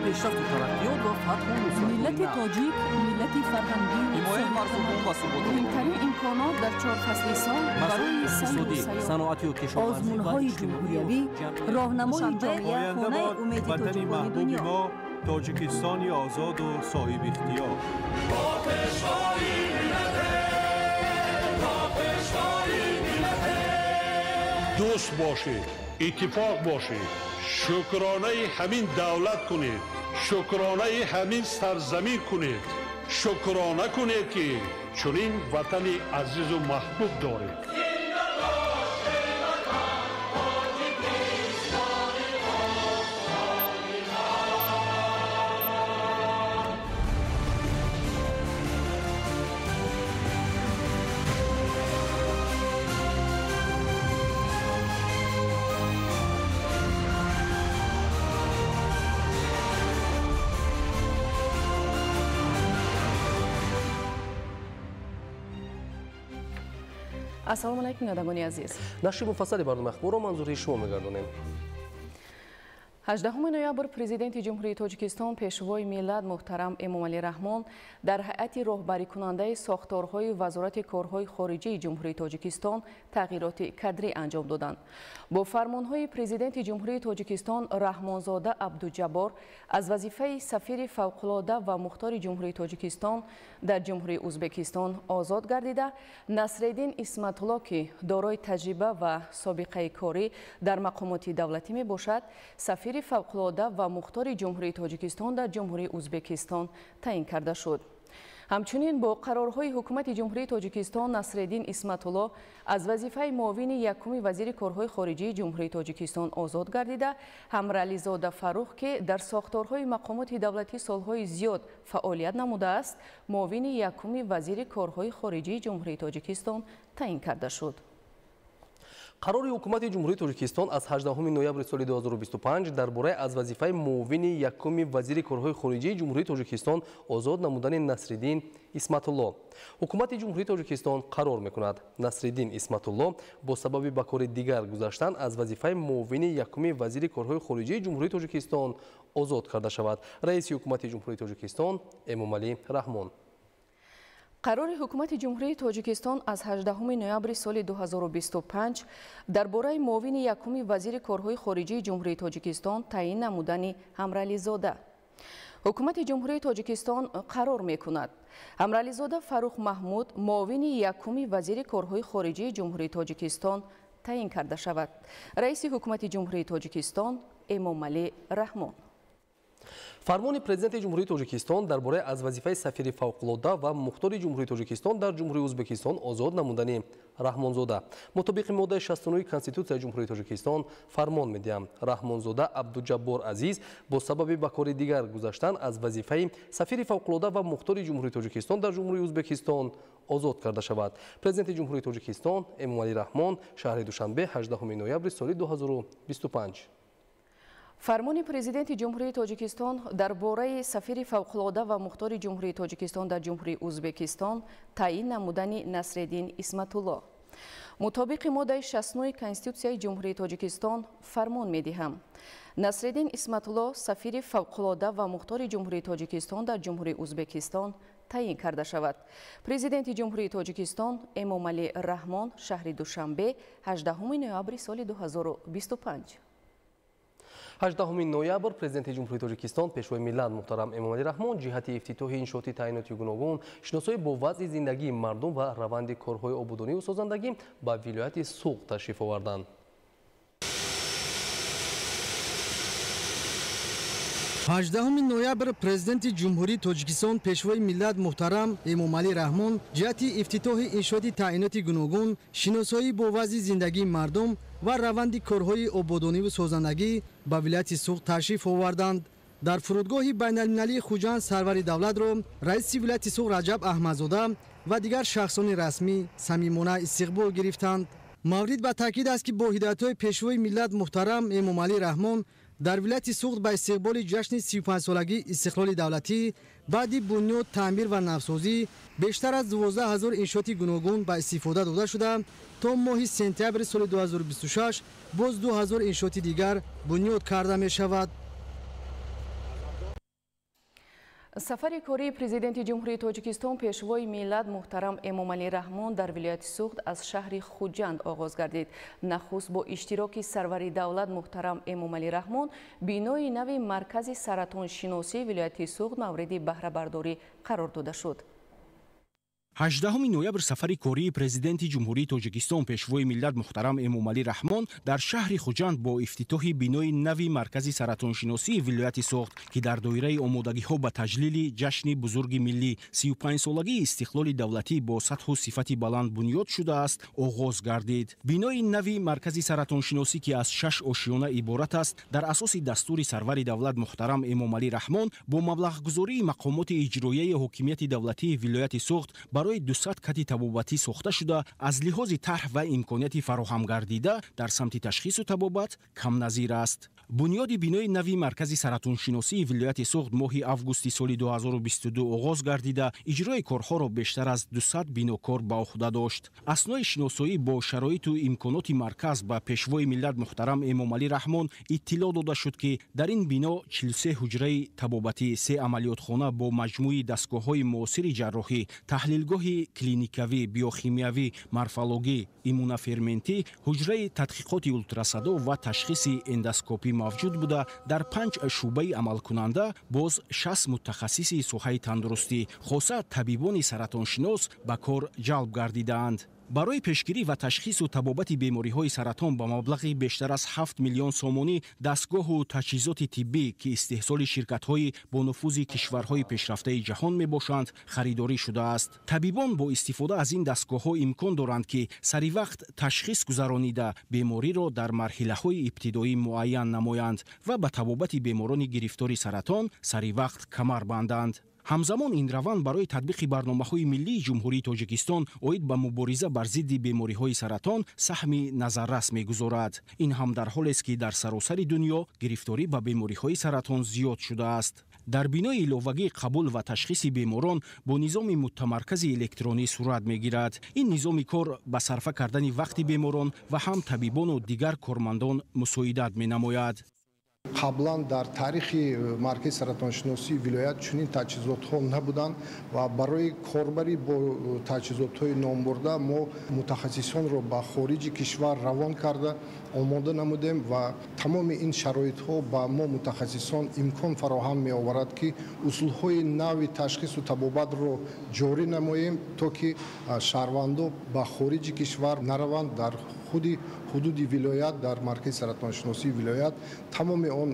Пешрафту тараққиёт ва фатҳу нусрати миллати тоҷик, миллати фарҳангӣ, ҳимояи марзубум ва суботу муҳимтарин имконот дар чор фасли сол барои сайру сайёҳ, саноатию кишоварзӣ, озмунҳои ҷумҳуриявӣ, роҳнамои ҷомеа, хонаи умеди тоҷикони дунё, Тоҷикистони озоду соҳибихтиёр. Дӯст бошед, иттифоқ бошед, шукронаи ҳамин давлат кунед, шукронаи ҳамин сарзамин кунед, шукрона кунед, ки чунин ватани азизу маҳбуб доред. Ассалому алайкум, бинандагони азиз. Нашри муфассали барномаи ахборро манзури шумо мегардонем. 18 ноябр Президенти Ҷумҳурии Тоҷикистон, Пешвои миллат муҳтарам Эмомалӣ Раҳмон дар ҳайати роҳбарикунандаи сохторҳои Вазорати корҳои хориҷии Ҷумҳурии Тоҷикистон тағйироти кадрӣ анҷом доданд. Бо фармонҳои Президенти Ҷумҳурии Тоҷикистон Раҳмонзода Абдуҷаббор аз вазифаи сафири фавқулода ва мухтори Ҷумҳурии Тоҷикистон дар Ҷумҳурии Ӯзбекистон озод гардида, Насреддин Исматулло, ки дорои таҷриба ва собиқаи корӣ дар мақомоти давлатӣ мебошад, сафири фавқулода ва мухтори Ҷумҳурии Тоҷикистон дар Ҷумҳурии Ӯзбекистон таъин карда шуд. Ҳамчунин бо қарорҳои Ҳукумати Ҷумҳурии Тоҷикистон Насреддин Исматулло аз вазифаи муовини якуми вазири корҳои хориҷии Ҷумҳурии Тоҷикистон озод гардида, Ҳамрализода Фаррух, ки дар сохторҳои мақомоти давлатӣ солҳои зиёд фаъолият намудааст, муовини якуми вазири корҳои хориҷии Ҷумҳурии Тоҷикистон таъин карда шуд. Қарори Ҳукумати Ҷумҳурии Тоҷикистон аз 18 ноябри соли 2025 дар бораи аз вазифаи муовини якуми вазири корҳои хориҷии Ҷумҳурии Тоҷикистон озод намудани Насриддин Исматулло. Ҳукумати Ҷумҳурии Тоҷикистон қарор мекунад: Насриддин Исматулло бо сабаби ба кори дигар гузаштан аз вазифаи муовини якуми вазири корҳои хориҷии Ҷумҳурии Тоҷикистон озод карда шавад. Раиси Ҳукумати Ҷумҳурии Тоҷикистон Эмомалӣ Раҳмон. Қарори Ҳукумати Ҷумҳурии Тоҷикистон аз 18 ноябри соли 2025 дар бораи муовини якуми вазири корҳои хориҷии Ҷумҳурии Тоҷикистон таъин намудани Ҳамрализода. Ҳукумати Ҷумҳурии Тоҷикистон қарор мекунад: Ҳамрализода Фаррух Маҳмуд муовини якуми вазири корҳои хориҷии Ҷумҳурии Тоҷикистон таъин карда шавад. Раиси Ҳукумати Ҷумҳурии Тоҷикистон Эмомалӣ Раҳмон. Фармони Президенти Ҷумҳурии Тоҷикистон дар бораи аз вазифаи сафири фавқулода ва мухтори Ҷумҳурии Тоҷикистон дар Ҷумҳурии Ӯзбекистон озод намудани Раҳмонзода. Мутобиқи моддаи 69 Конститутсияи Ҷумҳурии Тоҷикистон фармон медиҳам: Раҳмонзода Абдуҷаббор Азиз бо сабаби ба кори дигар гузаштан аз вазифаи сафири фавқулода ва мухтори Ҷумҳурии Тоҷикистон дар Ҷумҳурии Ӯзбекистон озод карда шавад. Президенти Ҷумҳурии Тоҷикистон Эмомалӣ Раҳмон, шаҳри Душанбе, 18 ноябри соли 2025. Фармони Президенти Ҷумҳурии Тоҷикистон дар бораи сафири фавқулода ва мухтори Ҷумҳурии Тоҷикистон дар Ҷумҳурии Ӯзбекистон таъин намудани Насреддин Исматулло. Мутобиқи моддаи 69 Конститутсияи Ҷумҳурии Тоҷикистон фармон медиҳам: Насреддин Исматулло сафири фавқулода ва мухтори Ҷумҳурии Тоҷикистон дар Ҷумҳурии Ӯзбекистон таъин карда шавад. Президенти Ҷумҳурии Тоҷикистон Эмомалӣ Раҳмон, шаҳри Душанбе, 18 ноябри соли 2025. 18 ноябр Президенти Ҷумҳурии Тоҷикистон, Пешвои миллат муҳтарам Эмомалӣ Раҳмон ҷиҳати ифтитоҳи иншооти таъиноти гуногун, шиносоӣ бо вазъи зиндагии мардум ва раванди корҳои ободонию созандагӣ ба вилояти Суғд ташриф оварданд. 18 ноябр Президенти Ҷумҳурии Тоҷикистон, Пешвои миллат муҳтарам Эмомалӣ Раҳмон ҷиҳати ифтитоҳи иншооти таъиноти гуногун, шиносоӣ бо вазъи зиндагии мардум ва раванди корҳои ободониву созандагӣ ба вилояти Суғд ташриф оварданд. Дар фурудгоҳи байналмилалии Хуҷанд сарвари давлатро раиси вилояти Суғд Раҷаб Аҳмадзода ва дигар шахсони расмӣ самимона истиқбол гирифтанд. Маврид ба таъкид аст, ки бо ҳидоятҳои Пешвои миллат муҳтарам Эмомалӣ Раҳмон дар вилояти Суғд ба истиқболи ҷашни 35-солагии истиқлоли давлатӣ баъди бунёд, таъмир ва навсозӣ бештар аз 12 ҳазор иншооти гуногун ба истифода дода шуда, то моҳи сентябри соли 2026 боз 2 ҳазор иншооти дигар бунёд карда мешавад. Сафари кории президенти Ҷумҳурии Тоҷикистон Пешвои миллат муҳтарам Эмомалӣ Раҳмон дар вилояти Суғд аз шаҳри Хуҷанд оғоз гардид. Нахуст бо иштироки сарвари давлат муҳтарам Эмомалӣ Раҳмон бинои нави маркази саратоншиносии вилояти Суғд мавриди баҳрабардорӣ қарор дода шуд. 18 ноябр сафари кории президенти Ҷумҳурии Тоҷикистон Пешвои миллат муҳтарам Эмомалӣ Раҳмон дар шаҳри Хуҷанд бо ифтитоҳи бинои нави маркази саратоншиносии вилояти Суғд, ки дар доираи омодагиҳо ба таҷлили ҷашни бузурги миллӣ 35-солагии истиқлоли давлатӣ бо сатҳу сифати баланд бунёд шудааст, оғоз гардид. Бинои нави маркази саратоншиносӣ, ки аз шаш ошиёна иборат аст, дар асоси дастури сарвари давлат муҳтарам Эмомалӣ Раҳмон бо маблағгузории мақомоти иҷроияи ҳокимияти давлатии вилояти Суғд барои 200 кати табобатӣ сохта шуда, аз лиҳози тарҳ ва имконияти фароҳамгардида дар самти ташхису табобат камназир аст. Бунёди бинои нави маркази саратоншиносии вилояти Суғд моҳи августи соли 2022 оғоз гардида, иҷрои корҳоро бештар аз 200 бинокор ба уҳда дошт. Аснои шиносоӣ бо шароиту имконоти марказ ба Пешвои миллат муҳтарам Эмомалӣ Раҳмон иттилоъ дода шуд, ки дар ин бино 43 ҳуҷраи табобатӣ, се амалиётхона бо маҷмӯи дастгоҳҳои муосири ҷарроҳӣ, таҳлилгоҳи клиникавӣ, биохимиявӣ, морфологӣ, иммуноферментӣ, ҳуҷраи тадқиқоти ултрасадо ва ташхиси эндоскопӣ мавҷуд буда, дар панҷ шӯъбаи амалкунанда боз 60 мутахассиси соҳаи тандурустӣ, хоса табибони саратоншинос ба кор ҷалб гардидаанд. Барои пешгирӣ ва ташхису табобати бемориҳои саратон ба маблағи бештар аз 7 миллион сомонӣ дастгоҳу таҷҳизоти тиббӣ, ки истеҳсоли ширкатҳои бонуфузи кишварҳои пешрафтаи ҷаҳон мебошанд, харидорӣ шудааст. Табибон бо истифода аз ин дастгоҳҳо имкон доранд, ки саривақт ташхис гузаронида, бемориро дар марҳилаҳои ибтидоӣ муайян намоянд ва ба табобати беморони гирифтори саратон саривақт камар банданд. Ҳамзамон ин раванд барои татбиқи барномаҳои миллии Ҷумҳурии Тоҷикистон оид ба мубориза бар зидди бемориҳои саратон саҳми назаррас мегузорад. Ин ҳам дар ҳолест, ки дар саросари дунё гирифторӣ ба бемориҳои саратон зиёд шудааст. Дар бинои иловагӣ қабул ва ташхиси беморон бо низоми мутамаркази электронӣ сурат мегирад. Ин низоми кор ба сарфа кардани вақти беморон ва ҳам табибону дигар кормандон мусоидат менамояд. Қаблан дар таърихи маркази саратоншиносии вилоят чунин таҷҳизотҳо набуданд ва барои корбарӣ бо таҷҳизотҳои номбурда мо мутахассисонро ба хориҷи кишвар равон карда омода намудем ва тамоми ин шароитҳо ба мо мутахассисон имкон фароҳам меоварад, ки усулҳои нави ташхису табобатро ҷорӣ намоем, то ки шаҳрвандо ба хориҷи кишвар нараванд, дар худи ҳудуди вилоят, дар маркази саратоншиносии вилоят тамоми он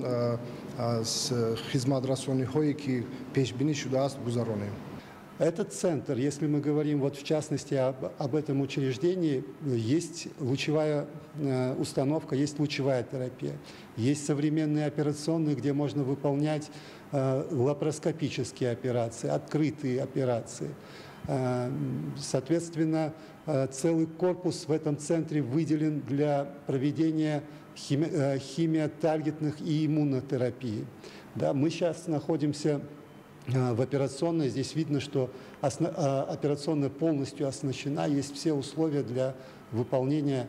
хизматрасониҳое ки пешбинӣ шудааст, гузаронем. Этот центр, если мы говорим вот в частности об этом учреждении, есть лучевая установка, есть лучевая терапия, есть современные операционные, где можно выполнять лапароскопические операции, открытые операции. Соответственно, целый корпус в этом центре выделен для проведения химиотаргетных и иммунотерапии. Да, мы сейчас находимся в операционной. Здесь видно, что операционная полностью оснащена, есть все условия для выполнения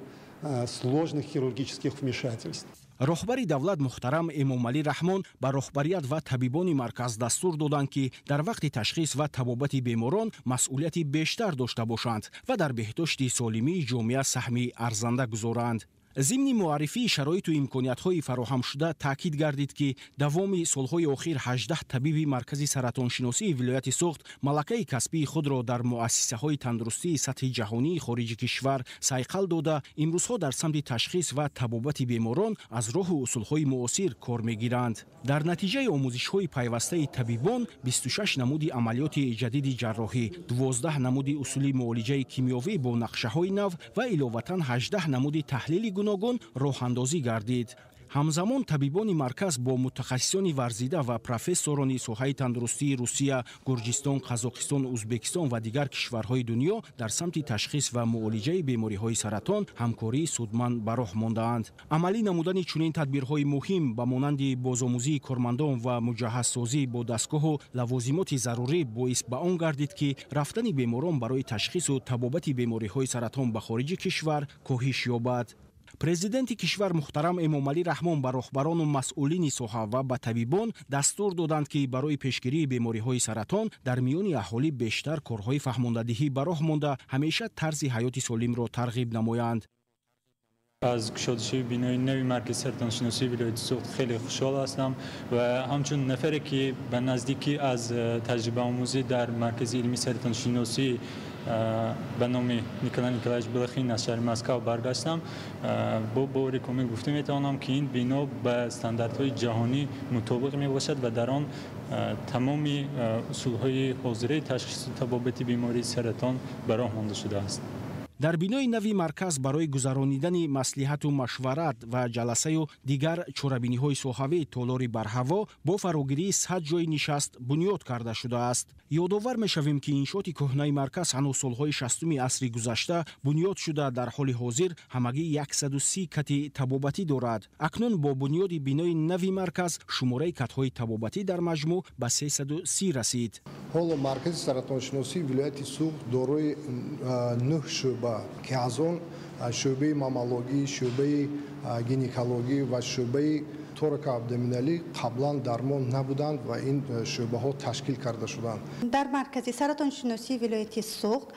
сложных хирургических вмешательств. Роҳбари давлат муҳтарам Эмомалӣ Раҳмон ба роҳбарият ва табибони марказ дастур доданд, ки дар вақти ташхис ва табобати беморон масъулияти бештар дошта бошанд ва дар беҳдошти солимии ҷомеа саҳми арзанда гузоранд. Зимни муаррифии шароиту имкониятҳои фароҳамшуда таъкид гардид, ки давоми солҳои охир 18 табиби маркази саратоншиносии вилояти Суғд малакаи касбии худро дар муассисаҳои тандурустии сатҳи ҷаҳонии хориҷи кишвар сайқал дода, имрӯзҳо дар самти ташхис ва табобати беморон аз роҳу усулҳои муосир кор мегиранд. Дар натиҷаи омӯзишҳои пайвастаи табибон 26 намуди амалиёти ҷадиди ҷарроҳӣ, 12 намуди усули муолиҷаи кимиёвӣ бо нақшаҳои нав ва иловатан 18 намуди таҳлили гуногун роҳандозӣ гардид. Ҳамзамон табибони марказ бо мутахассисони варзида ва профессорони соҳаи тандурустии Русия, Гурҷистон, Қазоқистон, Узбекистон ва дигар кишварҳои дунё дар самти ташхис ва муолиҷаи бемориҳои саратон ҳамкории судманд ба роҳ мондаанд. Амалӣ намудани чунин тадбирҳои муҳим ба монанди бозомӯзии кормандон ва муҷаҳҳазсозӣ бо дастгоҳу лавозимоти зарурӣ боис ба он гардид, ки рафтани беморон барои ташхису табобати бемориҳои саратон ба хориҷи кишвар коҳиш ёбад. Президенти кишвар муҳтарам Эмомалӣ Раҳмон ба роҳбарону масъулини соҳа ва ба табибон дастур доданд, ки барои пешгирии бемориҳои саратон дар миёни аҳолӣ бештар корҳои фаҳмондадиҳӣ ба роҳ монда, ҳамеша тарзи ҳаёти солимро тарғиб намоянд. Аз кушодашавии бинои нави маркази саратоншиносии вилояти Суғд хеле хушҳол ҳастам ва ҳамчун нафаре, ки ба наздикӣ аз таҷрибаомӯзӣ дар маркази илмии саратоншиносӣ ба номи Николай Николаевич Блохин аз шаҳри Москва баргаштам, бо бовари комил гуфта метавонам, ки ин бино ба стандартҳои ҷаҳонӣ мутобиқ мебошад ва дар он тамоми усулҳои ҳозираи ташхису табобати бемории саратон ба роҳ монда шудааст. Дар бинои нави марказ барои гузаронидани маслиҳату машварат ва ҷаласаю дигар чорабиниҳои соҳавӣ толори барҳаво бо фарогирии 100 ҷойи нишаст бунёд карда шудааст. Ёдовар мешавем, ки иншооти кӯҳнаи марказ ҳанӯз солҳои 60-уми асри гузашта бунёд шуда, дар ҳоли ҳозир ҳамагӣ 130 кати табобатӣ дорад. Акнун бо бунёди бинои нави марказ шумораи катҳои табобатӣ дар маҷмӯъ ба 330 расид. Ҳоло маркази саратоншиносии вилояти Суғд дорои 9 шӯъба, ки аз он шӯъбаи маммологӣ, шӯъбаи гинекологӣ ва шӯъбаи торакоабдоминалӣ қаблан дармон набуданд ва ин шӯъбаҳо ташкил карда шуданд. Дар маркази саратоншиносии вилояти Суғд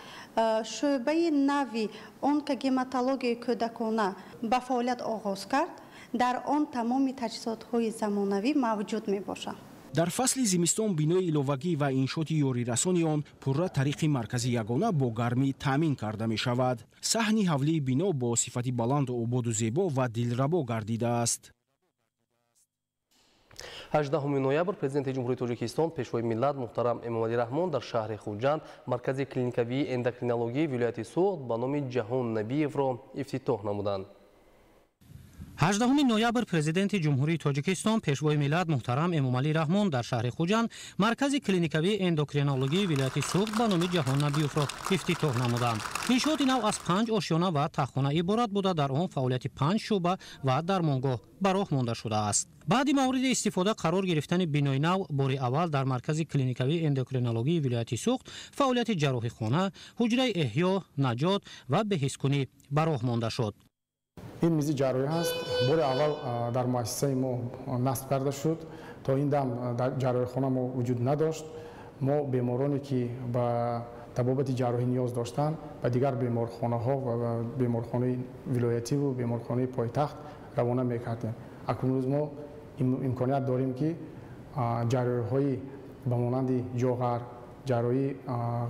шӯъбаи нави онкогематологияи кӯдакона ба фаъолият оғоз кард. Дар он тамоми таҷҳизотҳои замонавӣ мавҷуд мебошанд. Дар фасли зимистон бинои иловагӣ ва иншооти ёрирасони он пурра тариқи маркази ягона бо гармӣ таъмин карда мешавад. Саҳни ҳавлии бино бо сифати баланду ободу зебо ва дилрабо гардидааст. 18 ноябр Президенти Ҷумҳурии Тоҷикистон, Пешвои миллат муҳтарам Эмомалӣ Раҳмон дар шаҳри Хуҷанд маркази клиникавии эндокринологии вилояти Суғд ба номи Ҷаҳон Набиевро ифтитоҳ намуданд. 18 ноябр Президенти Ҷумҳурии Тоҷикистон, Пешвои миллат муҳтарам Эмомалӣ Раҳмон дар шаҳри Хуҷанд маркази клиникавии эндокринологии вилояти Суғд ба номи Ҷаҳон Набиевро ифтитоҳ намуданд. Иншооти нав аз 5 ошёна ва таххона иборат буда, дар он фаъолияти 5 шӯъба ва дармонгоҳ ба роҳ монда шудааст. Баъди мавриди истифода қарор гирифтани бинои нав, бори аввал дар маркази клиникавии эндокринологии вилояти Суғд фаъолияти ҷарроҳихона, ҳуҷраи эҳё, наҷот ва беҳискунӣ ба роҳ монда шуд. Ин мизи ҷарроҳӣ ҳаст, бори аввал дар муассисаи мо насб карда шуд. То ин дам дар ҷарроҳихона мо вуҷуд надошт. Мо бемороне, ки ба табобати ҷарроҳӣ ниёз доштанд, ба дигар беморхонаҳо ва беморхонаи вилоятиву беморхонаи пойтахт равона мекардем. Акнун рӯз мо имконият дорем, ки ҷарроҳиҳои ба монанди ҷоғар, ҷарроҳии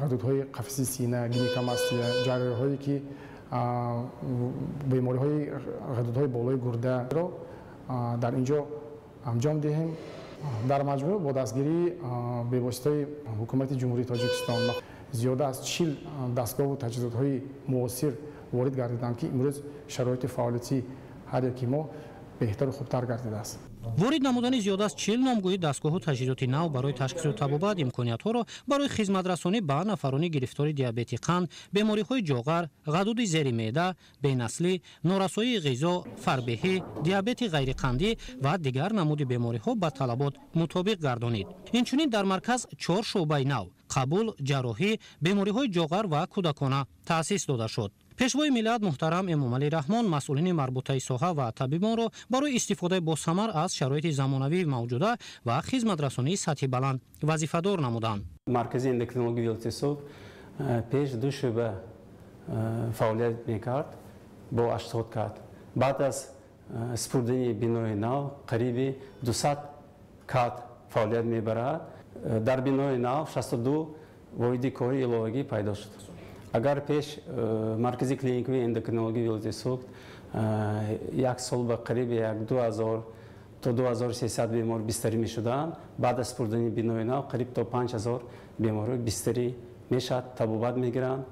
ғадудҳои қафаси сина, гинекомастия, ҷарроҳиҳое ки бемориҳои ғадудҳои болои гурдаро дар ин ҷо анҷом диҳем. Дар маҷмӯъ бо дастгирии бевоситаи ҳукумати Ҷумҳурии Тоҷикистон зиёда аз 40 дастгоҳу таҷҳизотҳои муосир ворид гардиданд, ки имрӯз шароити фаъолияти ҳар яки мо беҳтару хубтар гардидааст. Ворид намудани зиёда аз 40 номгӯи дастгоҳу таҷҳизоти нав барои ташхису табобат имкониятҳоро барои хизматрасонӣ ба нафарони гирифтори диабети қанд, бемориҳои ҷоғар, ғадуди зери меъда, бенаслӣ, норасоии ғизо, фарбеҳӣ, диабети ғайриқандӣ ва дигар намуди бемориҳо ба талабот мутобиқ гардонид. Инчунин дар марказ 4 шӯъбаи нав қабул, ҷарроҳӣ, бемориҳои ҷоғар ва кӯдакона таъсис дода шуд. Пешвои миллат муҳтарам Эмомалӣ Раҳмон масъулини марбутаи соҳа ва табибонро барои истифодаи босамар аз шароити замонавии мавҷуда ва хизматрасонии сатҳи баланд вазифадор намуданд. Маркази эндокринологии вилояти Суғд пеш 2 шӯъба фаъолият мекард бо 80 кат. Баъд аз супурдани бинои нав қариби 200 кат фаъолият мебарад. Дар бинои нав 62 воҳиди кори иловагӣ пайдо шуд. Агар пеш маркази клиникавии эндокринологии вилояти Суғд як сол ба қариби 2000 то 2300 бемор бистарӣ мешуданд, баъд аз супурдани бинои нав қариб то 5000 беморҳои бистарӣ мешавад, табобат мегиранд,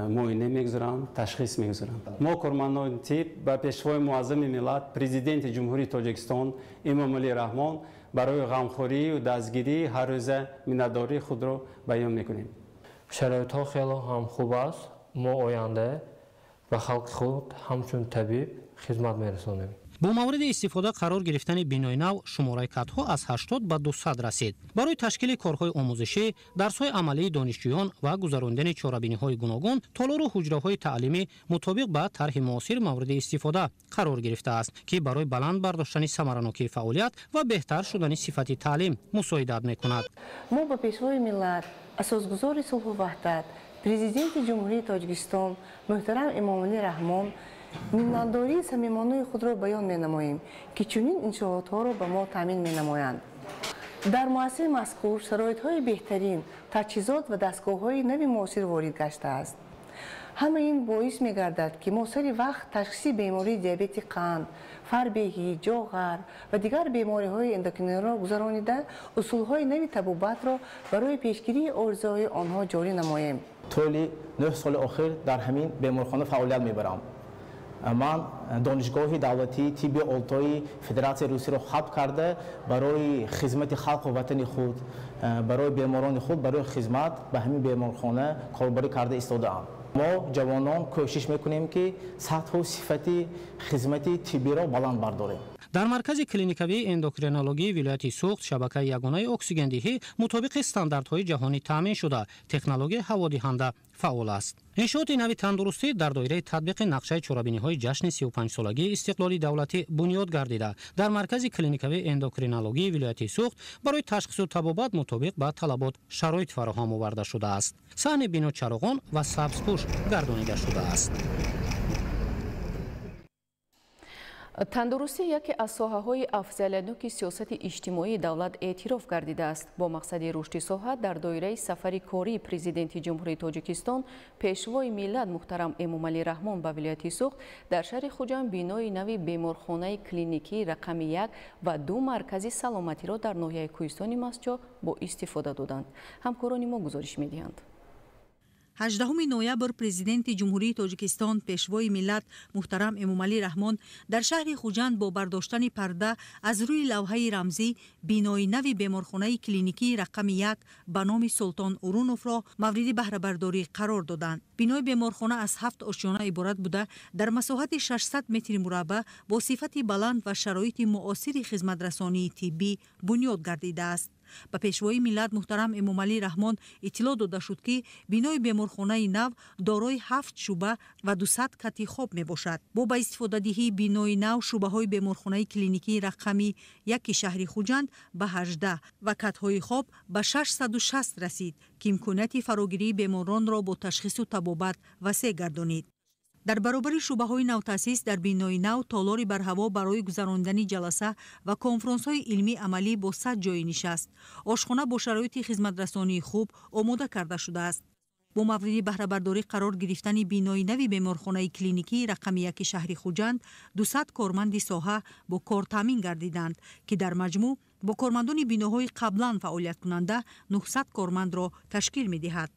муоина мегузаранд, ташхис мегузаранд. Мо кормандони тиб ба Пешвои муаззами миллат, Президенти Ҷумҳурии Тоҷикистон Эмомалӣ Раҳмон барои ғамхорию дастгирии ҳаррӯза миннатдории худро баён мекунем. Шароитҳо хеле ҳам хуб аст. Мо оянда ба халқи худ ҳамчун табиб хизмат мерасонем. Бо мавриди истифода қарор гирифтани бинои нав шумораи катҳо аз 80 ба 200 расид. Барои ташкили корҳои омӯзишӣ, дарсҳои амалии донишҷӯён ва гузарондани чорабиниҳои гуногун толору ҳуҷраҳои таълимӣ мутобиқ ба тарҳи муосир мавриди истифода қарор гирифтааст, ки барои баланд бардоштани самаранокии фаъолият ва беҳтар шудани сифати таълим мусоидат мекунад. Мо ба Пешвои миллат, асосгузори сулҳу ваҳдат, Президенти Ҷумҳурии Тоҷикистон муҳтарам Эмомалӣ Раҳмон миннатдории самимонаи худро баён менамоем, ки чунин иншоотҳоро ба мо таъмин менамоянд. Дар муассисаи мазкур шароитҳои беҳтарин, таҷҳизот ва дастгоҳҳои нави муосир ворид гаштааст. Ҳама ин боис мегардад, ки мо сари вақт ташхиси бемории диабети қанд, фарбеҳӣ, ҷоғар ва дигар бемориҳои эндокриниро гузаронида, усулҳои нави табобатро барои пешгирии оризаҳои онҳо ҷорӣ намоем. Тӯли 9 соли охир дар ҳамин беморхона фаъолият мебарам. Ман Донишгоҳи давлатии тибби Олтои Федератсияи Русияро хатм карда, барои хизмати халқу ватани худ, барои беморони худ, барои хизмат ба ҳамин беморхона корбарӣ карда истодаам. Мо ҷавонон кӯшиш мекунем, ки сатҳу сифати хизмати тиббиро баланд бардорем. Дар маркази клиникавии эндокринологии вилояти Суғд шабакаи ягонаи оксигендиҳӣ мутобиқи стандартҳои ҷаҳонӣ таъмин шуда, технологияи ҳаводиҳанда фаъол аст. Иншооти нави тандурустӣ дар доираи татбиқи нақшаи чорабиниҳои ҷашни 35-солагии истиқлоли давлатӣ бунёд гардида, дар маркази клиникавии эндокринологии вилояти Суғд барои ташхису табобат мутобиқ ба талабот шароит фароҳам оварда шудааст. Саҳни бино чароғон ва сабзпӯш гардонида шудааст. Тандурустӣ яке аз соҳаҳои афзалиятноки сиёсати иҷтимоии давлат эътироф гардидааст. Бо мақсади рушди соҳа дар доираи сафари кории Президенти Ҷумҳурии Тоҷикистон Пешвои миллат муҳтарам Эмомалӣ Раҳмон ба вилояти Суғд дар шаҳри Хуҷанд бинои нави беморхонаи клиникии рақами 1 ва 2 маркази саломатиро дар ноҳияи Кӯҳистони Мастчоҳ бо истифода доданд. Ҳамкорони мо гузориш медиҳанд. 18 ноябр Президенти Ҷумҳурии Тоҷикистон Пешвои миллат муҳтарам Эмомалӣ Раҳмон дар шаҳри Хуҷанд бо бардоштани парда аз рӯи лавҳаи рамзӣ бинои нави беморхонаи клиникии рақами 1 ба номи Султон Уруновро мавриди баҳрабардорӣ қарор доданд. Бинои беморхона аз 7 ошёна иборат буда, дар масоҳати 600 метри мураббаъ бо сифати баланд ва шароити муосири хизматрасонии тиббӣ бунёд гардидааст. Ба Пешвои миллат муҳтарам Эмомалӣ Раҳмон иттилоъ дода шуд, ки бинои беморхонаи нав дорои 7 шӯъба ва 200 кати хоб мебошад. Бо ба истифодадиҳии бинои нав шӯъбаҳои беморхонаи клиникии рақами 1 шаҳри Хуҷанд ба 18 ва катҳои хоб ба 660 расид, ки имконияти фарогирии беморонро бо ташхису табобат васеъ гардонид. Дар баробари шӯъбаҳои навтаъсис дар бинои нав толори барҳаво барои гузарондани ҷаласа ва конфронсҳои илмӣ амалӣ бо 100 ҷойи нишаст, ошхона бо шароити хизматрасонии хуб омода карда шудааст. Бо мавриди баҳрабардорӣ қарор гирифтани бинои нави беморхонаи клиникии рақами 1 шаҳри Хуҷанд 200 корманди соҳа бо кор таъмин гардиданд, ки дар маҷмӯъ бо кормандони биноҳои қаблан фаъолияткунанда 900 кормандро ташкил медиҳад.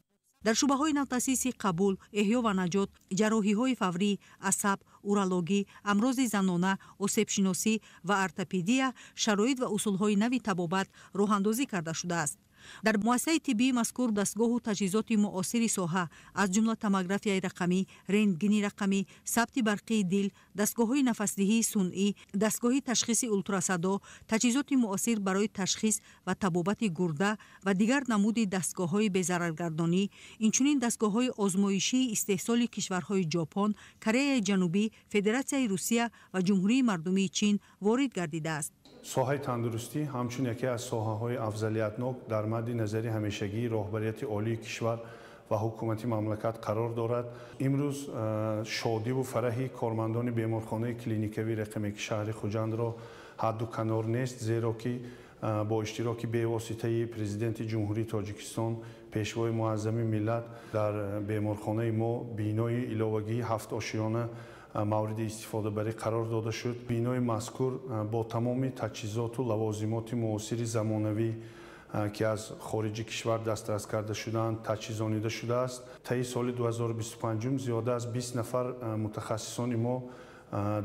Дар шӯъбаҳои навтаъсиси қабул, эҳё ва наҷот, ҷарроҳиҳои фаврӣ, асаб, урологӣ, амрози занона, осебшиносӣ ва ортопедия шароит ва усулҳои нави табобат роҳандозӣ карда шудааст. Дар муассисаи тиббии мазкур дастгоҳу таҷҳизоти муосири соҳа, аз ҷумла томографияи рақамӣ, рентгени рақамӣ, сабти барқии дил, дастгоҳҳои нафасдиҳии сунъӣ, дастгоҳи ташхиси ултрасадо, таҷҳизоти муосир барои ташхис ва табобати гурда ва дигар намуди дастгоҳҳои безараргардонӣ, инчунин дастгоҳҳои озмоишии истеҳсоли кишварҳои Ҷопон, Кореяи Ҷанубӣ, Федератсияи Русия ва Ҷумҳурии Мардумии Чин ворид гардидааст. Соҳаи тандурустӣ ҳамчун яке аз соҳаҳои афзалиятнок дар мадди назари ҳамешагии роҳбарияти олии кишвар ва ҳукумати мамлакат қарор дорад. Имрӯз шодиву фараҳи кормандони беморхонаи клиникавии рақами 1 шаҳри Хуҷандро ҳадду канор нест, зеро ки бо иштироки бевоситаи Президенти Ҷумҳурии Тоҷикистон Пешвои муаззами миллат дар беморхонаи мо бинои иловагии 7 ошёна мавриди истифодабарӣ қарор дода шуд. Бинои мазкур бо тамоми таҷҳизоту лавозимоти муосири замонавӣ, ки аз хориҷи кишвар дастрас карда шудаанд, таҷҳизонида шудааст. Таи соли 2025 зиёда аз 20 нафар мутахассисони мо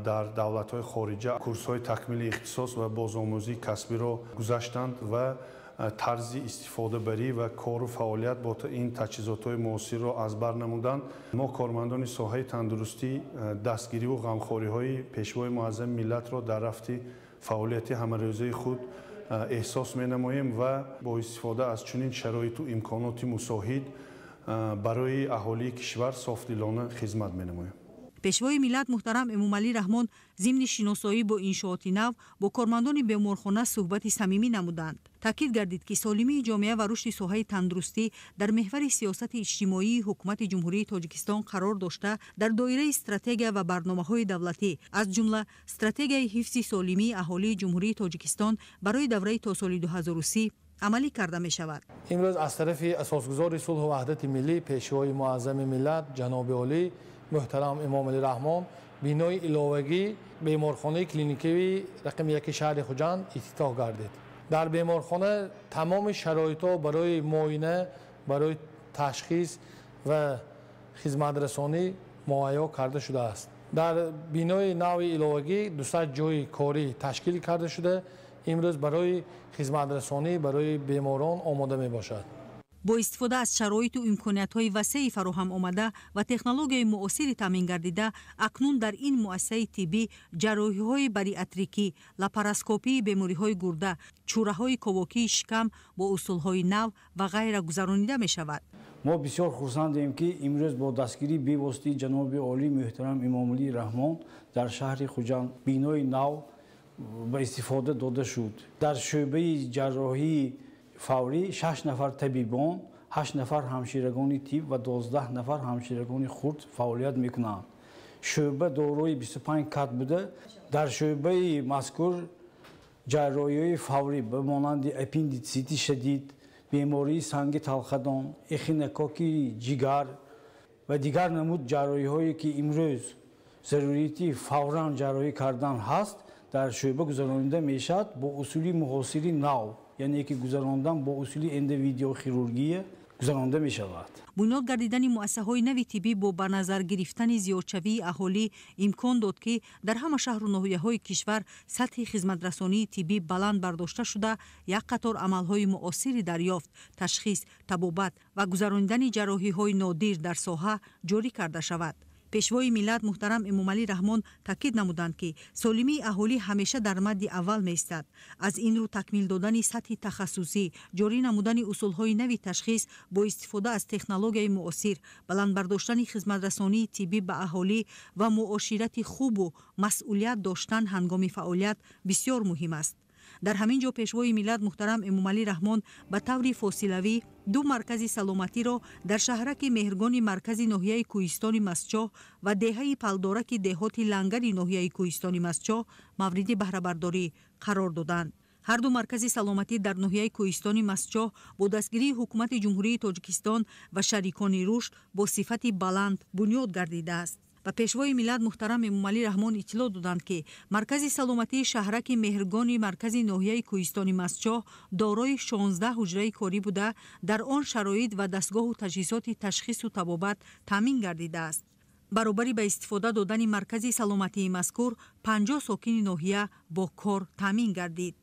дар давлатҳои хориҷа курсҳои такмили ихтисос ва бозомӯзии касбиро гузаштанд ва тарзи истифодабарӣ ва кору фаъолият бо ин таҷҳизотҳои муосирро аз бар намуданд. Мо кормандони соҳаи тандурустӣ дастгириву ғамхориҳои Пешвои муаззами миллатро дар рафти фаъолияти ҳамарӯзаи худ эҳсос менамоем ва бо истифода аз чунин шароиту имконоти мусоҳид барои аҳолии кишвар софдилона хизмат менамоем. Пешвои миллат муҳтарам Эмомалӣ Раҳмон зимни шиносоӣ бо иншооти нав бо кормандони беморхона суҳбати самимӣ намуданд. Таъкид гардид, ки солимии ҷомеа ва рушди соҳаи тандурустӣ дар меҳвари сиёсати иҷтимоии Ҳукумати Ҷумҳурии Тоҷикистон қарор дошта, дар доираи стратегия ва барномаҳои давлатӣ, аз ҷумла стратегияи ҳифзи солимии аҳолии Ҷумҳурии Тоҷикистон барои давраи то соли 2030 амалӣ карда мешавад. Имрӯз аз тарафи асосгузори сулҳу ваҳдати миллӣ, Пешвои муаззами миллат, ҷаноби олӣ муҳтарам Эмомалӣ Раҳмон бинои иловагӣ беморхонаи клиникии рақами 1 шаҳри Хуҷанд ифтитоҳ гардид. Дар беморхона тамоми шароитҳо барои муоина, барои ташхис ва хизматрасонӣ муҳайё карда шудааст. Дар бинои нави иловагӣ 200 ҷойи корӣ ташкил карда шуда, имрӯз барои хизматрасонӣ барои беморон омода мебошад. Бо истифода аз шароиту имкониятҳои васеи фароҳам омада ва технологияи муосири таъмин гардида, акнун дар ин муассисаи тиббӣ ҷарроҳиҳои бариатрикӣ, лапароскопии бемориҳои гурда, чӯраҳои ковокии шикам бо усулҳои нав ва ғайра гузаронида мешавад. Мо бисёр хурсандем, ки имрӯз бо дастгирии бевоситаи ҷаноби олӣ муҳтарам Эмомалӣ Раҳмон дар шаҳри Хуҷанд бинои нав ба истифода дода шуд. Дар шӯъбаи ҷарроҳии фаврӣ 6 нафар табибон, 8 нафар ҳамширагони тиб ва 12 нафар ҳамширагони хурд фаъолият мекунанд. Шӯъба дорои 25 кат буда, дар шӯъбаи мазкур ҷарроҳиҳои фаврӣ ба монанди аппендитсити шадид, бемории санги талхадон, эхинококки ҷигар ва дигар намуд ҷарроҳиҳое, ки имрӯз зарурияти фавран ҷарроҳӣ кардан ҳаст, дар шӯъба гузаронида мешавад бо усули муҳосири нав, яъне ки гузарондан бо усули эндовидеохирургия гузаронда мешавад. Бунёд гардидани муассисаҳои нави тиббӣ бо ба назар гирифтани зиёдшавии аҳолӣ имкон дод, ки дар ҳама шаҳру ноҳияҳои кишвар сатҳи хизматрасонии тиббӣ баланд бардошта шуда, як қатор амалҳои муосири дарёфт, ташхис, табобат ва гузаронидани ҷарроҳиҳои нодир дар соҳа ҷорӣ карда шавад. Пешвои миллат муҳтарам Эмомалӣ Раҳмон таъкид намуданд, ки солимии аҳолӣ ҳамеша дар мадди аввал меистад. Аз ин рӯ такмил додани сатҳи тахассусӣ, ҷорӣ намудани усулҳои нави ташхис бо истифода аз технологияи муосир, баланд бардоштани хизматрасонии тиббӣ ба аҳолӣ ва муоширати хубу масъулият доштан ҳангоми фаъолият бисёр муҳим аст. Дар ҳамин ҷо Пешвои миллат муҳтарам Эмомалӣ Раҳмон ба таври фосилавӣ ду маркази саломатиро дар шаҳраки Меҳргони маркази ноҳияи Кӯҳистони Мастчоҳ ва деҳаи Палдораки деҳоти Лангари ноҳияи Кӯҳистони Мастчоҳ мавриди баҳрабардорӣ қарор доданд. Ҳар ду маркази саломатӣ дар ноҳияи Кӯҳистони Мастчоҳ бо дастгирии Ҳукумати Ҷумҳурии Тоҷикистон ва шарикони рушд бо сифати баланд бунёд гардидааст. Ба Пешвои миллат муҳтарам Эмомалӣ Раҳмон иттилоъ доданд, ки маркази саломатии шаҳраки Меҳргони маркази ноҳияи Кӯҳистони Мастчоҳ дорои 16 ҳуҷраи корӣ буда, дар он шароит ва дастгоҳу таҷҳизоти ташхису табобат таъмин гардидааст. Баробари ба истифода додани маркази саломатии мазкур 50 сокини ноҳия бо кор таъмин гардид.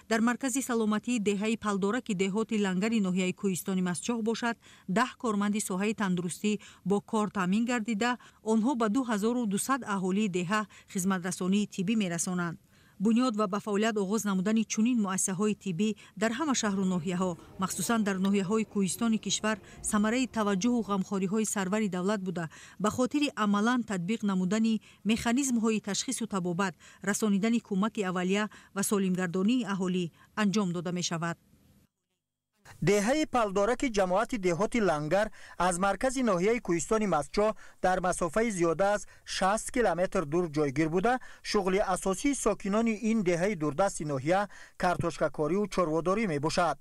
Дар маркази саломатии деҳаи Палдораки деҳоти Лангари ноҳияи Кӯҳистони Мастчоҳ бошад, 10 корманди соҳаи тандурустӣ бо кор таъмин гардида, онҳо ба 2200 аҳолии деҳа хизматрасонии тиббӣ мерасонанд. Бунёд ва ба фаъолият оғоз намудани чунин муассисаҳои тиббӣ дар ҳама шаҳру ноҳияҳо, махсусан дар ноҳияҳои кӯҳистони кишвар, самараи таваҷҷӯҳу ғамхориҳои сарвари давлат буда, ба хотири амалан татбиқ намудани механизмҳои ташхису табобат, расонидани кӯмаки аввалия ва солимгардонии аҳолӣ анҷом дода мешавад. Деҳаи Палдораки ҷамоати деҳоти Лангар аз маркази ноҳияи Кӯҳистони Мастчоҳ дар масофаи зиёда аз 60 километр дур ҷойгир буда, шуғли асосии сокинони ин деҳаи дурдасти ноҳия картошкакорию чорводорӣ мебошад.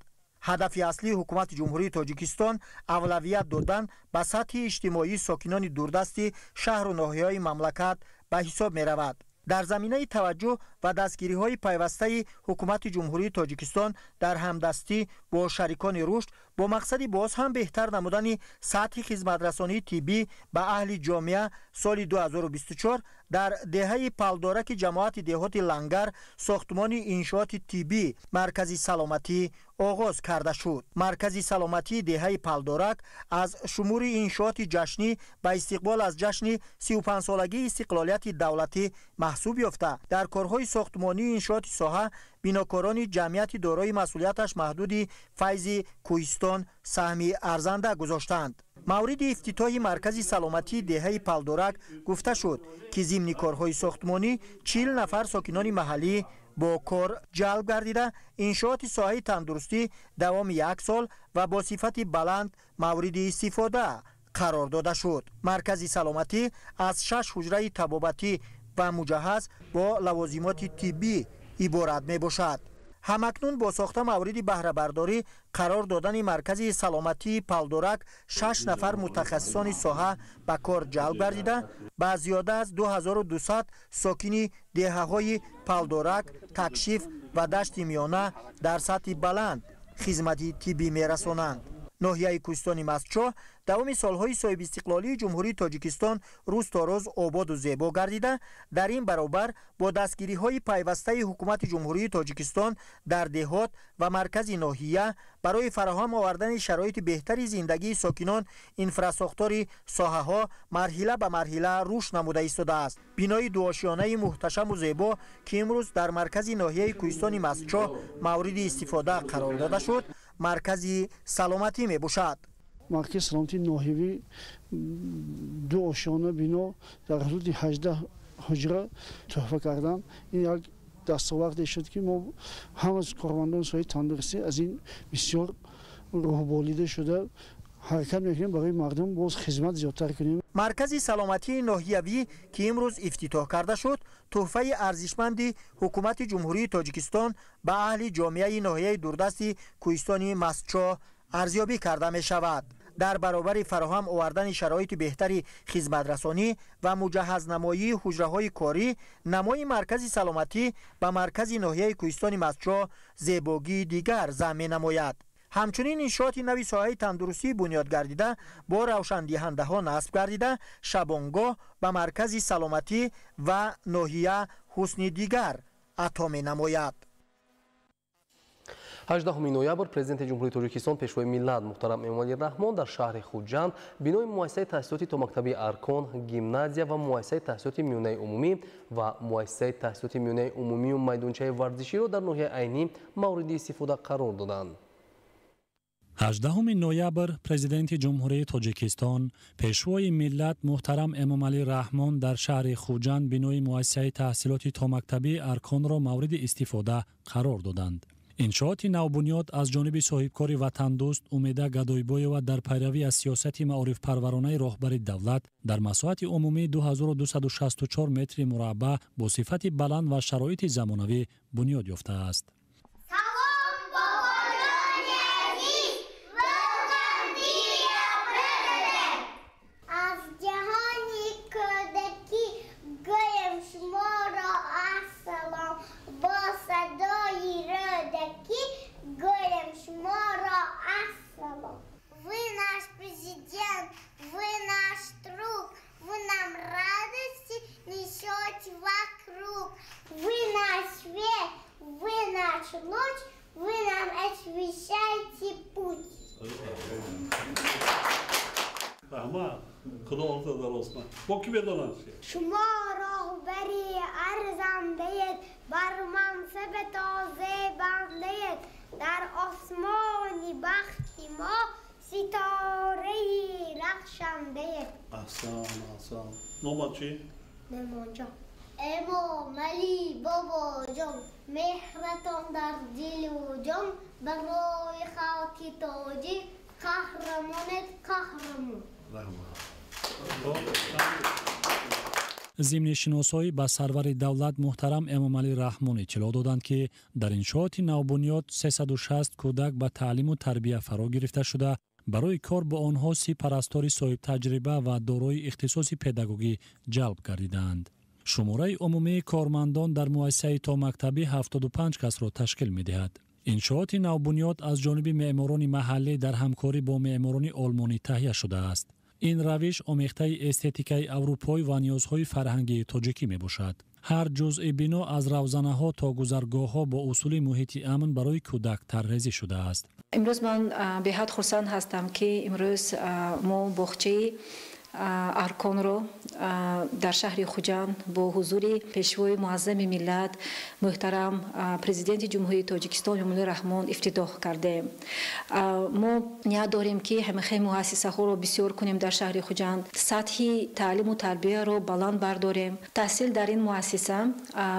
Ҳадафи аслии Ҳукумати Ҷумҳурии Тоҷикистон авлавият додан ба сатҳи иҷтимоии сокинони дурдасти шаҳру ноҳияҳои мамлакат ба ҳисоб меравад. Дар заминаи таваҷҷӯҳ ва дастгириҳои пайвастаи Ҳукумати Ҷумҳурии Тоҷикистон дар ҳамдастӣ бо шарикони рушд Бо мақсади боз ҳам беҳтар намудани сатҳи хизматрасонии тиббӣ ба аҳли ҷомеа соли 2024 дар деҳаи Палдораки ҷамоати деҳоти Лангар сохтмони иншооти тиббӣ маркази саломатӣ оғоз карда шуд. Маркази саломатии деҳаи Палдорак аз шумури иншооти ҷашнӣ ба истиқбол аз ҷашни 35-солагии истиқлолияти давлатӣ маҳсуб ёфта, дар корҳои сохтмонии иншооти соҳа бинокорони ҷамъияти дорои масъулияташ маҳдуди Файзи Кӯҳистон саҳми арзанда гузоштанд. Мавриди ифтитоҳи маркази саломатии деҳаи Палдорак гуфта шуд, ки зимни корҳои сохтмонӣ 40 нафар сокинони маҳаллӣ бо кор ҷалб гардида, иншооти соҳаи тандурустӣ давоми як сол ва бо сифати баланд мавриди истифода қарор дода шуд. Маркази саломатӣ аз 6 ҳуҷраи табобатӣ ва муҷаҳҳаз бо лавозимоти тиббӣ иборат мебошад. Ҳамакнун бо сохта мавриди баҳрабардорӣ қарор додани маркази саломатии Палдорак 6 нафар мутахассисони соҳа ба кор ҷалб гардида, ба зиёда аз 2200 сокини деҳаҳои Палдорак, Такшиф ва Дашти Миёна дар сатҳи баланд хизмати тиббӣ мерасонанд. Ноҳияи Кӯҳистони Мастчоҳ давоми солҳои соҳибистиқлолии Ҷумҳурии Тоҷикистон рӯз то рӯз ободу зебо гардида, дар ин баробар бо дастгириҳои пайвастаи ҳукумати Ҷумҳурии Тоҷикистон дар деҳот ва маркази ноҳия барои фароҳам овардани шароити беҳтари зиндагии сокинон инфрасохтори соҳаҳо марҳила ба марҳила рушд намуда истодааст. Бинои дуошиёнаи муҳташаму зебо, ки имрӯз дар маркази ноҳияи Кӯҳистони Мастчоҳ мавриди истифода қарор дода шуд, маркази саломатӣ мебошад. Маркази саломатии ноҳиявӣ ду ошиёна бино дар ҳудуди 18 ҳуҷра тӯҳфа кардан. Ин як дастоварде шуд, ки мо ҳама кормандони соҳаи тандурустӣ аз ин бисёр рӯҳболида шуда ҳаракат мекунем барои мардум боз хизмат зиёдтар кунем. Маркази саломатии ноҳиявӣ, ки имрӯз ифтитоҳ карда шуд, тӯҳфаи арзишманди ҳукумати Ҷумҳурии Тоҷикистон ба аҳли ҷомеаи ноҳияи дурдасти Кӯҳистони Мастчоҳ арзёбӣ карда мешавад. Дар баробари фароҳам овардани шароити беҳтари хизматрасонӣ ва муҷаҳҳазнамоии ҳуҷраҳои корӣ, намои маркази саломатӣ ба маркази ноҳияи Кӯҳистони Мастчоҳ зебогии дигар зам менамояд. Ҳамчунин иншооти нави соҳаи тандурустӣ бунёд гардида, бо равшандиҳандаҳо насб гардида, шабонгоҳ ба маркази саломатӣ ва ноҳия ҳусни дигар ато менамояд. 18 ноябр Президенти Ҷумҳурии Тоҷикистон Пешвои миллат муҳтарам Эмомалӣ Раҳмон дар шаҳри Хуҷанд бинои муассисаи таҳсилоти томактабии Аркон, гимназия ва муассисаи таҳсилоти миёнаи умумӣ ва муассисаи таҳсилоти миёнаи умумию майдончаи варзиширо дар ноҳияи Айнӣ мавриди истифода қарор доданд. 18 ноябр Президенти Ҷумҳурии Тоҷикистон Пешвои миллат муҳтарам Эмомалӣ Раҳмон дар шаҳри Хуҷанд бинои муассисаи таҳсилоти томактабии Арконро мавриди истифода қарор доданд. Иншооти навбунёд аз ҷониби соҳибкори ватандӯст Умеда Гадойбоева дар пайравӣ аз сиёсати маорифпарваронаи роҳбари давлат дар масоҳати умумии 2264 метри мураббаъ бо сифати баланд ва шароити замонавӣ бунёд ёфтааст. Вы наш президент, вы наш друг, вы нам радости несете вокруг. Вы наш свет, вы наш луч, вы нам освещаете путь. Раҳмат, Худо дароз. Бо ки медонад? Шумо роҳбари арзандаед, бар мансаби тозебандаед, дар осмони бахти мо ситораи рахшандаед. Аҳсан, аҳсан. Номат чӣ? Меҳмонҷон. Эмомалӣ бобоҷон, меҳратон дар дилу ҷон, барои халқи тоҷик қаҳрамонед қаҳрамон. Раҳмат. Зимни шиносоӣ ба сарвари давлат муҳтарам Эмомалӣ Раҳмон иттилоъ доданд, ки дар иншооти навбунёд 360 кӯдак ба таълиму тарбия фаро гирифта шуда, барои кор бо онҳо 30 парастори соҳибтаҷриба ва дорои ихтисоси педагогӣ ҷалб гардидаанд. Шумораи умумии кормандон дар муассисаи томактабӣ 75 касро ташкил медиҳад. Иншооти навбунёд аз ҷониби меъморони маҳаллӣ дар ҳамкорӣ бо меъморони олмонӣ таҳия шудааст. Ин равиш омехтаи эстетикаи аврупоӣ ва ниёзҳои фарҳангии тоҷикӣ мебошад. Ҳар ҷузъи бино аз равзанаҳо то гузаргоҳҳо бо усули муҳити амн барои кӯдак тарҳрезӣ шудааст. Имрӯз ман беҳад хурсанд ҳастам, ки имрӯз мо боғчаи Арконро дар шаҳри Хуҷанд бо ҳузури пешвои муаззами миллат муҳтарам президенти Ҷумҳурии Тоҷикистон Эмомалӣ Раҳмон ифтитоҳ кардем. Мо ният дорем, ки ҳамихел муассисаҳоро бисёр кунем дар шаҳри Хуҷанд, сатҳи таълиму тарбияро баланд бардорем. Таҳсил дар ин муассиса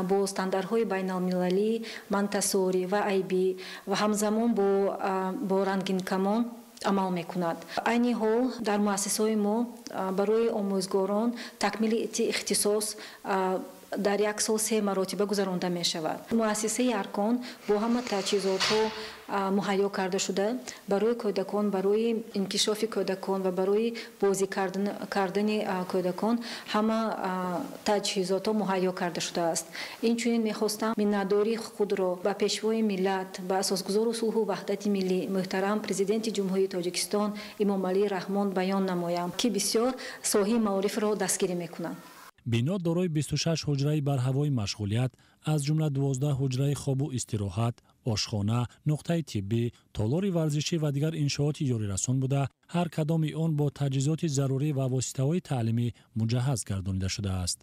бо стандартҳои байналмилалӣ, Монтессори ва IB ва ҳамзамон бо рангинкамон амал мекунад. Айни ҳол дар муассисаҳои мо барои омӯзгорон такмили ихтисос дар як сол 3 маротиба гузаронда мешавад. Муассисаи Аркон бо ҳама таҷҳизотҳо муҳайё карда шуда барои кӯдакон, барои инкишофи кӯдакон ва барои бозӣ кардани кӯдакон ҳама таҷҳизотҳо муҳайё карда шудааст. Инчунин мехостам миннатдории худро ба пешвои миллат, ба асосгузору сулҳу ваҳдати миллӣ муҳтарам президенти Ҷумҳурии Тоҷикистон Эмомалӣ Раҳмон баён намоям, ки бисёр соҳаи маорифро дастгирӣ мекунанд. Бино дорои 26 ҳуҷраи барҳавои машғулият, аз ҷумла 12 ҳуҷраи хобу истироҳат, ошхона, нуқтаи тиббӣ, толори варзишӣ ва дигар иншооти ёрирасон буда, ҳар кадоми он бо таҷҳизоти зарурӣ ва воситаҳои таълимӣ муҷаҳҳаз гардонида шудааст.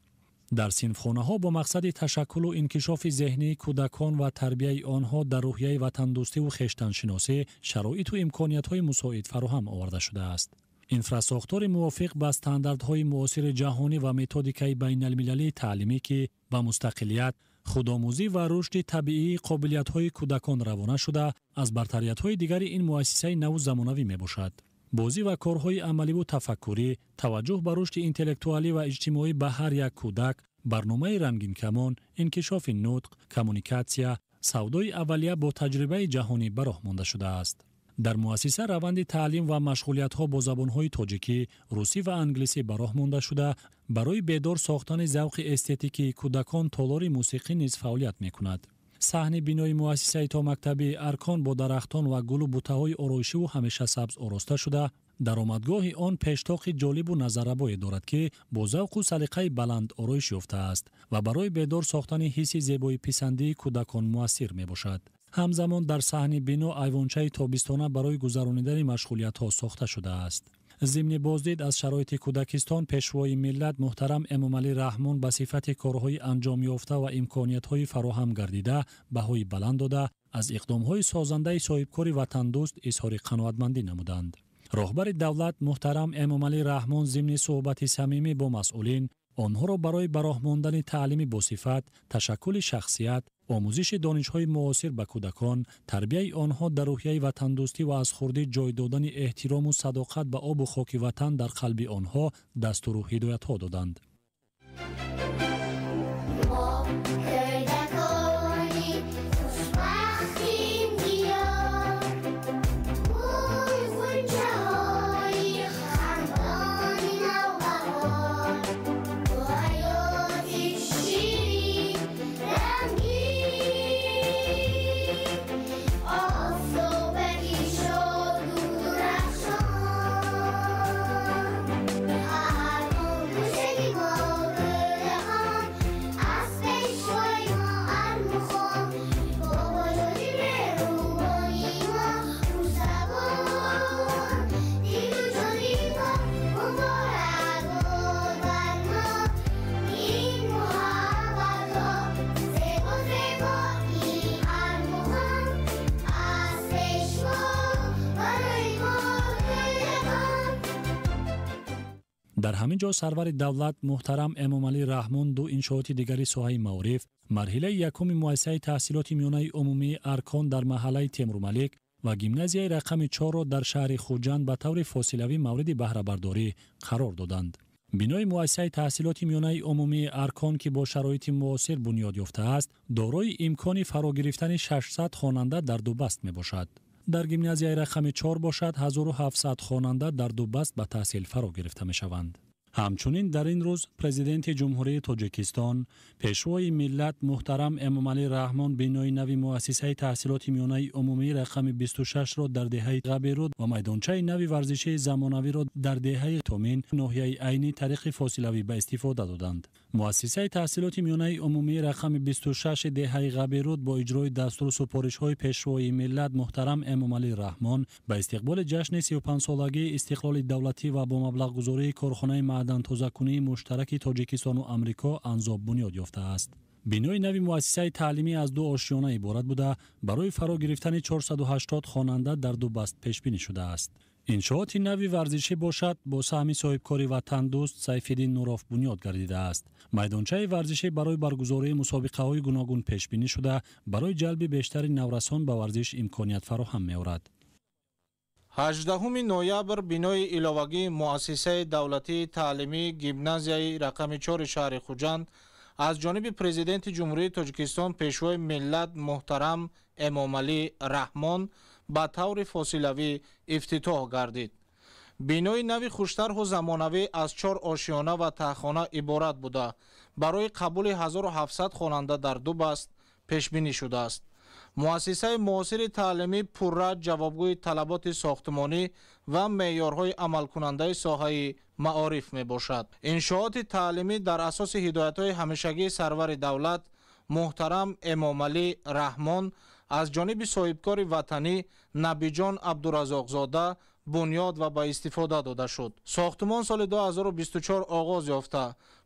Дар синфхонаҳо бо мақсади ташаккулу инкишофи зеҳнии кӯдакон ва тарбияи онҳо дар рӯҳияи ватандӯстиву хештаншиносӣ шароиту имкониятҳои мусоид фароҳам оварда шудааст. Инфрасохтори мувофиқ ба стандартҳои муосири ҷаҳонӣ ва методикаи байналмилалии таълимӣ, ки ба мустақилият, худомӯзӣ ва рушди табиии қобилиятҳои кӯдакон равона шуда, аз бартариятҳои дигари ин муассисаи наву замонавӣ мебошад. Бозӣ ва корҳои амаливу тафаккурӣ, таваҷҷӯҳ ба рушди интеллектуалӣ ва иҷтимоӣ ба ҳар як кӯдак, барномаи рангинкамон, инкишофи нутқ, коммуникатсия, савдои аввалия бо таҷрибаи ҷаҳонӣ ба роҳ монда шудааст. Дар муассиса раванди таълим ва машғулиятҳо бо забонҳои тоҷикӣ, русӣ ва англисӣ ба роҳ монда шуда, барои бедор сохтани завқи эстетикии кӯдакон толори мусиқӣ низ фаъолият мекунад. Саҳни бинои муассисаи томактабии Аркон бо дарахтон ва гулу бутаҳои ороишиву ҳамеша сабз ороста шуда, даромадгоҳи он пештоқи ҷолибу назаррабое дорад, ки бо завқу салиқаи баланд ороиш ёфтааст ва барои бедор сохтани ҳисси зебоиписандии кӯдакон муассир мебошад. Ҳамзамон дар саҳни бино айвончаи тобистона барои гузаронидани машғулиятҳо сохта шудааст. Зимни боздид аз шароити кӯдакистон пешвои миллат муҳтарам Эмомалӣ Раҳмон ба сифати корҳои анҷомёфта ва имкониятҳои фароҳам гардида баҳои баланд дода, аз иқдомҳои созандаи соҳибкори ватандӯст изҳори қаноатмандӣ намуданд. Роҳбари давлат муҳтарам Эмомалӣ Раҳмон зимни суҳбати самимӣ бо масъулин онҳоро барои ба роҳ мондани таълими босифат, ташаккули шахсият, омӯзиши донишҳои муосир ба кӯдакон, тарбияи онҳо дар рӯҳияи ватандӯстӣ ва аз хурдӣ ҷой додани эҳтирому садоқат ба обу хоки ватан дар қалби онҳо дастуру ҳидоятҳо доданд. Дар ҳамин ҷо сарвари давлат муҳтарам Эмомалӣ Раҳмон ду иншооти дигари соҳаи маориф, марҳилаи якуми муассисаи таҳсилоти миёнаи умумии Аркон дар маҳаллаи Темурмалик ва гимназияи рақами 4-ро дар шаҳри Хуҷанд ба таври фосилавӣ мавриди баҳрабардорӣ қарор доданд. Бинои муассисаи таҳсилоти миёнаи умумии Аркон, ки бо шароити муосир бунёд ёфтааст, дорои имкони фаро гирифтани 600 хонанда дар ду баст мебошад. Дар гимназияи рақами 4 бошад 1700 хонанда дар ду баст ба таҳсил фаро гирифта мешаванд. Ҳамчунин дар ин рӯз Президенти Ҷумҳурии Тоҷикистон, Пешвои миллат муҳтарам Эмомалӣ Раҳмон бинои нави муассисаи таҳсилоти миёнаи умумии рақами 26-ро дар деҳаи Ғаберуд ва майдончаи нави варзишии замонавиро дар деҳаи Томин ноҳияи Айнӣ тариқи фосилавӣ ба истифода доданд. Муассисаи таҳсилоти миёнаи умумии рақами 26 деҳаи Ғаберуд бо иҷрои дастуру супоришҳои Пешвои миллат муҳтарам Эмомалӣ Раҳмон ба истиқболи ҷашни 35-солагии истиқлоли давлатӣ ва бо маблағгузории корхонаи маъдантозакунии муштараки Тоҷикистону Амрико Анзоб бунёд ёфтааст. Бинои нави муассисаи таълимӣ аз ду ошёна иборат буда, барои фаро гирифтани 480 хонанда дар ду баст пешбинӣ шудааст. Иншооти нави варзишӣ бошад бо саҳми соҳибкори ватандӯст Сайфиддин Нуров бунёд гардидааст. Майдончаи варзишӣ барои баргузории мусобиқаҳои гуногун пешбинӣ шуда, барои ҷалби бештари наврасон ба варзиш имконият фароҳам меорад. 18 ноябр бинои иловагии муассисаи давлатии таълимии гимназияи рақами 4 шаҳри Хуҷанд аз ҷониби Президенти Ҷумҳурии Тоҷикистон Пешвои миллат муҳтарам Эмомалӣ Раҳмон ба таври фосилавӣ ифтитоҳ гардид. Бинои нави хуштарҳу замонавӣ аз 4 ошёна ва таҳхона иборат буда, барои қабули 1700 хонанда дар ду баст пешбинӣ шудааст. Муассисаи муосири таълимӣ пурра ҷавобгӯи талаботи сохтмонӣ ва меъёрҳои амалкунандаи соҳаи маориф мебошад. Иншооти таълимӣ дар асоси ҳидоятҳои ҳамешагии сарвари давлат муҳтарам Эмомалӣ Раҳмон аз ҷониби соҳибкори ватанӣ Набиҷон Абдуразоқзода бунёд ва ба истифода дода шуд. Сохтмон соли 2024 оғоз ёфта,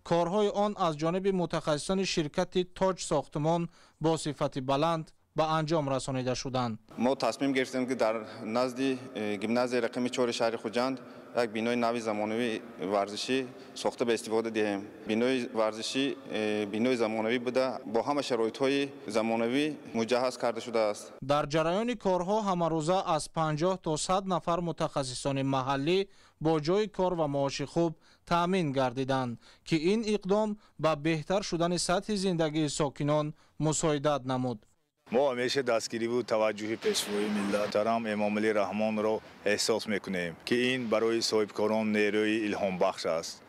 корҳои он аз ҷониби мутахассисони ширкати Тоҷ сохтмон бо сифати баланд ба анҷом расонида шуданд. Мо тасмим гирифтем, ки дар назди гимназияи рақами 4 шаҳри Хуҷанд як бинои нави замонавии варзишӣ сохта ба истифода диҳем. Бинои варзишӣ бинои замонавӣ буда, бо ҳама шароитҳои замонавӣ муҷаҳҳаз карда шудааст. Дар ҷараёни корҳо ҳамарӯза аз 50 то 100 нафар мутахассисони маҳаллӣ бо ҷойи кор ва маоши хуб таъмин гардиданд, ки ин иқдом ба беҳтар шудани сатҳи зиндагии сокинон мусоидат намуд. Мо ҳамеша дастгириву таваҷҷӯҳи Пешвои миллат муҳтарам Эмомалӣ Раҳмонро эҳсос мекунем, ки ин барои соҳибкорон нерӯи илҳомбахш аст.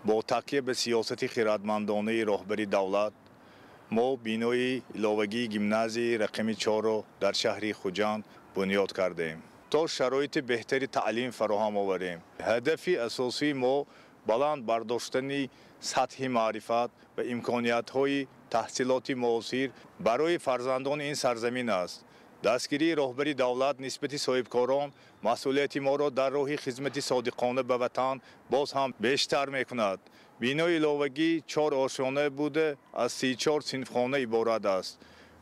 Бо такя ба сиёсати хиратмандонаи роҳбари давлат мо бинои иловагии гимназияи рақами 4-ро дар шаҳри Хуҷанд бунёд кардем, то шароити беҳтари таълим фароҳам оварем. Ҳадафи асосии мо баланд бардоштани сатҳи маърифат ва имкониятҳои таҳсилоти муосир барои фарзандони ин сарзамин аст. Дастгирии роҳбари давлат нисбати соҳибкорон масъулияти моро дар роҳи хизмати содиқона ба ватан боз ҳам бештар мекунад. Бинои иловагӣ 4 ошёна буда, аз 34 синфхона иборат аст,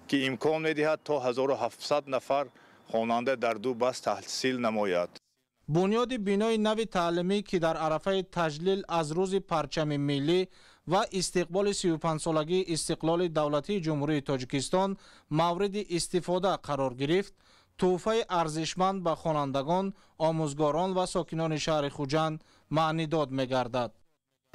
ки имкон медиҳад то 1700 нафар хонанда дар ду баст таҳсил намояд. Бунёди бинои нави таълимӣ, ки дар арафаи таҷлил аз рӯзи парчами миллӣ ва истиқболи 35-солагии истиқлоли давлатии Ҷумҳурии Тоҷикистон мавриди истифода қарор гирифт, тӯҳфаи арзишманд ба хонандагон, омӯзгорон ва сокинони шаҳри Хуҷанд маънидод мегардад.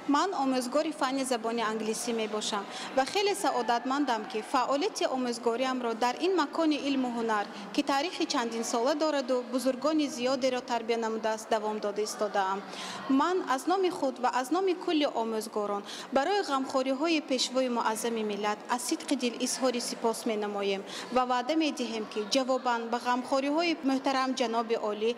Ман омӯзгори фанни забони англисӣ мебошам ва хеле саодатмандам, ки фаъолияти омӯзгориамро дар ин макони илму ҳунар, ки таърихи чандинсола дораду бузургони зиёдеро тарбия намудааст, давом дода истодаам. Ман аз номи худ ва аз номи кулли омӯзгорон барои ғамхориҳои Пешвои муаззами миллат аз сидқи дил изҳори сипос менамоем ва ваъда медиҳем, ки ҷавобан ба ғамхориҳои муҳтарам ҷаноби олӣ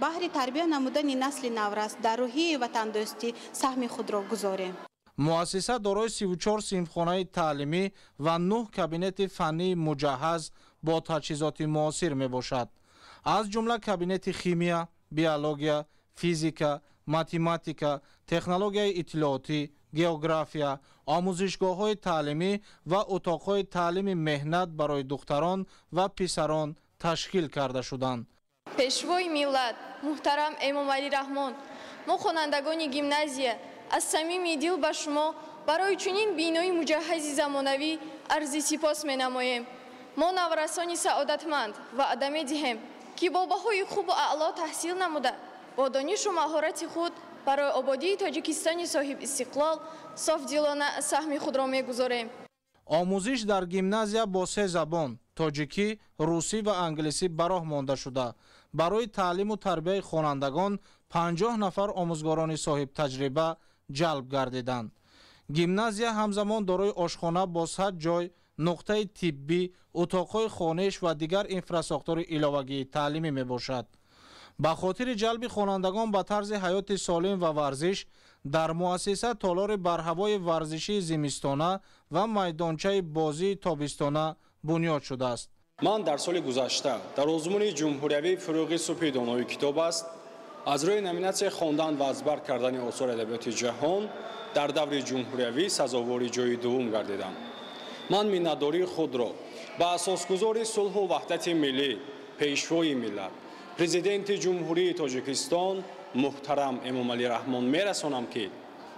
баҳри тарбия намудани насли наврас дар рӯҳияи ватандӯстӣ саҳми худро гузорем. Муассиса дорои 34 синфхонаи таълимӣ ва 9 кабинети фаннии муҷаҳҳаз бо таҷҳизоти муосир мебошад. Аз ҷумла кабинети химия, биология, физика, математика, технологияи иттилоотӣ, география, омӯзишгоҳҳои таълимӣ ва утоқҳои таълими меҳнат барои духтарон ва писарон ташкил карда шуданд. Пешвои миллат муҳтарам Эмомалӣ Раҳмон, мо хонандагони гимназия аз самими дил ба шумо барои чунин бинои муҷаҳҳази замонавӣ арзи сипос менамоем. Мо наврасони саодатманд ваъда медиҳем, ки бо баҳои хубу аъло таҳсил намуда, бо донишу маҳорати худ барои ободии Тоҷикистони соҳибистиқлол софдилона саҳми худро мегузорем. Омӯзиш дар гимназия бо 3 забон тоҷикӣ, русӣ ва англисӣ ба роҳ монда шуда, барои таълиму тарбияи хонандагон 50 нафар омӯзгорони соҳибтаҷриба ҷалб гардиданд. Гимназия ҳамзамон дорои ошхона бо 100 ҷой, нуқтаи тиббӣ, утоқҳои хониш ва дигар инфрасохтори иловагии таълимӣ мебошад. Ба хотири ҷалби хонандагон ба тарзи ҳаёти солим ва варзиш дар муассиса толори барҳавои варзишии зимистона ва майдончаи бозии тобистона бунёд шудааст. Ман дар соли гузашта дар озмуни ҷумҳуриявии фурӯғи субҳи донои китоб аст аз рӯи номинатсияи хондан ва аз бар кардани осори адабиёти ҷаҳон дар даври ҷумҳуриявӣ сазовори ҷойи дуввум гардидам. Ман миннатдории худро ба асосгузори сулҳу ваҳдати миллӣ, пешвои миллат, президенти Ҷумҳурии Тоҷикистон муҳтарам Эмомалӣ Раҳмон мерасонам, ки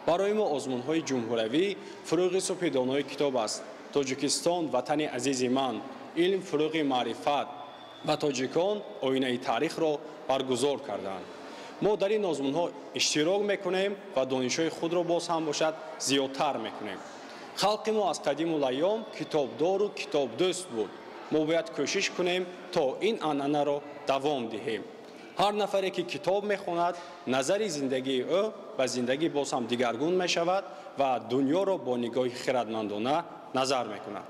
барои мо озмунҳои ҷумҳуриявӣ фурӯғи субҳи донои китоб аст, Тоҷикистон ватани азизи ман, илм фурӯғи маърифат ва тоҷикон оинаи таърихро баргузор карданд. Мо дар ин озмунҳо иштирок мекунем ва донишҳои худро боз ҳам бошад зиёдтар мекунем. Халқи мо аз қадиму лайём китобдору китобдӯст буд. Мо бояд кӯшиш кунем то ин анъанаро давом диҳем. Ҳар нафаре ки китоб мехонад, назари зиндагии ӯ ба зиндагӣ боз ҳам дигаргун мешавад ва дунёро бо нигоҳи хирадмандона назар мекунад.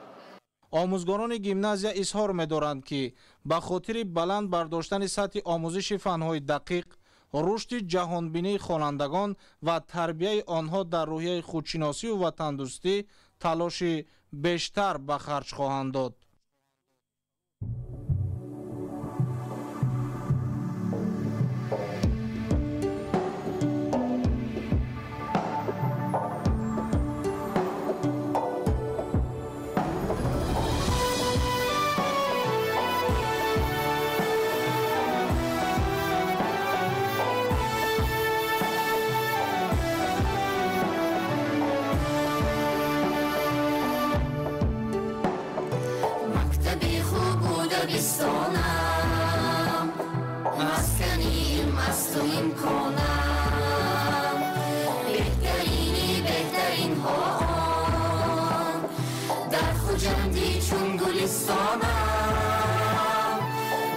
Омӯзгорони гимназия изҳор медоранд, ки ба хотири баланд бардоштани сатҳи омӯзиши фанҳои дақиқ, рушди ҷаҳонбинии хонандагон ва тарбияи онҳо дар рӯҳияи худшиносию ватандӯстӣ талоши бештар ба харҷ хоҳанд дод. Дабистонам, маскани илм асту имконам, беҳтарини беҳтаринҳо он дар Хуҷандӣ чун гулистонам.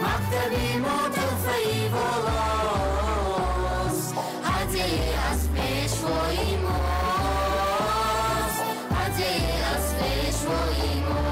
Мактаби мо тӯҳфаи волост, ҳадяе аз пешвои мост, ҳадяе аз пешвои мост.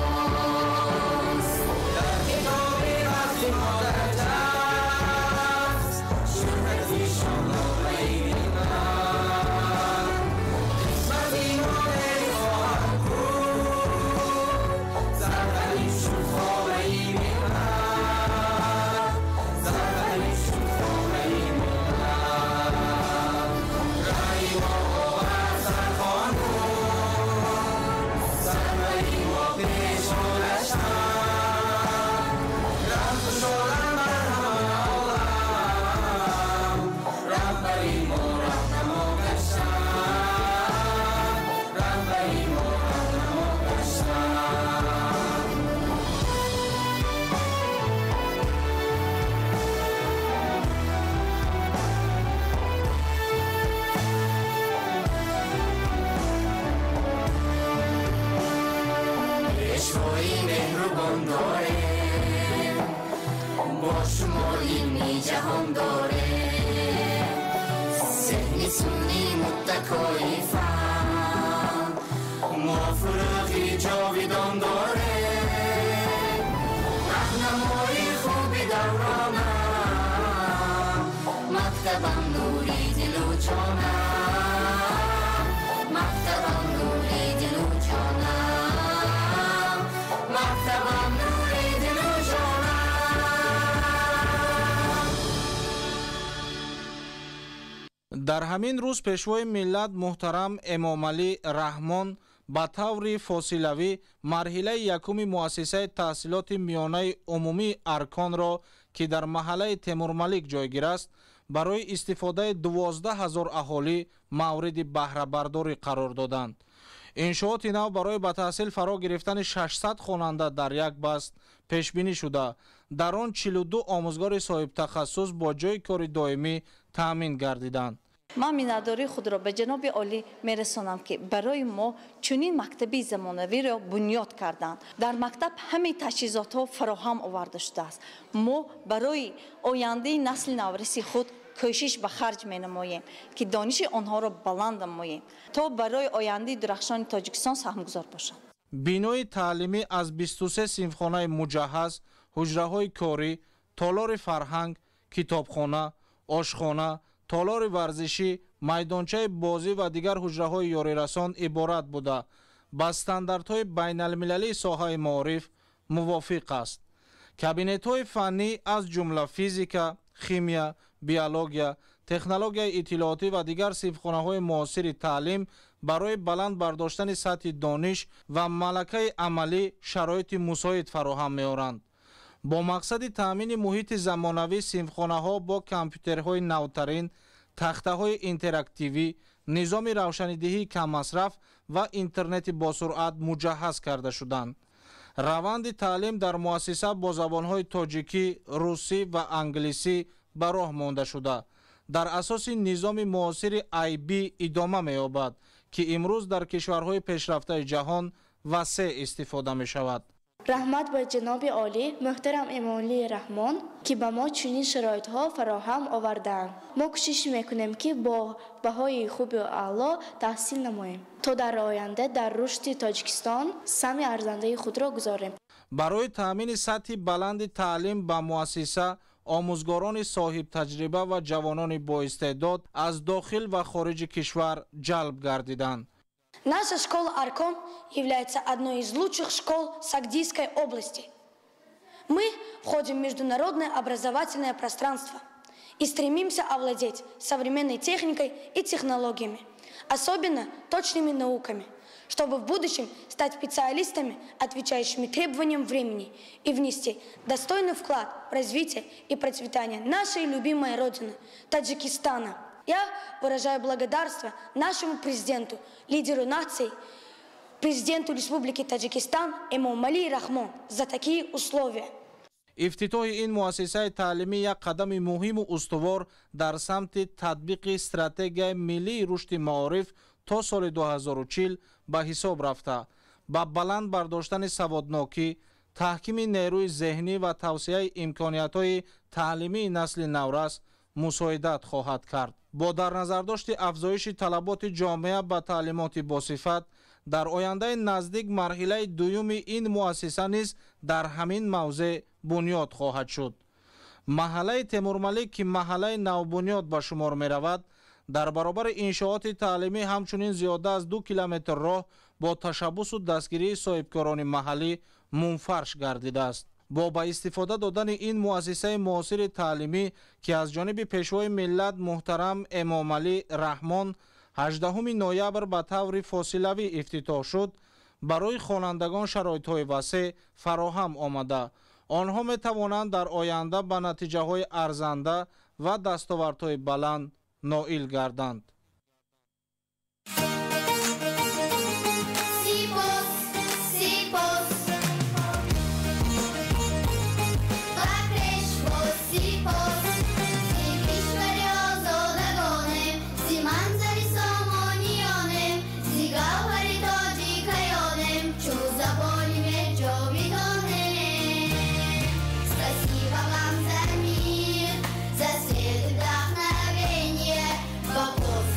Пешвои меҳрубон дорем, бо шумо илми ҷаҳон дорем, зеҳни суннӣ муттакои фан, мо фурӯғи ҷовидон дорем, раҳнамои хуби давронам, мактабам нури дилу ҷонам, мактабам нури дилу ҷонам, мактабам нури дилу ҷонам. Дар ҳамин рӯз пешвои миллат муҳтарам Эмомалӣ Раҳмон ба таври фосилавӣ марҳилаи якуми муассисаи таҳсилоти миёнаи умумии Арконро, ки дар маҳаллаи Темурмалик ҷойгир аст, барои истифодаи 12 000 аҳолӣ мавриди баҳрабардорӣ қарор доданд. Иншооти нав барои ба таҳсил фаро гирифтани 600 хонанда дар як баст пешбинӣ шуда, дар он 42 омӯзгори соҳибтахассус бо ҷойи кори доимӣ таъмин гардиданд. Ман миннатдории худро ба ҷаноби олӣ мерасонам, ки барои мо чунин мактаби замонавиро бунёд карданд. Дар мактаб ҳамаи таҷҳизотҳо фароҳам оварда шудааст. Мо барои ояндаи насли навраси худ кӯшиш ба харҷ менамоем, ки дониши онҳоро баланд намоем, то барои ояндаи дурахшони Тоҷикистон саҳмгузор бошанд. Бинои таълимӣ аз 23 синфхонаи муҷаҳҳаз, ҳуҷраҳои корӣ, толори фарҳанг, китобхона, ошхона, толори варзишӣ, майдончаи бозӣ ва дигар ҳуҷраҳои ёрирасон иборат буда, ба стандартҳои байналмилалии соҳаи маориф мувофиқ аст. Кабинетҳои фаннӣ аз ҷумла физика, химия, биология, технологияи иттилоотӣ ва дигар синфхонаҳои муосири таълим барои баланд бардоштани сатҳи дониш ва малакаи амалӣ шароити мусоид фароҳам меоранд. Бо мақсади таъмини муҳити замонавӣ синфхонаҳо бо компютерҳои навтарин, тахтаҳои интерактивӣ, низоми равшанидиҳии каммасраф ва интернети босуръат муҷаҳҳаз карда шуданд. Раванди таълим дар муассиса бо забонҳои тоҷикӣ, русӣ ва англисӣ ба роҳ монда шуда, дар асоси низоми муосири IB идома меёбад, ки имрӯз дар кишварҳои пешрафтаи ҷаҳон васеъ истифода мешавад. Раҳмат ба ҷаноби олӣ муҳтарам Эмомалӣ Раҳмон, ки ба мо чунин шароитҳо фароҳам овардаанд. Мо кӯшиш мекунем, ки бо баҳои хубу аъло таҳсил намоем, то дар оянда дар рушди Тоҷикистон саҳми арзандаи худро гузорем. Барои таъмини сатҳи баланди таълим ба муассиса омӯзгорони соҳибтаҷриба ва ҷавонони боистеъдод аз дохил ва хориҷи кишвар ҷалб гардиданд. Наша школа «Аркон» является одной из лучших школ Согдийской области. Мы входим в международное образовательное пространство и стремимся овладеть современной техникой и технологиями, особенно точными науками, чтобы в будущем стать специалистами, отвечающими требованиям времени, и внести достойный вклад в развитие и процветание нашей любимой Родины – Таджикистана. Я выражаю благодарство нашему президенту, лидеру нации, президенту Республики Таджикистан Эмомали Рахмон за такие условия. Ифтитоҳи ин муассисаи таълимӣ як қадами муҳиму устувор дар самти татбиқи стратегияи миллии рушди маориф то соли 2040 ба ҳисоб рафта, ба баланд бардоштани саводнокӣ, таҳкими нерӯи зеҳнӣ ва тавсеаи имкониятҳои таълимии насли наврас мусоидат хоҳад кард. Бо дар назардошти афзоиши талаботи ҷомеа ба таълимоти босифат, дар ояндаи наздик марҳилаи дуюми ин муассиса низ дар ҳамин мавзеъ бунёд хоҳад шуд. Маҳаллаи Темурмалик, ки маҳаллаи навбунёд ба шумор меравад, дар баробари иншооти таълимӣ ҳамчунин зиёда аз 2 километр роҳ бо ташаббусу дастгирии соҳибкорони маҳаллӣ мунфарш гардидааст. Бо ба истифода додани ин муассисаи муосири таълимӣ, ки аз ҷониби пешвои миллат муҳтарам Эмомалӣ Раҳмон 18 ноябр ба таври фосилавӣ ифтитоҳ шуд, барои хонандагон шароитҳои васеъ фароҳам омада, онҳо метавонанд дар оянда ба натиҷаҳои арзанда ва дастовардҳои баланд ноил гарданд. За свет и вдохновение. Вопрос.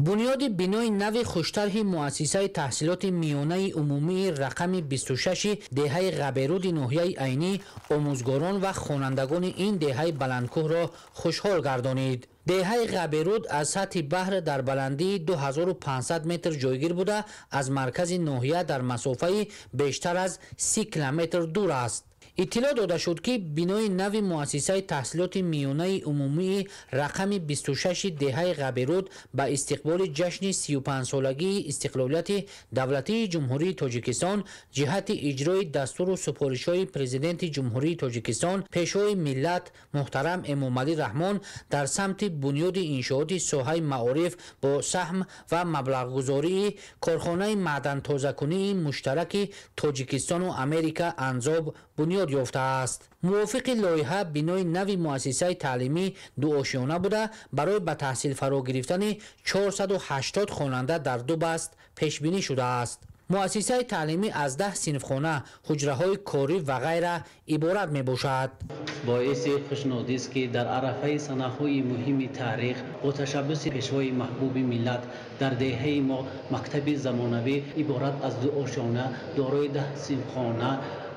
Бунёди бинои нави хуштарҳи муассисаи таҳсилоти миёнаи умумии рақами 26 деҳаи Ғаберуди ноҳияи Айнӣ омӯзгорон ва хонандагони ин деҳаи баландкӯҳро хушҳол гардонид. Деҳаи Ғаберуд аз сатҳи баҳр дар баландии 2500 метр ҷойгир буда, аз маркази ноҳия дар масофаи бештар аз 30 километр дур аст. Иттилоъ дода шуд, ки бинои нави муассисаи таҳсилоти миёнаи умумии рақами 26 деҳаи Ғаберуд ба истиқболи ҷашни 35-солагии истиқлолияти давлатии Ҷумҳурии Тоҷикистон ҷиҳати иҷрои дастуру супоришҳои Президенти Ҷумҳурии Тоҷикистон, Пешвои миллат муҳтарам Эмомалӣ Раҳмон дар самти бунёди иншооти соҳаи маориф бо саҳм ва маблағгузории корхонаи маъдантозакунии муштараки Тоҷикистону Америка Анзоб бунёд ёфтааст. Мувофиқи лоиҳа, бинои нави муассисаи таълимӣ дуошёна буда, барои ба таҳсил фаро гирифтани 480 хонанда дар ду баст пешбинӣ шудааст. Муассисаи таълимӣ аз 10 синфхона, ҳуҷраҳои корӣ ва ғайра иборат мебошад. Боиси хушнудист, ки дар арафаи санаҳои муҳими таърих бо ташаббуси пешвои маҳбуби миллат дар деҳаи мо мактаби замонавӣ иборат аз ду ошёна, дорои 10 синфхона,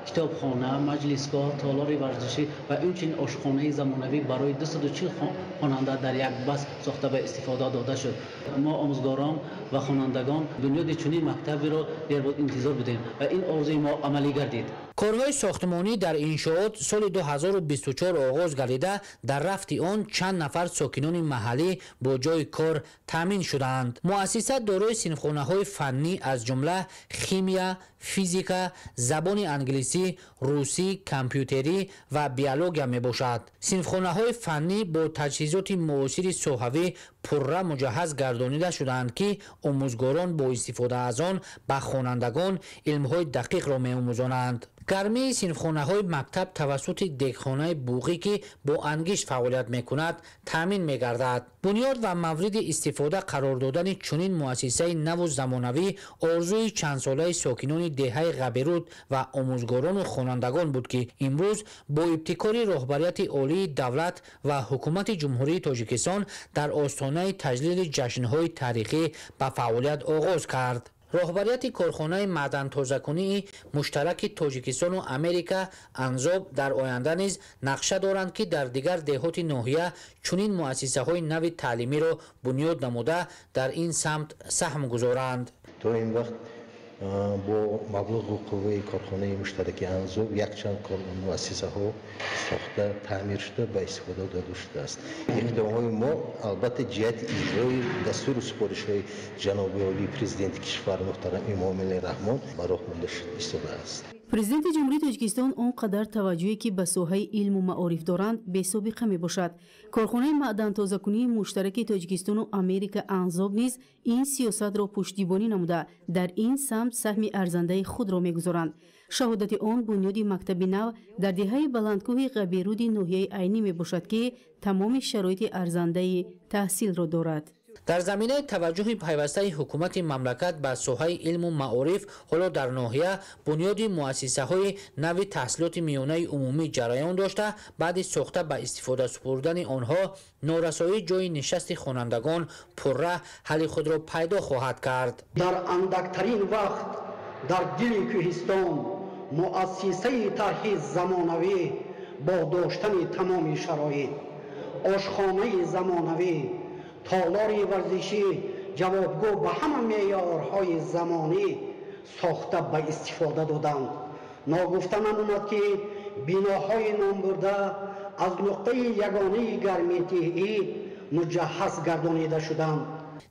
китобхона, маҷлисгоҳ, толори варзишӣ ва инчунин ошхонаи замонавӣ барои 240 хонанда дар як баст сохта ба истифода дода шуд. Мо омӯзгорон ва хонандагон бунёди чунин мактабиро дербоз интизор будем ва ин орзуи мо амалӣ гардид. Корҳои сохтмонӣ дар иншоот соли 2024 оғоз гардида, дар рафти он чанд нафар сокинони маҳаллӣ бо ҷойи кор таъмин шудаанд. Муассиса дорои синфхонаҳои фаннӣ аз ҷумла химия, физика, забони англисӣ, русӣ, компютерӣ ва биология мебошад. Синфхонаҳои фаннӣ бо таҷҳизоти муосири соҳавӣ пурра муҷаҳҳаз гардонида шудаанд, ки омӯзгорон бо истифода аз он ба хонандагон илмҳои дақиқро меомӯзонанд. Гармии синфхонаҳои мактаб тавассути дегхонаи буғӣ, ки бо ангишт фаъолият мекунад, таъмин мегардад. Бунёд ва мавриди истифода қарор додани чунин муассисаи наву замонавӣ орзуи чандсолаи сокинони деҳаи Ғаберуд ва омӯзгорону хонандагон буд, ки имрӯз бо ибтикори роҳбарияти олии давлат ва ҳукумати Ҷумҳурии Тоҷикистон дар остонаи таҷлили ҷашнҳои таърихӣ ба фаъолият оғоз кард. Роҳбарияти корхонаи маъдантозакунии муштараки Тоҷикистону Америка Анзоб дар оянда низ нақша доранд, ки дар дигар деҳоти ноҳия чунин муассисаҳои нави таълимиро бунёд намуда, дар ин самт саҳм гузоранд. То ин вақт бо маблағу қувваи корхонаи муштараки Анзоб якчанд муассисаҳо сохта, таъмир шуда, ба истифода дода шудааст. Иқдомҳои мо албатта ҷиҳати иҷрои дастуру супоришҳои ҷаноби олии Президенти кишвар муҳтарам Эмомалӣ Раҳмон ба роҳ монда истодааст. Президенти Ҷумҳурии Тоҷикистон он қадар таваҷҷӯҳе, ки ба соҳаи илму маориф доранд, бесобиқа мебошад. Корхонаи маъдантозакунии муштараки Тоҷикистону Америка Анзоб низ ин сиёсатро пуштибонӣ намуда, дар ин самт саҳми арзандаи худро мегузоранд. Шаҳодати он бунёди мактаби нав дар деҳаи баландкӯҳи Ғаберуди ноҳияи Айнӣ мебошад, ки тамоми шароити арзандаи таҳсилро дорад. Дар заминаи таваҷҷӯҳи пайвастаи ҳукумати мамлакат ба соҳаи илму маориф ҳоло дар ноҳия бунёди муассисаҳои нави таҳсилоти миёнаи умумӣ ҷараён дошта, баъди сохта ба истифода супурдани онҳо норасоии ҷойи нишасти хонандагон пурра ҳалли худро пайдо хоҳад кард. Дар андактарин вақт дар дили кӯҳистон муассисаи тарҳи замонавӣ бо доштани тамоми шароит, ошхонаи замонавӣ, толори варзишӣ ҷавобгӯ ба ҳама меъёрҳои замонӣ сохта ба истифода доданд. Ногуфта намонад, ки биноҳои номбурда аз нуқтаи ягонаи гармидиҳӣ муҷаҳҳаз гардонида шуданд.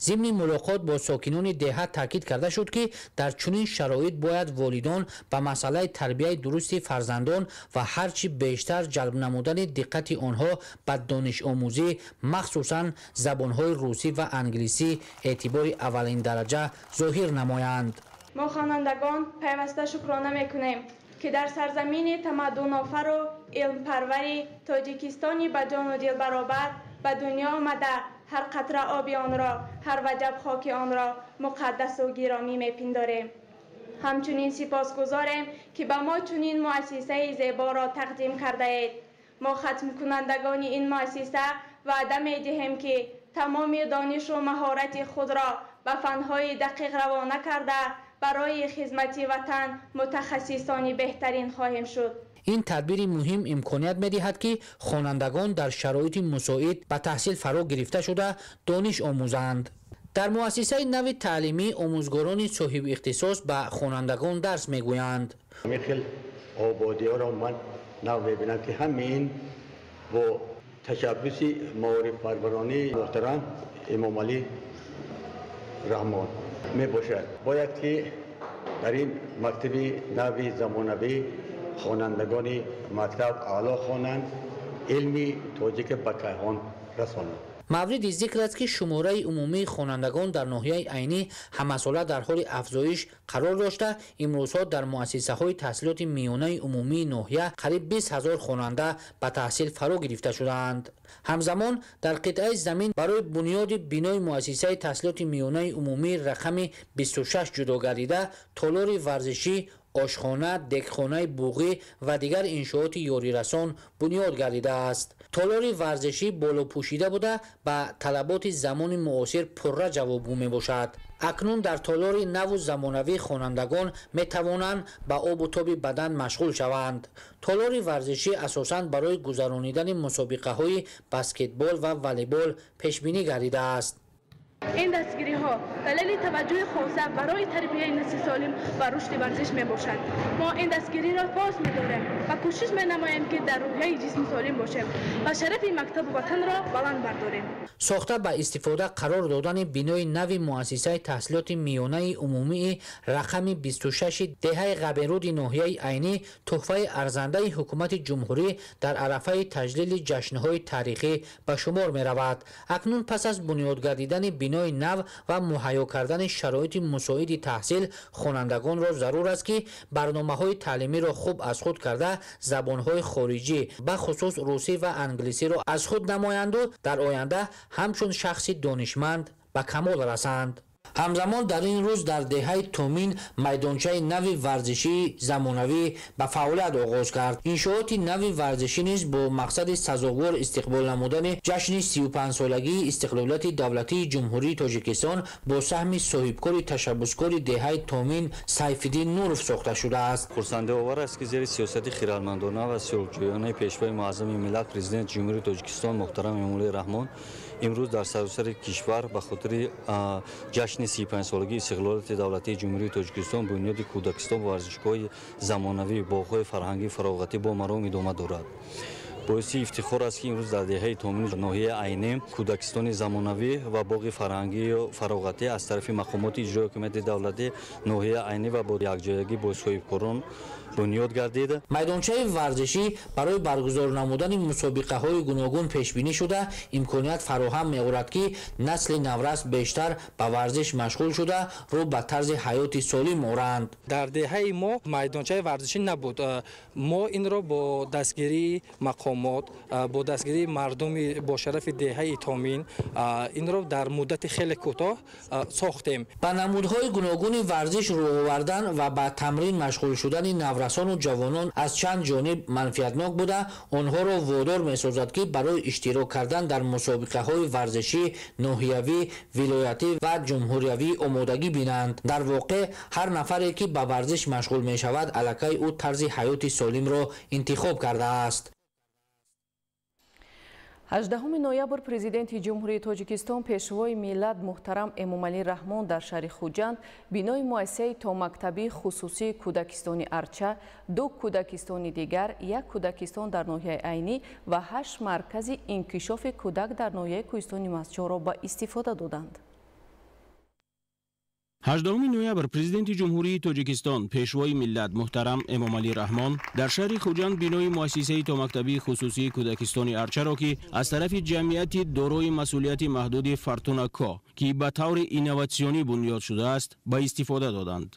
Зимни мулоқот бо сокинони деҳа таъкид карда шуд, ки дар чунин шароит бояд волидон ба масъалаи тарбияи дурусти фарзандон ва ҳарчи бештар ҷалб намудани диққати онҳо ба донишомӯзӣ, махсусан забонҳои русӣ ва англисӣ, эътибори аввалиндараҷа зоҳир намоянд. Мо хонандагон пайваста шукрона мекунем, ки дар сарзамини тамаддунофару илмпарвари Тоҷикистони ба ҷону дил баробар ба дунё омада, ҳар қатра оби онро, ҳар ваҷаб хоки онро муқаддасу гиромӣ мепиндорем. Ҳамчунин сипосгузорем, ки ба мо чунин муассисаи зеборо тақдим кардаед. Мо хатмкунандагони ин муассиса ваъда медиҳем, ки Тамоми донишу маҳорати худро ба фанҳои дақиқ равона карда, барои хизмати ватан мутахассисони беҳтарин хоҳем шуд. Ин тадбири муҳим имконият медиҳад, ки хонандагон дар шароити мусоид ба таҳсил фаро гирифта шуда, дониш омӯзанд. Дар муассисаи нави таълимӣ омӯзгорони соҳибихтисос ба хонандагон дарс мегӯянд. Ҳамин хел ободиҳоро ман нав мебинам, ки ҳамин бо ташаббуси маорифпарваронии муҳтарам Эмомалӣ Раҳмон мебошад. Бояд ки дар ин мактаби нави замонавӣ хонандагони мактаб аъло хонанд, илми тоҷика ба кайҳон расонанд. Мавриди зикр аст, ки шумораи умумии хонандагон дар ноҳияи Айнӣ ҳамасола дар ҳоли афзоиш қарор дошта, имрӯзҳо дар муассисаҳои таҳсилоти миёнаи умумии ноҳия қариб 20 000 хонанда ба таҳсил фаро гирифта шудаанд. Ҳамзамон дар қитъаи замин барои бунёди бинои муассисаи таҳсилоти миёнаи умумии рақами 26 ҷудо гардида, толори варзишӣ, ошхона, дегхонаи буғӣ ва дигар иншооти ёрирасон бунёд гардидааст. Толори варзишӣ болопӯшида буда, ба талаботи замони муосир пурра ҷавобгӯ мебошад. Акнун дар толори наву замонавӣ хонандагон метавонанд ба обу тоби бадан машғул шаванд. Толори варзишӣ асосан барои гузаронидани мусобиқаҳои баскетбол ва волейбол пешбинӣ гардидааст. Ин дастгириҳо далели таваҷҷӯҳи хоса барои тарбияи насли солим ва рушди варзиш мебошад. Мо ин дастгириро пос медорем ва кӯшиш менамоем, ки дар рӯҳияи ҷисми солим бошем ва шарафи мактабу ватанро баланд бардорем. Сохта ба истифода қарор додани бинои нави муассисаи таҳсилоти миёнаи умумии рақами 26 деҳаи Ғаберуди ноҳияи Айнӣ тӯҳфаи арзандаи ҳукумати ҷумҳурӣ дар арафаи таҷлили ҷашнҳои таърихӣ ба шумор меравад. Акнун пас аз бунёд гардидани бинои нав ва муҳайё кардани шароити мусоиди таҳсил, хонандагонро зарур аст, ки барномаҳои таълимиро хуб аз худ карда, забонҳои хориҷӣ, бахусус русӣ ва англисиро аз худ намоянду дар оянда ҳамчун шахси донишманд ба камол расанд. Ҳамзамон дар ин рӯз дар деҳаи Томин майдончаи нави варзишии замонавӣ ба фаъолият оғоз кард. Иншооти нави варзишӣ низ бо мақсади сазовор истиқбол намудани ҷашни 35-солагии истиқлолияти давлатии Ҷумҳурии Тоҷикистон бо саҳми соҳибкори ташаббускори деҳаи Томин Сайфиддин Нуров сохта шудааст. Хурсандиовар аст, ки зери сиёсати хирадмандона ва сулҳҷӯёнаи Пешвои муаззами миллат, Президенти Ҷумҳурии Тоҷикистон муҳтарам Эмомалӣ Раҳмон, имрӯз дар саросари кишвар ба хотири ҷашни 35-солагии истиқлолияти давлатии Ҷумҳурии Тоҷикистон бунёди кӯдакистон ва варзишгоҳи замонавӣ, боғҳои фарҳангии фароғатӣ бо маром идома дорад. Боиси ифтихор аст, ки имрӯз дар деҳаи Томини ноҳияи Айнӣ кӯдакистони замонавӣ ва боғи фарҳангию фароғатӣ аз тарафи мақомоти иҷрои ҳокимияти давлатӣ ноҳияи Айнӣ ва бо якҷоягӣ бо соҳибкорон бунёд гардид. Майдончаи варзишӣ барои баргузор намудани мусобиқаҳои гуногун пешбинӣ шуда, имконият фароҳам меорад, ки насли наврас бештар ба варзиш машғул шуда, рӯ ба тарзи ҳаёти солим оранд. Дар деҳаи мо майдончаи варзишӣ набуд. Мо инро бо дастгирии мақомот, бо дастгирии мардуми бошарафи деҳаи Томин инро дар муддати хеле кӯтоҳ сохтем. Ба намудҳои гуногуни варзиш рӯ овардан ва ба тамрин машғул шудани наврасону ҷавонон аз чанд ҷониб манфиатнок буда, онҳоро водор месозад, ки барои иштирок кардан дар мусобиқаҳои варзишӣ ноҳиявӣ, вилоятӣ ва ҷумҳуриявӣ омодагӣ бинанд. Дар воқеъ, ҳар нафаре, ки ба варзиш машғул мешавад, аллакай ӯ тарзи ҳаёти солимро интихоб кардааст. 18 ноябр Президенти Ҷумҳурии Тоҷикистон, Пешвои миллат муҳтарам Эмомалӣ Раҳмон дар шаҳри Хуҷанд бинои муассисаи томактабии хусусии кӯдакистони Арча, ду кӯдакистони дигар, як кӯдакистон дар ноҳияи Айнӣ ва ҳашт маркази инкишофи кӯдак дар ноҳияи Кӯҳистони Мастчоҳро ба истифода доданд. 18 ноябр Президенти Ҷумҳурии Тоҷикистон, Пешвои миллат муҳтарам Эмомалӣ Раҳмон дар шаҳри Хуҷанд бинои муассисаи томактабии хусусии кӯдакистони Арчаро, ки аз тарафи ҷамъияти дорои масъулияти маҳдуди Фортуна Ко, ки ба таври инноватсионӣ бунёд шудааст, ба истифода доданд.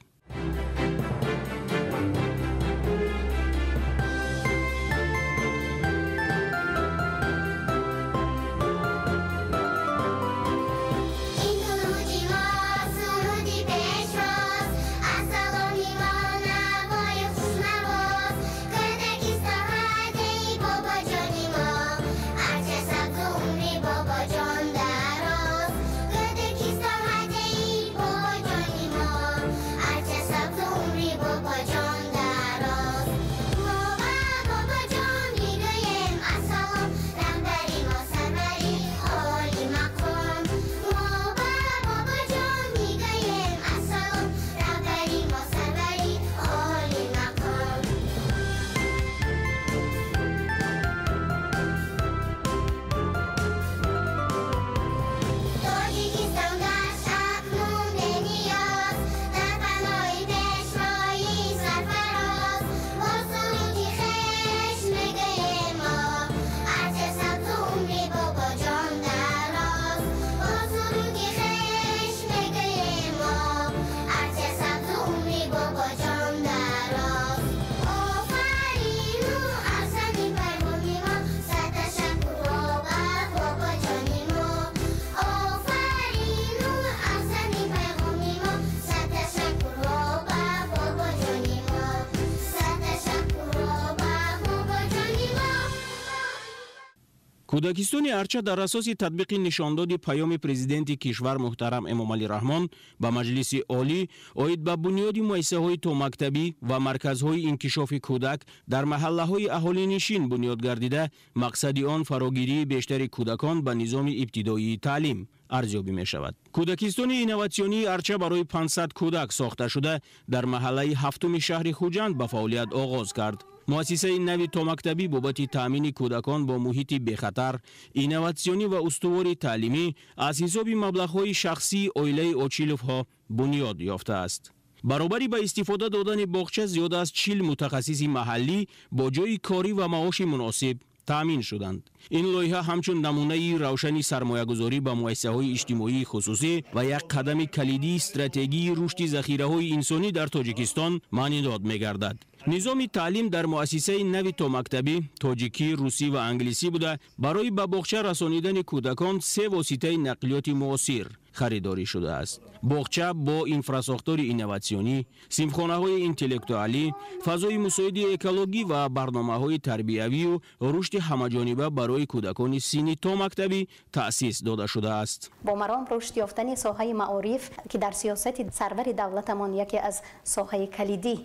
Кӯдакистони Арча дар асоси татбиқи нишондоди паёми президенти кишвар муҳтарам Эмомалӣ Раҳмон ба Маҷлиси Олӣ оид ба бунёди муассисаҳои томактабӣ ва марказҳои инкишофи кӯдак дар маҳаллаҳои аҳолинишин бунёд гардида, мақсади он фарогирии бештари кӯдакон ба низоми ибтидоии таълим арзёбӣ мешавад. Кӯдакистони инноватсионии Арча барои 500 кӯдак сохта шуда, дар маҳаллаи ҳафтуми шаҳри Хуҷанд ба фаъолият оғоз кард. Муассисаи нави томактабӣ бобати таъмини кӯдакон бо муҳити бехатар, инноватсионӣ ва устувори таълимӣ аз ҳисоби маблағҳои шахсии оилаи Очиловҳо бунёд ёфтааст. Баробари ба истифода додани боғча зиёда аз 40 мутахассиси маҳаллӣ бо ҷойи корӣ ва маоши муносиб таъмин шуданд. Ин лоиҳа ҳамчун намунаи равшани сармоягузорӣ ба муассисаҳои иҷтимоии хусусӣ ва як қадами калидии стратегии рушди захираҳои инсонӣ дар Тоҷикистон маънидод мегардад. Низоми таълим дар муассисаи нави томактабӣ тоҷикӣ, русӣ ва англисӣ буда, барои ба боғча расонидани кӯдакон се воситаи нақлиёти муосир харидорӣ шудааст. Боғча бо инфрасохтори инноватсионӣ, синфхонаҳои интеллектуалӣ, фазои мусоиди экологӣ ва барномаҳои тарбиявию рушди ҳамаҷониба барои кӯдакони синни томактабӣ таъсис дода шудааст. Бо маром рушд ёфтани соҳаи маориф, ки дар сиёсати сарвари давлатамон яке аз соҳаи калидӣ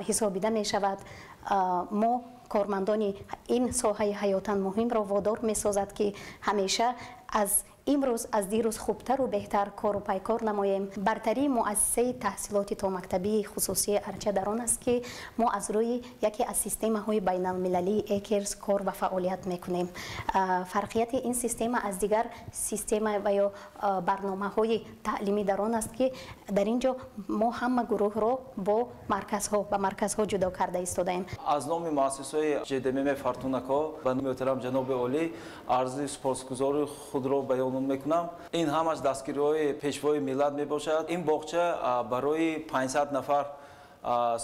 ҳисобида мешавад, мо кормандони ин соҳаи ҳаётан муҳимро водор месозад, ки ҳамеша аз имрӯз аз дирӯз хубтару беҳтар кору пайкор намоем. Бартарии муассисаи таҳсилоти томактабии хусусии Арча дар он аст, ки мо аз рӯи яке аз системаҳои байналмилалии Экерс кор ва фаъолият мекунем. Фарқияти ин система аз дигар система ва ё барномаҳои таълимӣ дар он аст, ки дар ин ҷо мо ҳама гурӯҳро бо марказҳо ба марказҳо ҷудо карда истодаем. Аз номи муассисаи ЖДММ Фартунако ба муҳтарам ҷаноби олӣ арзи сипосгузории худро баён мекунам. Ин ҳамаш дастгириҳои пешвои миллат мебошад. Ин боғча барои 500 нафар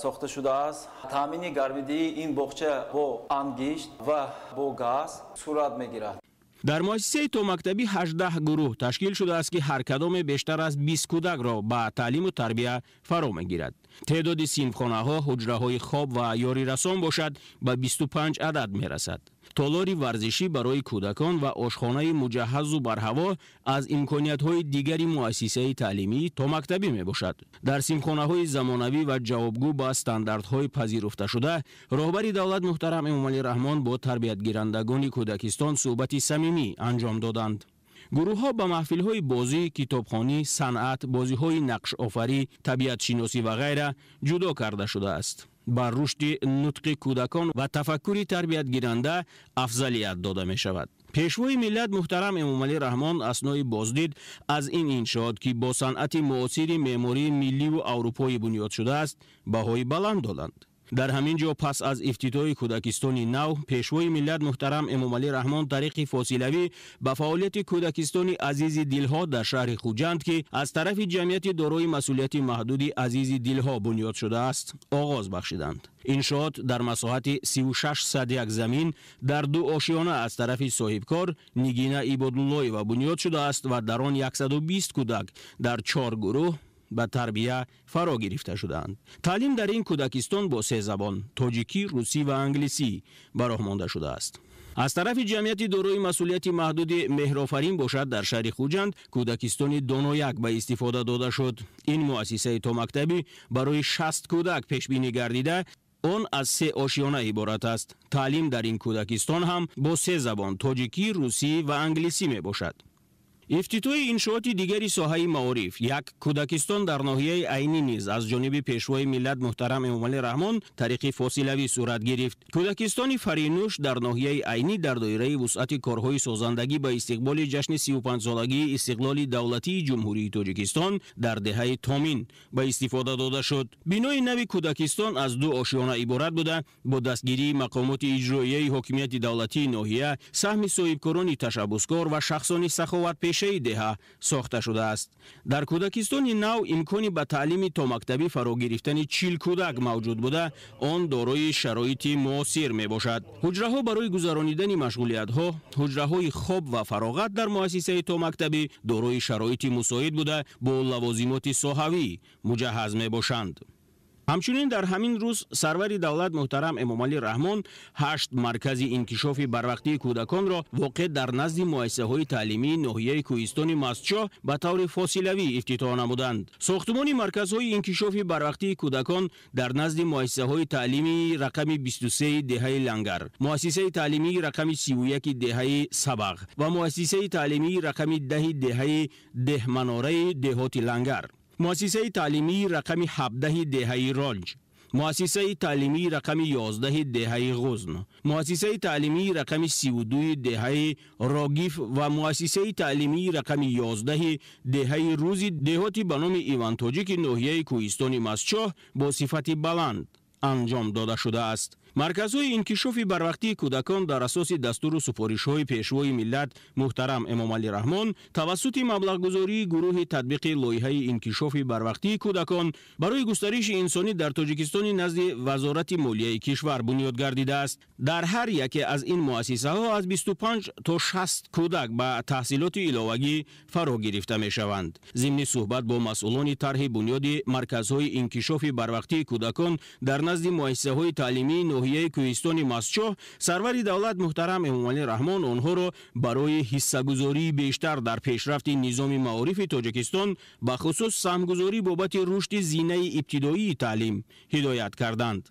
сохта шудааст. Таъмини гармидиҳии ин боғча бо ангишт ва бо газ сурат мегирад. Дар муассисаи томактабӣ 18 гурӯҳ ташкил шудааст, ки ҳар кадоме бештар аз 20 кӯдакро ба таълиму тарбия фаро мегирад. Теъдоди синфхонаҳо, ҳуҷраҳои хоб ва ёрирасон бошад ба 25 адад мерасад. Толори варзишӣ барои кӯдакон ва ошхонаи муҷаҳҳазу барҳаво аз имкониятҳои дигари муассисаи таълимии томактабӣ мебошад. Дар синфхонаҳои замонавӣ ва ҷавобгӯ ба стандартҳои пазируфташуда роҳбари давлат муҳтарам Эмомалӣ Раҳмон бо тарбиятгирандагони кӯдакистон суҳбати самимӣ анҷом доданд. Гурӯҳҳо ба маҳфилҳои бозӣ, китобхонӣ, санъат, бозиҳои нақшофарӣ, табиатшиносӣ ва ғайра ҷудо карда шудааст. Ба рушди нутқи кӯдакон ва тафаккури тарбиятгиранда афзалият дода мешавад. Пешвои миллат муҳтарам Эмомалӣ Раҳмон аснои боздид аз ин иншоот, ки бо санъати муосири меъмории милливу аврупоӣ бунёд шудааст, баҳои баланд доданд. Дар ҳамин ҷо пас аз ифтитоҳи кӯдакистони нав пешвои миллат муҳтарам Эмомалӣ Раҳмон тариқи фосилавӣ ба фаъолияти кӯдакистони Азизи дилҳо дар шаҳри Хуҷанд, ки аз тарафи ҷамъияти дорои масъулияти маҳдуди Азизи дилҳо бунёд шудааст, оғоз бахшиданд. Иншоот дар масоҳати 36 як замин дар ду ошиёна аз тарафи соҳибкор Нигина Ибодуллоева бунёд шудааст ва дар он 120 кӯдак дар чор гурӯҳ ба тарбия фаро гирифта шудаанд. Таълим дар ин кӯдакистон бо се забон тоҷикӣ, русӣ ва англисӣ ба роҳ монда шудааст. Аз тарафи ҷамъияти дорои масъулияти маҳдуди Меҳрофарин бошад, дар шаҳри Хуҷанд кӯдакистони Донояк ба истифода дода шуд. Ин муассисаи томактабӣ барои 60 кӯдак пешбинӣ гардида, он аз се ошиёна иборат аст. Таълим дар ин кӯдакистон ҳам бо се забон тоҷикӣ, русӣ ва англисӣ мебошад. Ифтитоҳи иншооти дигари соҳаи маориф, як кӯдакистон дар ноҳияи Айнӣ низ аз ҷониби пешвои миллат муҳтарам Эмомалӣ Раҳмон тариқи фосилавӣ сурат гирифт. Кӯдакистони Фаринӯш дар ноҳияи Айнӣ дар доираи вусъати корҳои созандагӣ ба истиқболи ҷашни 35-солагии истиқлоли давлатии Ҷумҳурии Тоҷикистон дар деҳаи Томин ба истифода дода шуд. Бинои нави кӯдакистон аз ду ошиёна иборат буда, бо дастгирии мақомоти иҷроияи ҳокимияти давлатии ноҳия, саҳми соҳибкорони ташаббускор ва шахсони саховатпеш шаи деҳа сохта шудааст. Дар кӯдакистони нав имкони ба таълими томактабӣ фаро гирифтани 40 кӯдак мавҷуд буда, он дорои шароити муосир мебошад. Ҳуҷраҳо барои гузаронидани машғулиятҳо, ҳуҷраҳои хоб ва фароғат дар муассисаи томактабӣ дорои шароити мусоид буда, бо лавозимоти соҳавӣ муҷаҳҳаз мебошанд. Ҳамчунин дар ҳамин рӯз сарвари давлат муҳтарам Эмомалӣ Раҳмон 8 маркази инкишофи барвақтии кӯдаконро воқеъ дар назди муассисаҳои таълимии ноҳияи Кӯҳистони Мастчоҳ ба таври фосилавӣ ифтитоҳ намуданд. Сохтумони марказҳои инкишофи барвақтии кӯдакон дар назди муассисаҳои таълимии рақами 23 деҳаи Лангар, муассисаи таълимии рақами 31 деҳаи Сабағ ва муассисаи таълимии рақами 10 деҳаи Деҳманораи деҳоти Лангар, муассисаи таълимии рақами 17 деҳаи Ронҷ, муассисаи таълимии рақами 11 деҳаи Ғузн, муассисаи таълимии рақами 32 деҳаи Рогиф ва муассисаи таълимии рақами 11 деҳаи Рӯзи деҳоти ба номи Иван Тоҷики ноҳияи Кӯҳистони Мастчоҳ бо сифати баланд анҷом дода шудааст. Марказҳои инкишофи барвақтии кӯдакон дар асоси дастуру супоришҳои Пешвои миллат муҳтарам Эмомалӣ Раҳмон тавассути маблағгузории гурӯҳи татбиқи лоиҳаи инкишофи барвақтии кӯдакон барои густариши инсонӣ дар Тоҷикистони назди Вазорати молияи кишвар бунёд гардидааст. Дар ҳар яке аз ин муассисаҳо аз 25 то 60 кӯдак ба таҳсилоти иловагӣ фаро гирифта мешаванд. Зимни суҳбат бо масъулони тарҳи бунёди марказҳои инкишофи барвақтии кӯдакон дар назди муассисаҳои таълимии ноҳияи Кӯҳистони Мастчоҳ сарвари давлат муҳтарам Эмомалӣ Раҳмон онҳоро барои ҳиссагузории бештар дар пешрафти низоми маорифи Тоҷикистон, бахусус саҳмгузорӣ бобати рушди зинаи ибтидоии таълим ҳидоят карданд.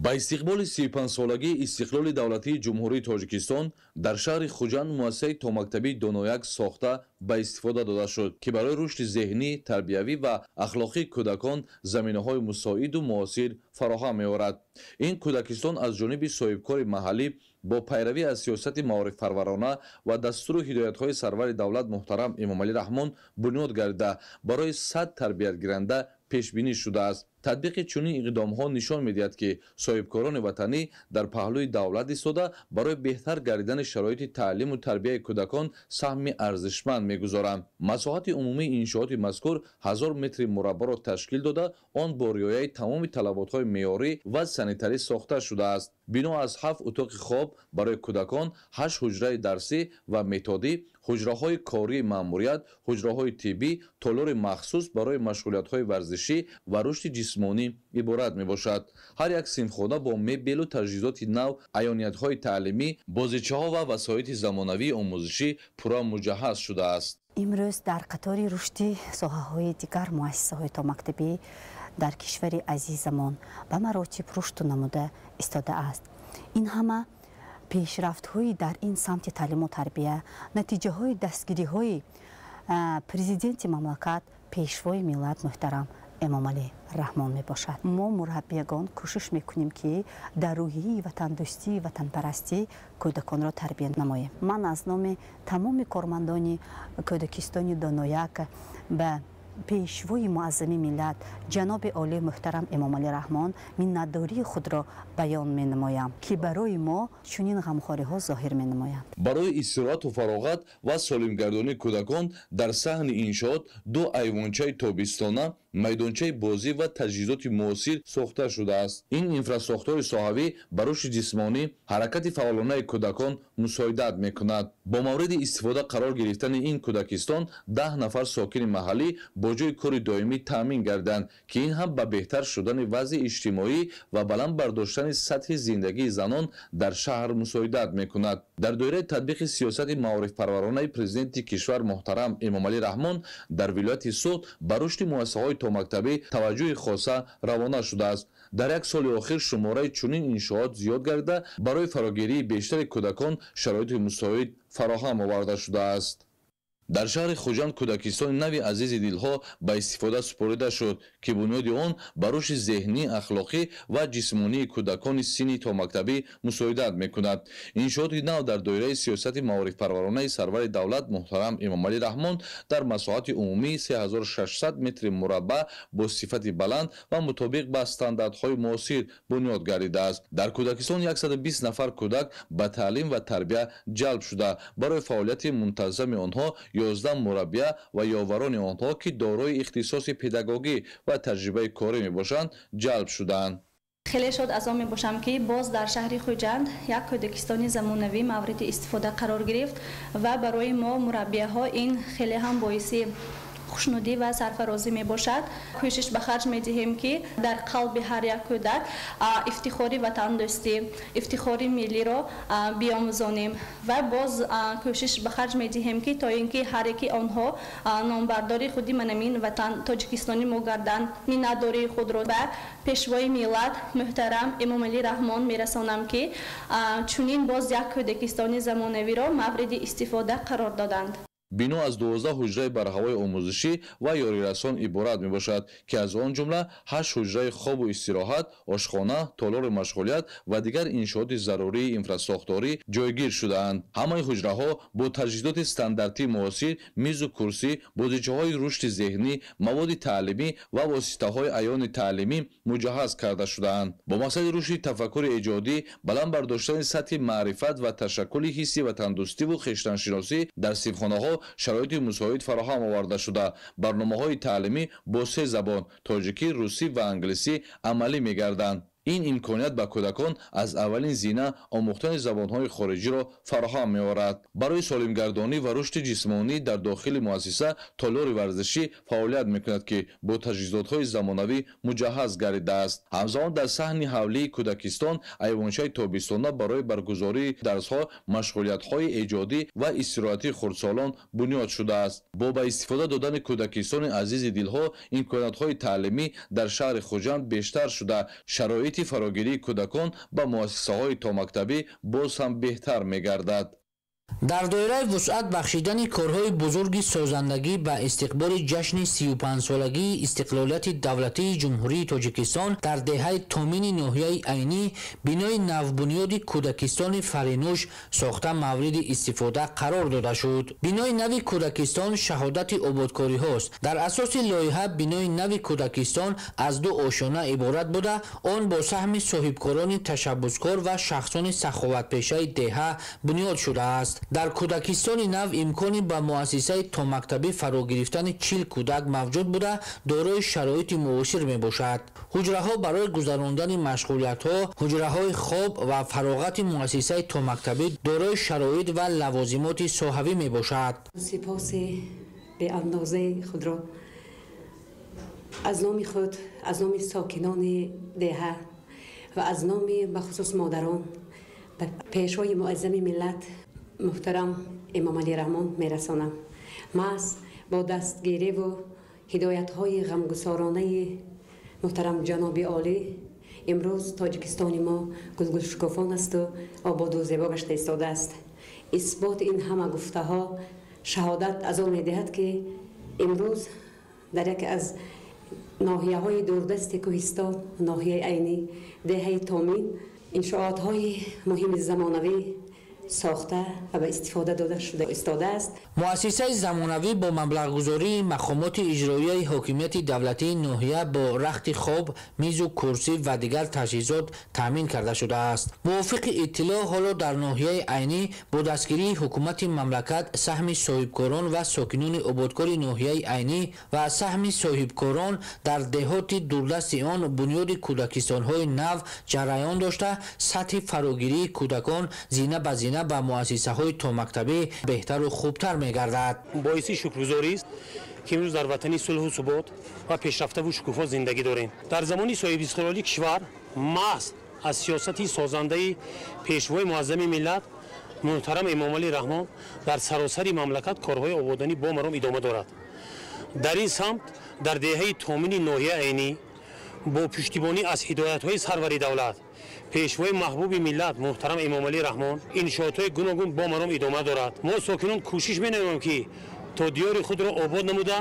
Ба истиқболи 35-солагии истиқлоли давлатии Ҷумҳурии Тоҷикистон дар шаҳри Хуҷанд муассисаи томактабии Донояк сохта ба истифода дода шуд, ки барои рушди зеҳнӣ, тарбиявӣ ва ахлоқии кӯдакон заминаҳои мусоиду муосир фароҳам меорад. Ин кӯдакистон аз ҷониби соҳибкори маҳаллӣ бо пайравӣ аз сиёсати маорифпарварона ва дастуру ҳидоятҳои сарвари давлат муҳтарам Эмомалӣ Раҳмон бунёд гардида барои 100 тарбиятгиранда пешбинӣ шудааст. Татбиқи чунин иқдомҳо нишон медиҳад, ки соҳибкорони ватанӣ дар паҳлӯи давлат истода барои беҳтар гардидани шароити таълиму тарбияи кӯдакон саҳми арзишманд мегузоранд. Масоҳати умумии иншооти мазкур 1000 метри мураббаъро ташкил дода, он бо риояи тамоми талаботҳои меъёрӣ ва санитарӣ сохта шудааст. Бино аз 7 утоқи хоб барои кӯдакон, 8 ҳуҷраи дарсӣ ва методӣ, ҳуҷраҳои кории маъмурият, ҳуҷраҳои тиббӣ, толори махсус барои машғулиятҳои варзишӣ ва рушди ҷисмонӣ иборат мебошад. Ҳар як синфхона бо мебелу таҷҳизоти нав, аёниятҳои таълимӣ, бозичаҳо ва васоити замонавии омӯзишӣ пурра муҷаҳҳаз шудааст. Имрӯз дар қатори рушди соҳаҳои дигар муассисаҳои томактабӣ дар кишвари азизамон ба маротиб рушду намуда истодааст. Ин ҳама пешрафтҳои дар ин самти таълиму тарбия, натиҷаҳои дастгириҳои президенти мамлакат, Пешвои миллат муҳтарам Эмомалӣ Раҳмон мебошад. Мо мураббиягон кӯшиш мекунем, ки дар рӯҳияи ватандӯстӣ, ватанпарастӣ кӯдаконро тарбия намоем. Ман аз номи тамоми кормандони кӯдакистони Донояк ба Пешвои муаззами миллат ҷаноби олӣ муҳтарам Эмомалӣ Раҳмон миннатдории худро баён менамоям, ки барои мо чунин ғамхориҳо зоҳир менамоянд. Барои истироҳату фароғат ва солимгардонии кӯдакон дар саҳни иншоот 2 айвончаи тобистона, майдончаи бозӣ ва таҷҳизоти муосир сохта шудааст. Ин инфрасохтори соҳавӣ ба рушди ҷисмонӣ, ҳаракати фаъолонаи кӯдакон мусоидат мекунад. Бо мавриди истифода қарор гирифтани ин кӯдакистон 10 нафар сокини маҳаллӣ бо ҷойи кори доимӣ таъмин гарданд, ки ин ҳам ба беҳтар шудани вазъи иҷтимоӣ ва баланд бардоштани сатҳи зиндагии занон дар шаҳр мусоидат мекунад. Дар доираи татбиқи сиёсати маорифпарваронаи президенти кишвар муҳтарам Эмомалӣ Раҳмон дар вилояти Суғд ба рушди муассисаҳои томактабӣ таваҷҷӯҳи хоса равона шудааст. Дар як соли охир шумораи чунин иншоот зиёд гардида, барои фарогирии бештари кӯдакон шароити мусоид фароҳам оварда шудааст. Дар шаҳри Хуҷанд кӯдакистони нави азизи дилҳо ба истифода супорида шуд, ки бунёди он ба рушди зеҳнӣ, ахлоқӣ ва ҷисмонии кӯдакони синни томактабӣ мусоидат мекунад. Иншооти нав дар доираи сиёсати маорифпарваронаи сарвари давлат муҳтарам Эмомалӣ Раҳмон дар масоҳати умумии 3600 метри мураббаъ бо сифати баланд ва мутобиқ ба стандартҳои муосир бунёд гардидааст. Дар кӯдакистон 120 нафар кӯдак ба таълим ва тарбия ҷалб шуда, барои фаъолияти мунтазами онҳо 11 мураббия ва ёварони онҳо, ки дорои ихтисоси педагогӣ ва таҷрибаи корӣ мебошанд, ҷалб шудаанд. Хеле шод аз он мебошам, ки боз дар шаҳри Хуҷанд як кӯдакистони замонавӣ мавриди истифода қарор гирифт ва барои мо мураббияҳо ин хеле ҳам боиси хушнудӣ ва сарфарозӣ мебошад. Кӯшиш ба харҷ медиҳем, ки дар қалби ҳар як кӯдак ифтихори ватандӯстӣ, ифтихори миллиро биомӯзонем ва боз кӯшиш ба харҷ медиҳем, ки то ин ки ҳар яки онҳо номбардори худи манамин ватан Тоҷикистони мо гарданд. Миннатдории худро ба Пешвои миллат муҳтарам Эмомалӣ Раҳмон мерасонам, ки чунин боз як кӯдакистони замонавиро мавриди истифода қарор доданд. Бино аз 12 ҳуҷраи барҳавои омӯзишӣ ва ёрирасон иборат мебошад, ки аз он ҷумла 8 ҳуҷраи хобу истироҳат, ошхона, толори машғулият ва дигар иншооти зарурии инфрасохторӣ ҷойгир шудаанд. Ҳамаи ҳуҷраҳо бо таҷҳизоти стандартии муосир, мизу курсӣ, бозичаҳои рушди зеҳнӣ, маводи таълимӣ ва воситаҳои аёни таълимӣ муҷаҳҳаз карда шудаанд. Бо мақсади рушди тафаккури эҷодӣ, баланд бардоштани сатҳи маърифат ва ташаккули ҳисси ватандӯстиву хештаншиносӣ дар синфхонаҳо шароити мусоид фароҳам оварда шуда, барномаҳои таълимӣ бо се забон тоҷикӣ, русӣ ва англисӣ амалӣ мегарданд. Ин имконият ба кӯдакон аз аввалин зина омӯхтани забонҳои хориҷиро фароҳам меорад. Барои солимгардонӣ ва рушди ҷисмонӣ дар дохили муассиса толори варзишӣ фаъолият мекунад, ки бо таҷҳизотҳои замонавӣ муҷаҳҳаз гардидааст. Ҳамзамон дар саҳни ҳавлии кӯдакистон айвончаи тобистона барои баргузории дарсҳо, машғулиятҳои эҷодӣ ва истироҳатии хурдсолон бунёд шудааст. Бо ба истифода додани кӯдакистони азизи дилҳо имкониятҳои таълимӣ дар шаҳри Хуҷанд бештар шуда, шароити фарогирии кӯдакон ба муассисаҳои томактабӣ боз ҳам беҳтар мегардад. Дар доираи вусъат бахшидани корҳои бузурги созандагӣ ба истиқболи ҷашни 35-солагии истиқлолияти давлатии Ҷумҳурии Тоҷикистон дар деҳаи Томини ноҳияи Айнӣ бинои навбунёди кӯдакистони Фаринуш сохта мавриди истифода қарор дода шуд. Бинои нави кӯдакистон шаҳодати ободкориҳост. Дар асоси лоиҳа бинои нави кӯдакистон аз ду ошёна иборат буда, он бо саҳми соҳибкорони ташаббускор ва шахсони саховатпешаи деҳа бунёд шудааст. Дар кӯдакистони нав имкони ба муассисаи томактабӣ фаро гирифтани 40 кӯдак мавҷуд буда, дорои шароити муосир мебошад. Ҳуҷраҳо барои гузарондани машғулиятҳо, ҳуҷраҳои хоб ва фароғати муассисаи томактабӣ дорои шароит ва лавозимоти соҳавӣ мебошад. Сипоси беандозаи худро аз номи худ, аз номи сокинони деҳа ва аз номи бахусус модарон ба Пешвои муаззами миллат муҳтарам Эмомалӣ Раҳмон мерасонам. Маҳз бо дастгириву ҳидоятҳои ғамгусоронаи муҳтарам ҷаноби олӣ имрӯз Тоҷикистони мо гулгулшукуфон асту ободу зебо гашта истодааст. Исботи ин ҳама гуфтаҳо шаҳодат аз он медиҳад, ки имрӯз дар яке аз ноҳияҳои дурдасти кӯҳистон, ноҳияи Айнӣ, деҳаи Томин иншоотҳои муҳими замонавӣ сохта ва ба истифода дода шуда истодааст. Муассисаи замонавӣ бо маблағгузории мақомоти иҷроияи ҳокимияти давлатии ноҳия бо рахти хоб, мизу курсӣ ва дигар таҷҳизот таъмин карда шудааст. Мувофиқи иттилоъ, ҳоло дар ноҳияи Айнӣ бо дастгирии ҳукумати мамлакат, саҳми соҳибкорон ва сокинони ободкори ноҳияи Айнӣ ва саҳми соҳибкорон дар деҳоти дурдасти он бунёди кӯдакистонҳои нав ҷараён дошта, сатҳи фарогирии кӯдакон зина ба зина ба муассисаҳои томактабӣ беҳтару хубтар мегардад. Боиси шукргузорист, ки имрӯз дар ватани сулҳу субот ва пешрафтаву шукуфо зиндагӣ дорем. Дар замони соҳибистиқлолии кишвар маҳз аз сиёсати созандаи Пешвои муаззами миллат муҳтарам Эмомалӣ Раҳмон дар саросари мамлакат корҳои ободонӣ бо маром идома дорад. Дар ин самт дар деҳаи Томини ноҳияи Айнӣ бо пуштибонӣ аз ҳидоятҳои сарвари давлат Пешвои маҳбуби миллат муҳтарам Эмомалӣ Раҳмон иншоотҳои гуногун бо маром идома дорад. Мо сокинон кӯшиш менамоем, ки то диёри худро обод намуда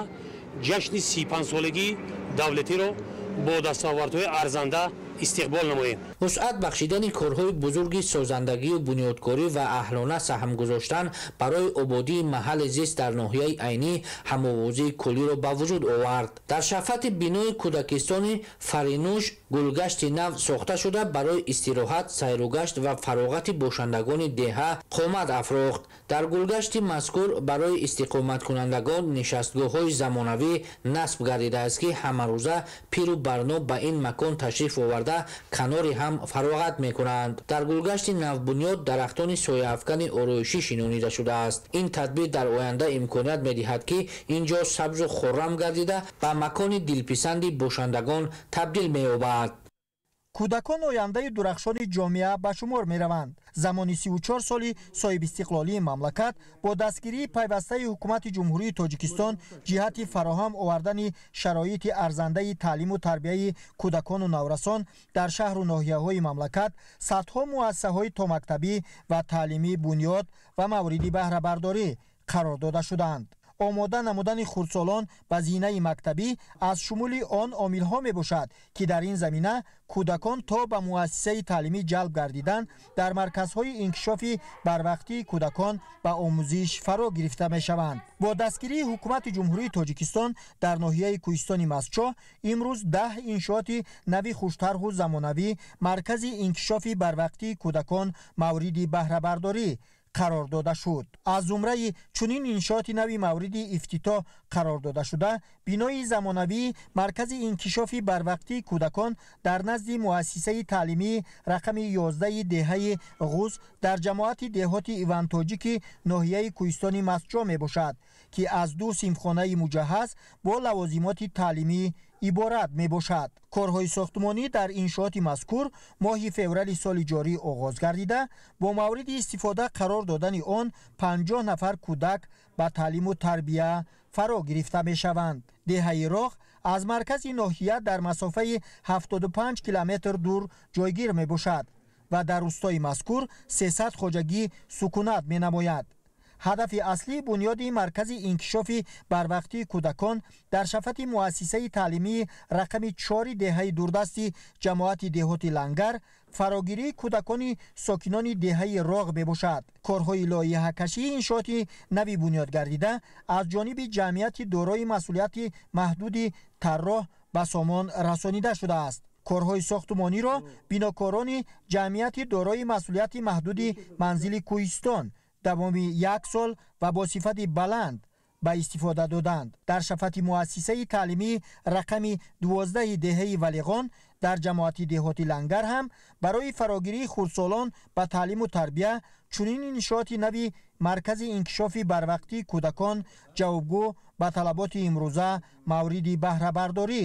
ҷашни 35-солагии давлатиро бо дастовардҳои арзанда истиқбол намоем. Вусъат бахшидани корҳои бузурги созандагию бунёдкорӣ ва аҳлона саҳм гузоштан барои ободии маҳалли зист дар ноҳияи Айнӣ ҳамовозии куллиро ба вуҷуд овард. Дар шафати бинои кӯдакистони Фаринуш Гулгашти нав сохта шуда барои истироҳат, сайругашт ва фароғати бошандагони деҳа қомат афрохт. Дар гулгашти мазкур барои истиқоматкунандагон нишастгоҳҳои замонавӣ насб гардидааст, ки ҳамарӯза пиру барно ба ин макон ташриф оварда канори ҳам фароғат мекунанд. Дар гулгашти навбунёд дарахтони сояафкани ороишӣ шинонида шудааст. Ин тадбир дар оянда имконият медиҳад, ки ин ҷо сабзу хуррам гардида ба макони дилписанди бошандагон табдил меёбад. Кӯдакон ояндаи дурахшони ҷомеа ба шумор мераванд. Замони 34 соли соҳибистиқлолии мамлакат бо дастгирии пайвастаи ҳукумати Ҷумҳурии Тоҷикистон ҷиҳати фароҳам овардани шароити арзандаи таълиму тарбияи кӯдакону наврасон дар шаҳру ноҳияҳои мамлакат садҳо муассисаҳои томактабӣ ва таълимӣ бунёд ва мавриди баҳрабардорӣ қарор дода шудаанд. Омода намудани хурдсолон ба зинаи мактабӣ аз шумули он омилҳо мебошад, ки дар ин замина кӯдакон то ба муассисаи таълимӣ ҷалб гардидан дар марказҳои инкишофи барвақтии кӯдакон ба омӯзиш фаро гирифта мешаванд. Бо дастгирии ҳукумати Ҷумҳурии Тоҷикистон дар ноҳияи Кӯҳистони Мастчоҳ имрӯз 10 иншооти нави хуштарҳу замонавӣ маркази инкишофи барвақтии кӯдакон мавриди баҳрабардорӣ қарор дода шуд. Аз зумраи чунин иншооти нави мавриди ифтитоҳ қарор дода шуда бинои замонавии маркази инкишофи барвақтии кӯдакон дар назди муассисаи таълимии рақами 11 деҳаи Ғуз дар ҷамоати деҳоти Ивантоҷики ноҳияи Кӯҳистони Мастчоҳ мебошад, ки аз 2 синфхонаи муҷаҳҳаз бо лавозимоти таълимӣ иборат мебошад. Корҳои сохтмонӣ дар иншооти мазкур моҳи феврали соли ҷорӣ оғоз гардида, бо мавриди истифода қарор додани он 50 нафар кӯдак ба таълиму тарбия фаро гирифта мешаванд. Деҳаи Роғ аз маркази ноҳия дар масофаи 75 километр дур ҷойгир мебошад ва дар рӯстои мазкур 300 хоҷагӣ сукунат менамояд. Ҳадафи аслии бунёди маркази инкишофи барвақтии кӯдакон дар шафати муассисаи таълимии рақами 4 деҳаи дурдасти ҷамоати деҳоти Лангар фарогирии кӯдакони сокинони деҳаи Роғ мебошад. Корҳои лоиҳакашии иншооти нави бунёд гардида аз ҷониби ҷамъияти дорои масъулияти маҳдуди Тарроҳ ба сомон расонида шудааст. Корҳои сохтмониро бинокорони ҷамъияти дорои масъулияти маҳдуди Манзили Кӯҳистон давоми 1 сол ва бо сифати баланд ба истифода доданд. Дар шафати муассисаи таълимии рақами 12 деҳаи Валиғон дар ҷамоати деҳоти Лангар ҳам барои фарогирии хурдсолон ба таълиму тарбия чунин иншооти нави маркази инкишофи барвақтии кӯдакон ҷавобгӯ ба талаботи имрӯза мавриди баҳрабардорӣ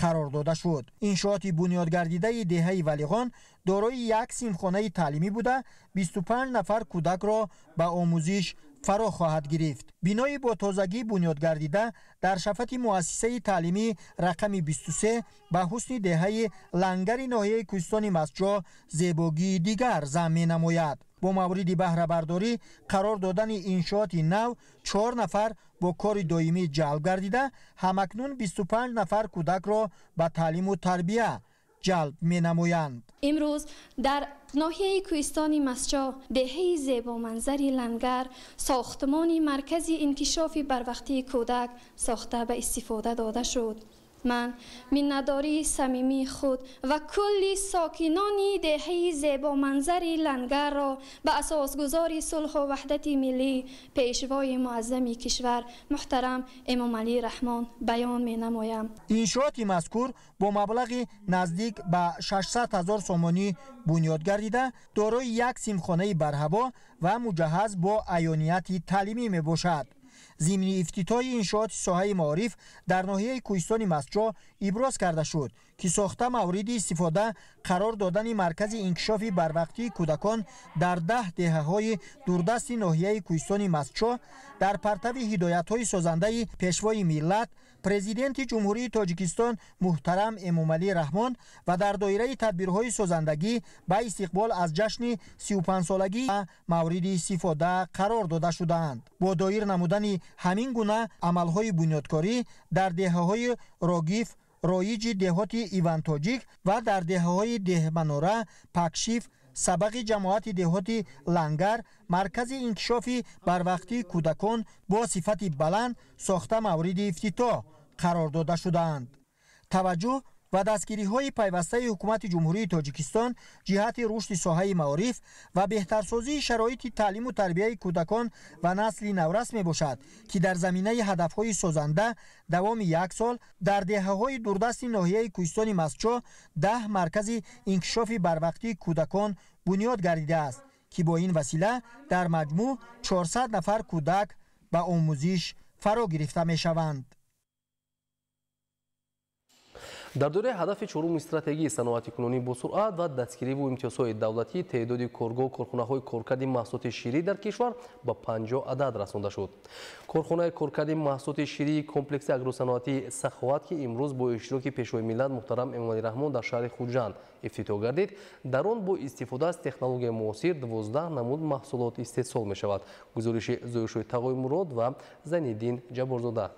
қарор дода шуд. Иншооти бунёдгардидаи деҳаи Валиғон дорои 1 синфхонаи таълимӣ буда 25 нафар кӯдакро ба омӯзиш фаро хоҳад гирифт. Бинои бо тозагӣ бунёдгардида дар шафати муассисаи таълимӣ рақами 23 ба ҳусни деҳаи Лангари ноҳияи Кӯҳистони Мастчоҳ зебогии дигар зам менамояд. Бо мавриди баҳрабардорӣ қарор додани иншооти нав 4 нафар бо кори доимӣ ҷалб гардида, ҳамакнун 25 нафар кӯдакро ба таълиму тарбия ҷалб менамоянд. Имрӯз дар ноҳияи Кӯҳистони Мастчоҳ деҳаи зебоманзари Лангар сохтмони маркази инкишофи барвақтии кӯдак сохта ба истифода дода шуд. Ман миннатдории самимии худ ва кулли сокинони деҳаи зебоманзари Лангарро ба асосгузори сулҳу ваҳдати миллӣ, пешвои муаззами кишвар муҳтарам Эмомалӣ Раҳмон баён менамоям. Иншооти мазкур бо маблағи наздик ба 600 000 сомонӣ бунёд гардида, дорои 1 синфхонаи барҳаво ва муҷаҳҳаз бо аёнияти таълимӣ мебошад. Зимни ифтитоҳи иншооти соҳаи маориф дар ноҳияи Кӯҳистони Мастчоҳ иброз карда шуд, ки сохта мавриди истифода қарор додани маркази инкишофи барвақтии кӯдакон дар 10 деҳаҳои дурдасти ноҳияи Кӯҳистони Мастчоҳ дар партави ҳидоятҳои созандаи Пешвои миллат, Президенти Ҷумҳурии Тоҷикистон муҳтарам Эмомалӣ Раҳмон ва дар доираи тадбирҳои созандагӣ ба истиқбол аз ҷашни 35-солагӣ мавриди истифода қарор дода шудаанд. Бо доир намудани ҳамин гуна амалҳои бунёдкорӣ дар деҳаҳои Рогиф, роиҷи деҳоти Ивантоҷик ва дар деҳаҳои Деҳманора, Пакшиф, сабақи ҷамоати деҳоти Лангар маркази инкишофи барвақтии кӯдакон бо сифати баланд сохта мавриди ифтитоҳ қарор дода шудаанд. Таваҷҷӯҳ Ва дастгириҳои пайвастаи ҳукумати Ҷумҳурии Тоҷикистон ҷиҳати рушди соҳаи маориф ва беҳтарсозии шароити таълиму тарбияи кӯдакон ва насли наврас мебошад, ки дар заминаи ҳадафҳои созанда давоми як сол дар деҳаҳои дурдасти ноҳияи Кӯҳистони Мастчоҳ 10 маркази инкишофи барвақтии кӯдакон бунёд гардидааст, ки бо ин васила дар маҷмӯъ 400 нафар кӯдак ба омӯзиш фаро гирифта мешаванд. Дар доираи ҳадафи чоруми стратегии саноати кунунӣ бо суръат ва дастгириву имтиёзҳои давлатӣ теъдоди коргоҳу корхонаҳои коркарди маҳсулоти ширӣ дар кишвар ба 50 адад расонда шуд. Корхонаи коркарди маҳсулоти ширии комплекси агросаноатии Саховат, ки имрӯз бо иштироки Пешвои миллат муҳтарам Эмомалӣ Раҳмон дар шаҳри Хуҷанд ифтитоҳ гардид, дар он бо истифода аз технологияи муосир 12 намуд маҳсулот истеҳсол мешавад. Гузориши Зоиршоҳи Тағоймурод ва Зайниддин Ҷабборзода.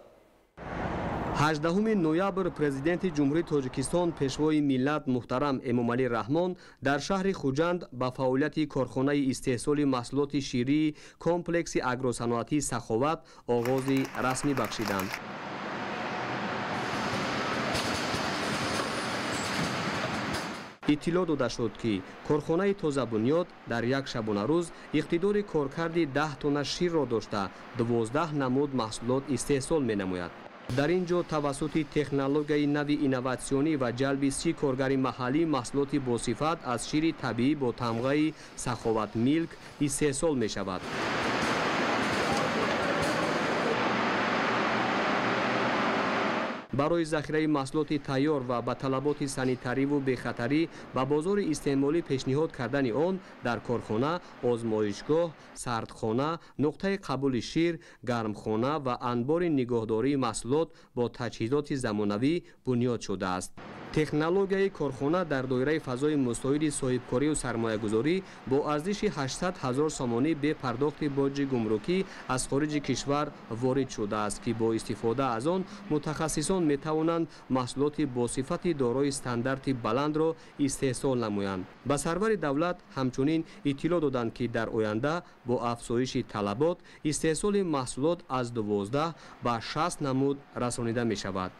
18 ноябр Президенти Ҷумҳурии Тоҷикистон Пешвои миллат муҳтарам Эмомалӣ Раҳмон дар шаҳри Хуҷанд ба фаъолияти корхонаи истеҳсоли маҳсулоти ширии комплекси агросаноатии Саховат оғози расмӣ бахшиданд. Иттилоъ дода шуд, ки корхонаи тозабунёд дар як шабонарӯз иқтидори коркарди 10 тонна ширро дошта 12 намуд маҳсулот истеҳсол менамояд. Дар ин ҷо тавассути технологияи нави инноватсионӣ ва ҷалби 30 коргари маҳаллӣ маҳсулоти босифат аз шири табиӣ бо тамғаи Саховат Милк истеҳсол мешавад. Барои захираи маҳсулоти тайёр ва ба талаботи санитариву бехатарӣ ба бозори истеъмолӣ пешниҳод кардани он дар корхона озмоишгоҳ, сардхона, нуқтаи қабули шир, гармхона ва анбори нигоҳдории маҳсулот бо таҷҳизоти замонавӣ бунёд шудааст. Технологияи корхона дар доираи фазои мусоиди соҳибкорию сармоягузорӣ бо арзиши 800 ҳазор сомонӣ бе пардохти боҷи гумрукӣ аз хориҷи кишвар ворид шудааст, ки бо истифода аз он мутахассисон метавонанд маҳсулоти босифати дорои стандарти баландро истеҳсол намоянд. Ба сарвари давлат ҳамчунин иттилоъ доданд, ки дар оянда бо афзоиши талабот истеҳсоли маҳсулот аз 12 ба 60 намуд расонида мешавад.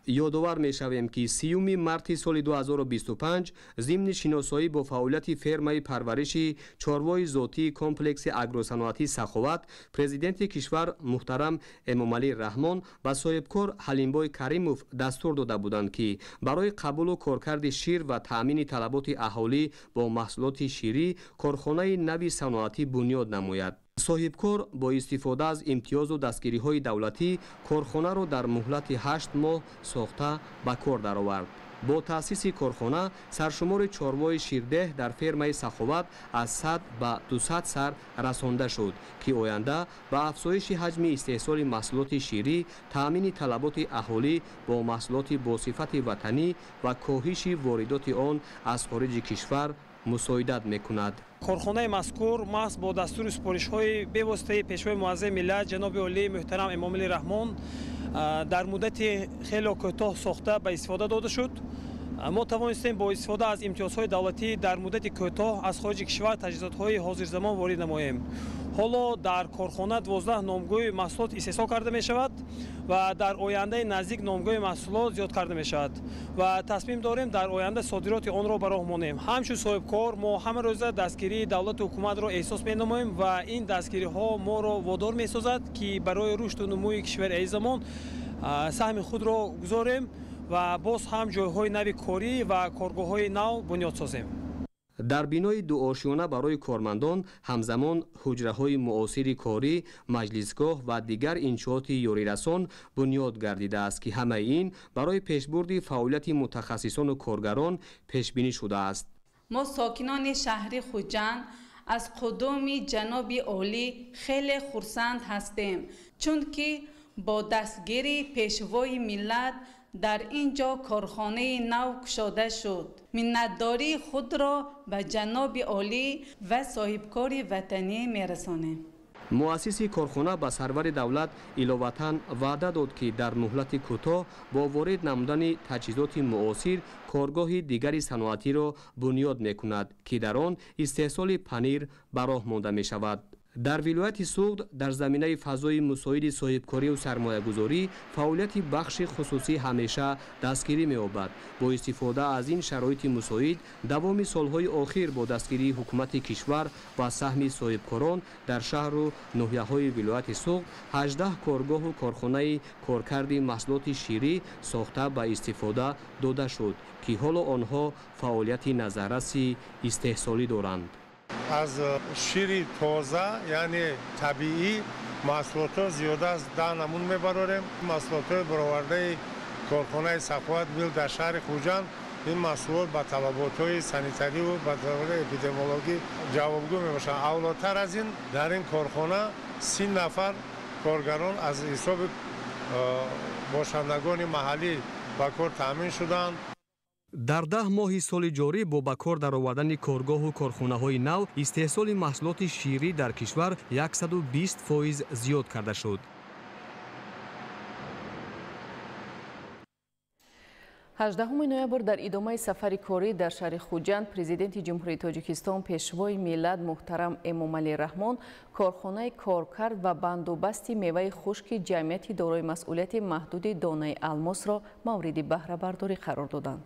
Ёдовар мешавем, ки 30 марти соли 2025 зимни шиносоӣ бо фаъолияти фермаи парвариши чорвои зотии комплекси агросаноатии Саховат Президенти кишвар муҳтарам Эмомалӣ Раҳмон ба соҳибкор Ҳалимбой Каримов дастур дода буданд, ки барои қабулу коркарди шир ва таъмини талаботи аҳолӣ бо маҳсулоти ширӣ корхонаи нави саноатӣ бунёд намояд. Соҳибкор бо истифода аз имтиёзу дастгириҳои давлатӣ корхонаро дар муҳлати 8 моҳ сохта ба кор даровард. Бо таъсиси корхона саршумори чорвои ширдеҳ дар фермаи Саховат аз 100 ба 200 сар расонда шуд, ки оянда ба афзоиши ҳаҷми истеҳсоли маҳсулоти ширӣ, таъмини талаботи аҳолӣ бо маҳсулоти босифати ватанӣ ва коҳиши воридоти он аз хориҷи кишвар мусоидат мекунад. Корхонаи мазкур маҳз бо дастури супоришҳои бевоситаи Пешвои муаззами миллат ҷаноби олии муҳтарам Эмомалӣ Раҳмон дар муддати хеле кӯтоҳ сохта ба истифода дода шуд. Мо тавонистем бо истифода аз имтиёзҳои давлатӣ дар муддати кӯтоҳ аз хориҷи кишвар таҷҳизотҳои ҳозирзамон ворид намоем. Ҳоло дар корхона 12 номгӯи маҳсулот истеҳсол карда мешавад ва дар ояндаи наздик номгӯи маҳсулот зиёд карда мешавад ва тасмим дорем дар оянда содироти онро ба роҳ монем. Ҳамчун соҳибкор мо ҳама рӯза дастгирии давлату ҳукуматро эҳсос менамоем ва ин дастгириҳо моро водор месозад, ки барои рушду нумӯи кишвари азизамон саҳми худро гузорем ва боз ҳам ҷойҳои нави корӣ ва коргоҳҳои нав бунёд созем. Дар бинои дуошиёна барои кормандон ҳамзамон ҳуҷраҳои муосири корӣ, маҷлисгоҳ ва дигар иншооти ёрирасон бунёд гардидааст, ки ҳамаи ин барои пешбурди фаъолияти мутахассисону коргарон пешбинӣ шудааст. Мо сокинони шаҳри Хуҷанд аз қудуми ҷаноби олӣ хеле хурсанд ҳастем, чунки бо дастгирии Пешвои миллат дар ин ҷо корхонаи нав кушода шуд. Миннатдории худро ба ҷаноби олӣ ва соҳибкори ватанӣ мерасонем. Муассиси корхона ба сарвари давлат иловатан ваъда дод, ки дар муҳлати кӯтоҳ бо ворид намудани таҷҳизоти муосир коргоҳи дигари саноатиро бунёд мекунад, ки дар он истеҳсоли панир ба роҳ монда мешавад. Дар вилояти Суғд дар заминаи фазои мусоиди соҳибкорию сармоягузорӣ фаъолияти бахши хусусӣ ҳамеша дастгирӣ меёбад. Бо истифода аз ин шароити мусоид давоми солҳои охир бо дастгирии ҳукумати кишвар ва саҳми соҳибкорон дар шаҳру ноҳияҳои вилояти Суғд 18 коргоҳу корхонаи коркарди маҳсулоти ширӣ сохта ба истифода дода шуд, ки ҳоло онҳо фаъолияти назарраси истеҳсолӣ доранд. Аз шири тоза, яъне табиӣ, маҳсулотҳо зиёда аз 10 намуд мебарорем. Маҳсулотҳои баровардаи корхонаи Саховат Милк дар шаҳри Хуҷанд, ин маҳсулот ба талаботҳои санитариву ба талаботи эпидемиологӣ ҷавобгӯ мебошанд. Авлотар аз ин, дар ин корхона 30 нафар коргарон аз ҳисоби бошандагони маҳаллӣ ба кор таъмин шуданд. Дар 10 моҳи соли ҷорӣ бо ба кор даровардани коргоҳу корхонаҳои нав истеҳсоли маҳсулоти ширӣ дар кишвар 120% зиёд карда шуд. 18 ноябр дар идомаи сафари корӣ дар шаҳри Хуҷанд Президенти Ҷумҳурии Тоҷикистон Пешвои миллат муҳтарам Эмомалӣ Раҳмон корхонаи коркард ва бандубасти меваи хушки ҷамъияти дорои масъулияти маҳдуди донаи алмосро мавриди баҳрабардорӣ қарор доданд.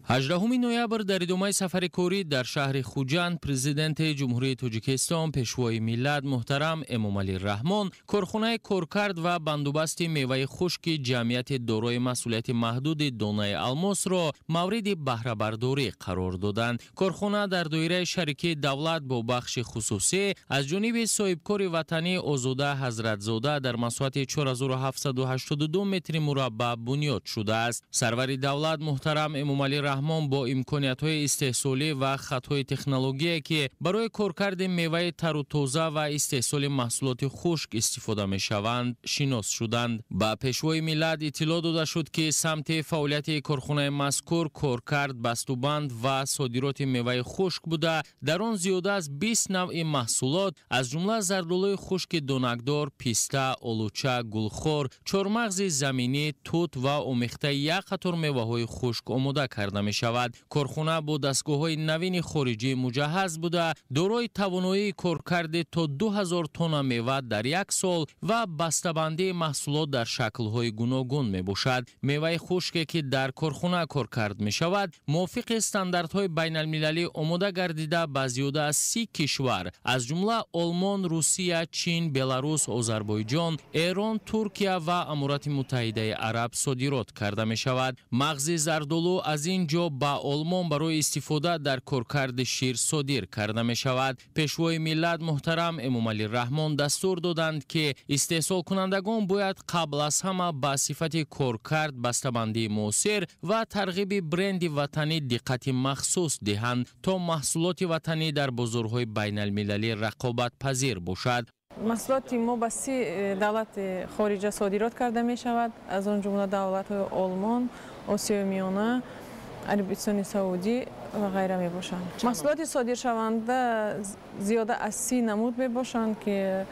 18 ноябр дар идомаи сафари корӣ дар шаҳри Хуҷанд Президенти Ҷумҳурии Тоҷикистон Пешвои миллат муҳтарам Эмомалӣ Раҳмон корхонаи коркард ва бандубасти меваи хушки ҷамъияти дорои масъулияти маҳдуди донаи алмосро мавриди баҳрабардорӣ қарор доданд. Корхона дар доираи шарикии давлат бо бахши хусусӣ аз ҷониби соҳибкори ватанӣ Озода Ҳазратзода дар масоҳати 4782 метри мураббаъ бунёд шудааст. Сарвари давлат муҳтарам Эмомалӣ Раҳмон бо имкониятҳои истеҳсолӣ ва хатҳои технологие, ки барои коркарди меваи тару тоза ва истеҳсоли маҳсулоти хушк истифода мешаванд, шинос шуданд. Ба Пешвои миллат иттилоъ дода шуд, ки самти фаъолияти корхонаи мазкур коркард, бастубанд ва содироти меваи хушк буда, дар он зиёда аз 20 навъи маҳсулот, аз ҷумла зардолуи хушки донакдор, писта, олуча, гулхор, чормағзи заминӣ, тут ва омехтаи як қатор меваҳои хушк омода карда мешавад. Корхона бо дастгоҳҳои навини хориҷӣ муҷаҳҳаз буда, дорои тавоноии коркарди то 2000 тонна мева дар як сол ва бастабандии маҳсулот дар шаклҳои гуногун мебошад. Меваи хушке, ки дар корхона коркард мешавад, мувофиқи стандартҳои байналмилалӣ омода гардида ба зиёда аз 30 кишвар, аз ҷумла Олмон, Русия, Чин, Беларус, Озарбойҷон, Эрон, Туркия ва Аморати Муттаҳидаи Араб содирот карда мешавад. Мағзи зардолу аз ин ҷо ба Олмон барои истифода дар коркарди шир содир карда мешавад. Пешвои миллат муҳтарам Эмомалӣ Раҳмон дастур доданд, ки истеҳсолкунандагон бояд қабл аз ҳама ба сифати коркард, бастабандии муосир ва тарғиби бренди ватанӣ диққати махсус диҳанд, то маҳсулоти ватанӣ дар бозорҳои байналмилалӣ рақобатпазир бошад. Маҳсулоти мо ба 30 давлати хориҷа содирот карда мешавад, аз он ҷумла давлатҳои Олмон, Осиёи Миёна, Арабистони Саудӣ ва ғайра мебошанд. Маҳсулоти содиршаванда зиёда аз 30 намуд мебошанд, ки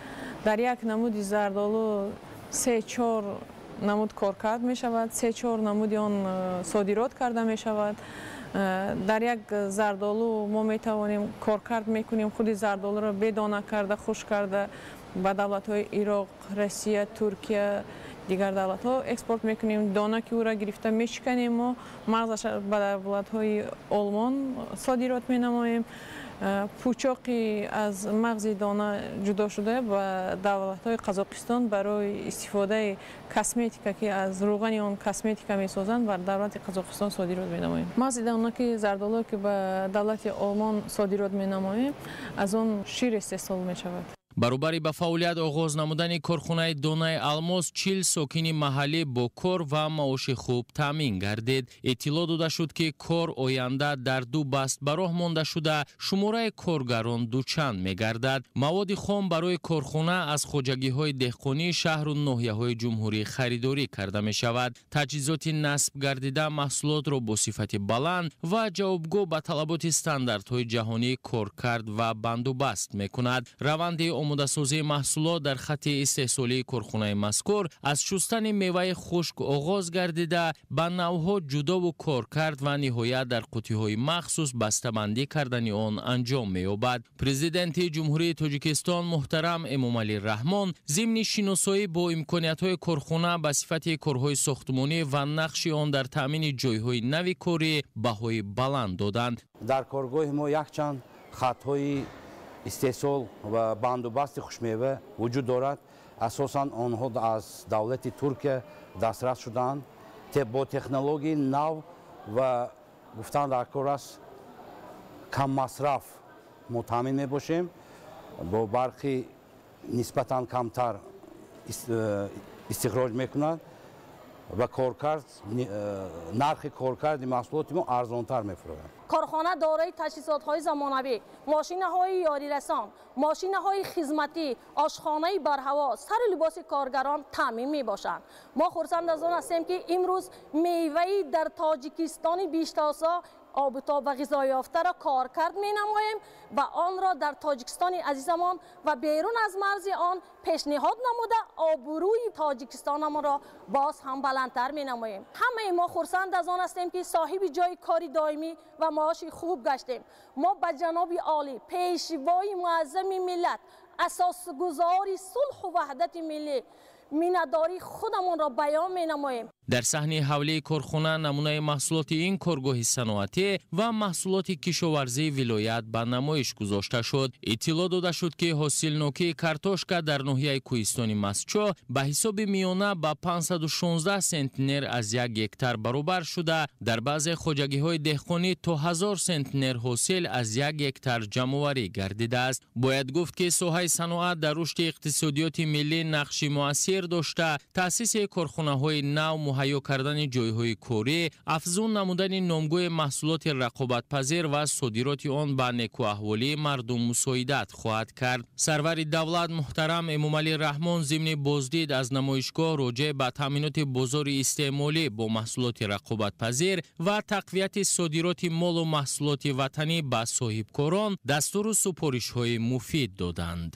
дар як намуди зардолу 3-4 намуд коркард мешавад, 3-4 намуди он содирот карда мешавад. Дар як зардолу мо метавонем коркард мекунем, худи зардолуро бедона карда, хушк карда ба давлатҳои Ироқ, Россия, Туркия, дигар давлатҳо экспорт мекунем. Дона ки ӯра гирифта мешиканем, мо мағзаша ба давлатҳои Олмон содирот менамоем. Пӯчоқи аз мағзи дона ҷудо шуда ба давлатҳои Қазоқистон барои истифодаи косметика, ки аз рӯғани он косметика месозанд, ба давлати Қазоқистон содирот менамоем. Мағзи дона ки зардолу ки ба давлати Олмон содирот менамоем, аз он шир истеҳсол мешавад. Баробари ба фаъолият оғоз намудани корхонаи донаи алмос, 40 сокини маҳаллӣ бо кор ва маоши хуб таъмин гардид. Иттилоъ дода шуд, ки кор оянда дар 2 баст ба роҳ монда шуда, шумораи коргарон дучанд мегардад. Маводи хом барои корхона аз хоҷагиҳои деҳқонии шаҳру ноҳияҳои ҷумҳурӣ харидорӣ карда мешавад. Таҷҳизоти насб гардида маҳсулотро бо сифати баланд ва ҷавобгӯ ба талаботи стандартҳои ҷаҳонӣ коркард ва бандубаст мекунад. Раванди омодасозии маҳсулот дар хатти истеҳсолии корхонаи мазкур аз шустани меваи хушк оғоз гардида, ба навъҳо ҷудову коркард ва ниҳоят дар қуттиҳои махсус бастабандӣ кардани он анҷом меёбад. Президенти Ҷумҳурии Тоҷикистон муҳтарам Эмомалӣ Раҳмон зимни шиносоӣ бо имкониятҳои корхона ба сифати корҳои сохтмонӣ ва нақши он дар таъмини ҷойҳои нави корӣ баҳои баланд доданд. Дар коргоҳи мо якчанд хатҳои истеҳсол ва бандубасти хушмева вуҷуд дорад. Асосан онҳо аз давлати Туркия дастрас шуданд бо технологияи нав ва гуфтан дар кор аст каммасраф мо таъмин мебошем, бо барқи нисбатан камтар истихроҷ мекунад ва коркард нархи коркарди маҳсулоти мо арзонтар мефурӯяд. Корхона дорои таҷҳизотҳои замонавӣ, мошинаҳои ёрирасон, мошинаҳои хизматӣ, ошхонаи барҳаво, сару либоси коргарон таъмин мебошанд. Мо хурсанд аз он ҳастем, ки имрӯз меваи дар Тоҷикистони биштосо обутоб ва ғизоёфтаро коркард менамоем ва онро дар Тоҷикистони азизамон ва берун аз марзи он пешниҳод намуда обрӯи Тоҷикистонамонро боз ҳам баландтар менамоем. Ҳамаи мо хурсанд аз он ҳастем, ки соҳиби ҷои кори доимӣ ва маоши хуб гаштем. Мо ба ҷаноби олӣ, пешвои муаззами миллат, асосгузори сулҳу ваҳдати миллӣ миннатдории худамонро баён менамоем. Дар саҳни ҳавлии корхона намунаи маҳсулоти ин коргоҳи саноатӣ ва маҳсулоти кишоварзии вилоят ба намоиш гузошта шуд. Иттилоъ дода шуд, ки ҳосилнокии картошка дар ноҳияи кӯҳистони Мастчоҳ ба ҳисоби миёна ба 516 сентнер аз як гектар баробар шуда, дар баъзе хоҷагиҳои деҳқонӣ то 1000 сентнер ҳосил аз як гектар ҷамъоварӣ гардидааст. Бояд гуфт, ки соҳаи саноат дар рушди иқтисодиёти миллӣ нақши муассир дошта, таъсиси корхонаҳои нав, муҳайё кардани ҷойҳои корӣ, афзун намудани номгӯи маҳсулоти рақобатпазир ва содироти он ба некӯаҳволии мардум мусоидат хоҳад кард. Сарвари давлат муҳтарам Эмомалӣ Раҳмон зимни боздид аз намоишгоҳ роҷеъ ба таъминоти бозори истеъмолӣ бо маҳсулоти рақобатпазир ва тақвияти содироти молу маҳсулоти ватанӣ ба соҳибкорон дастуру супоришҳои муфид доданд.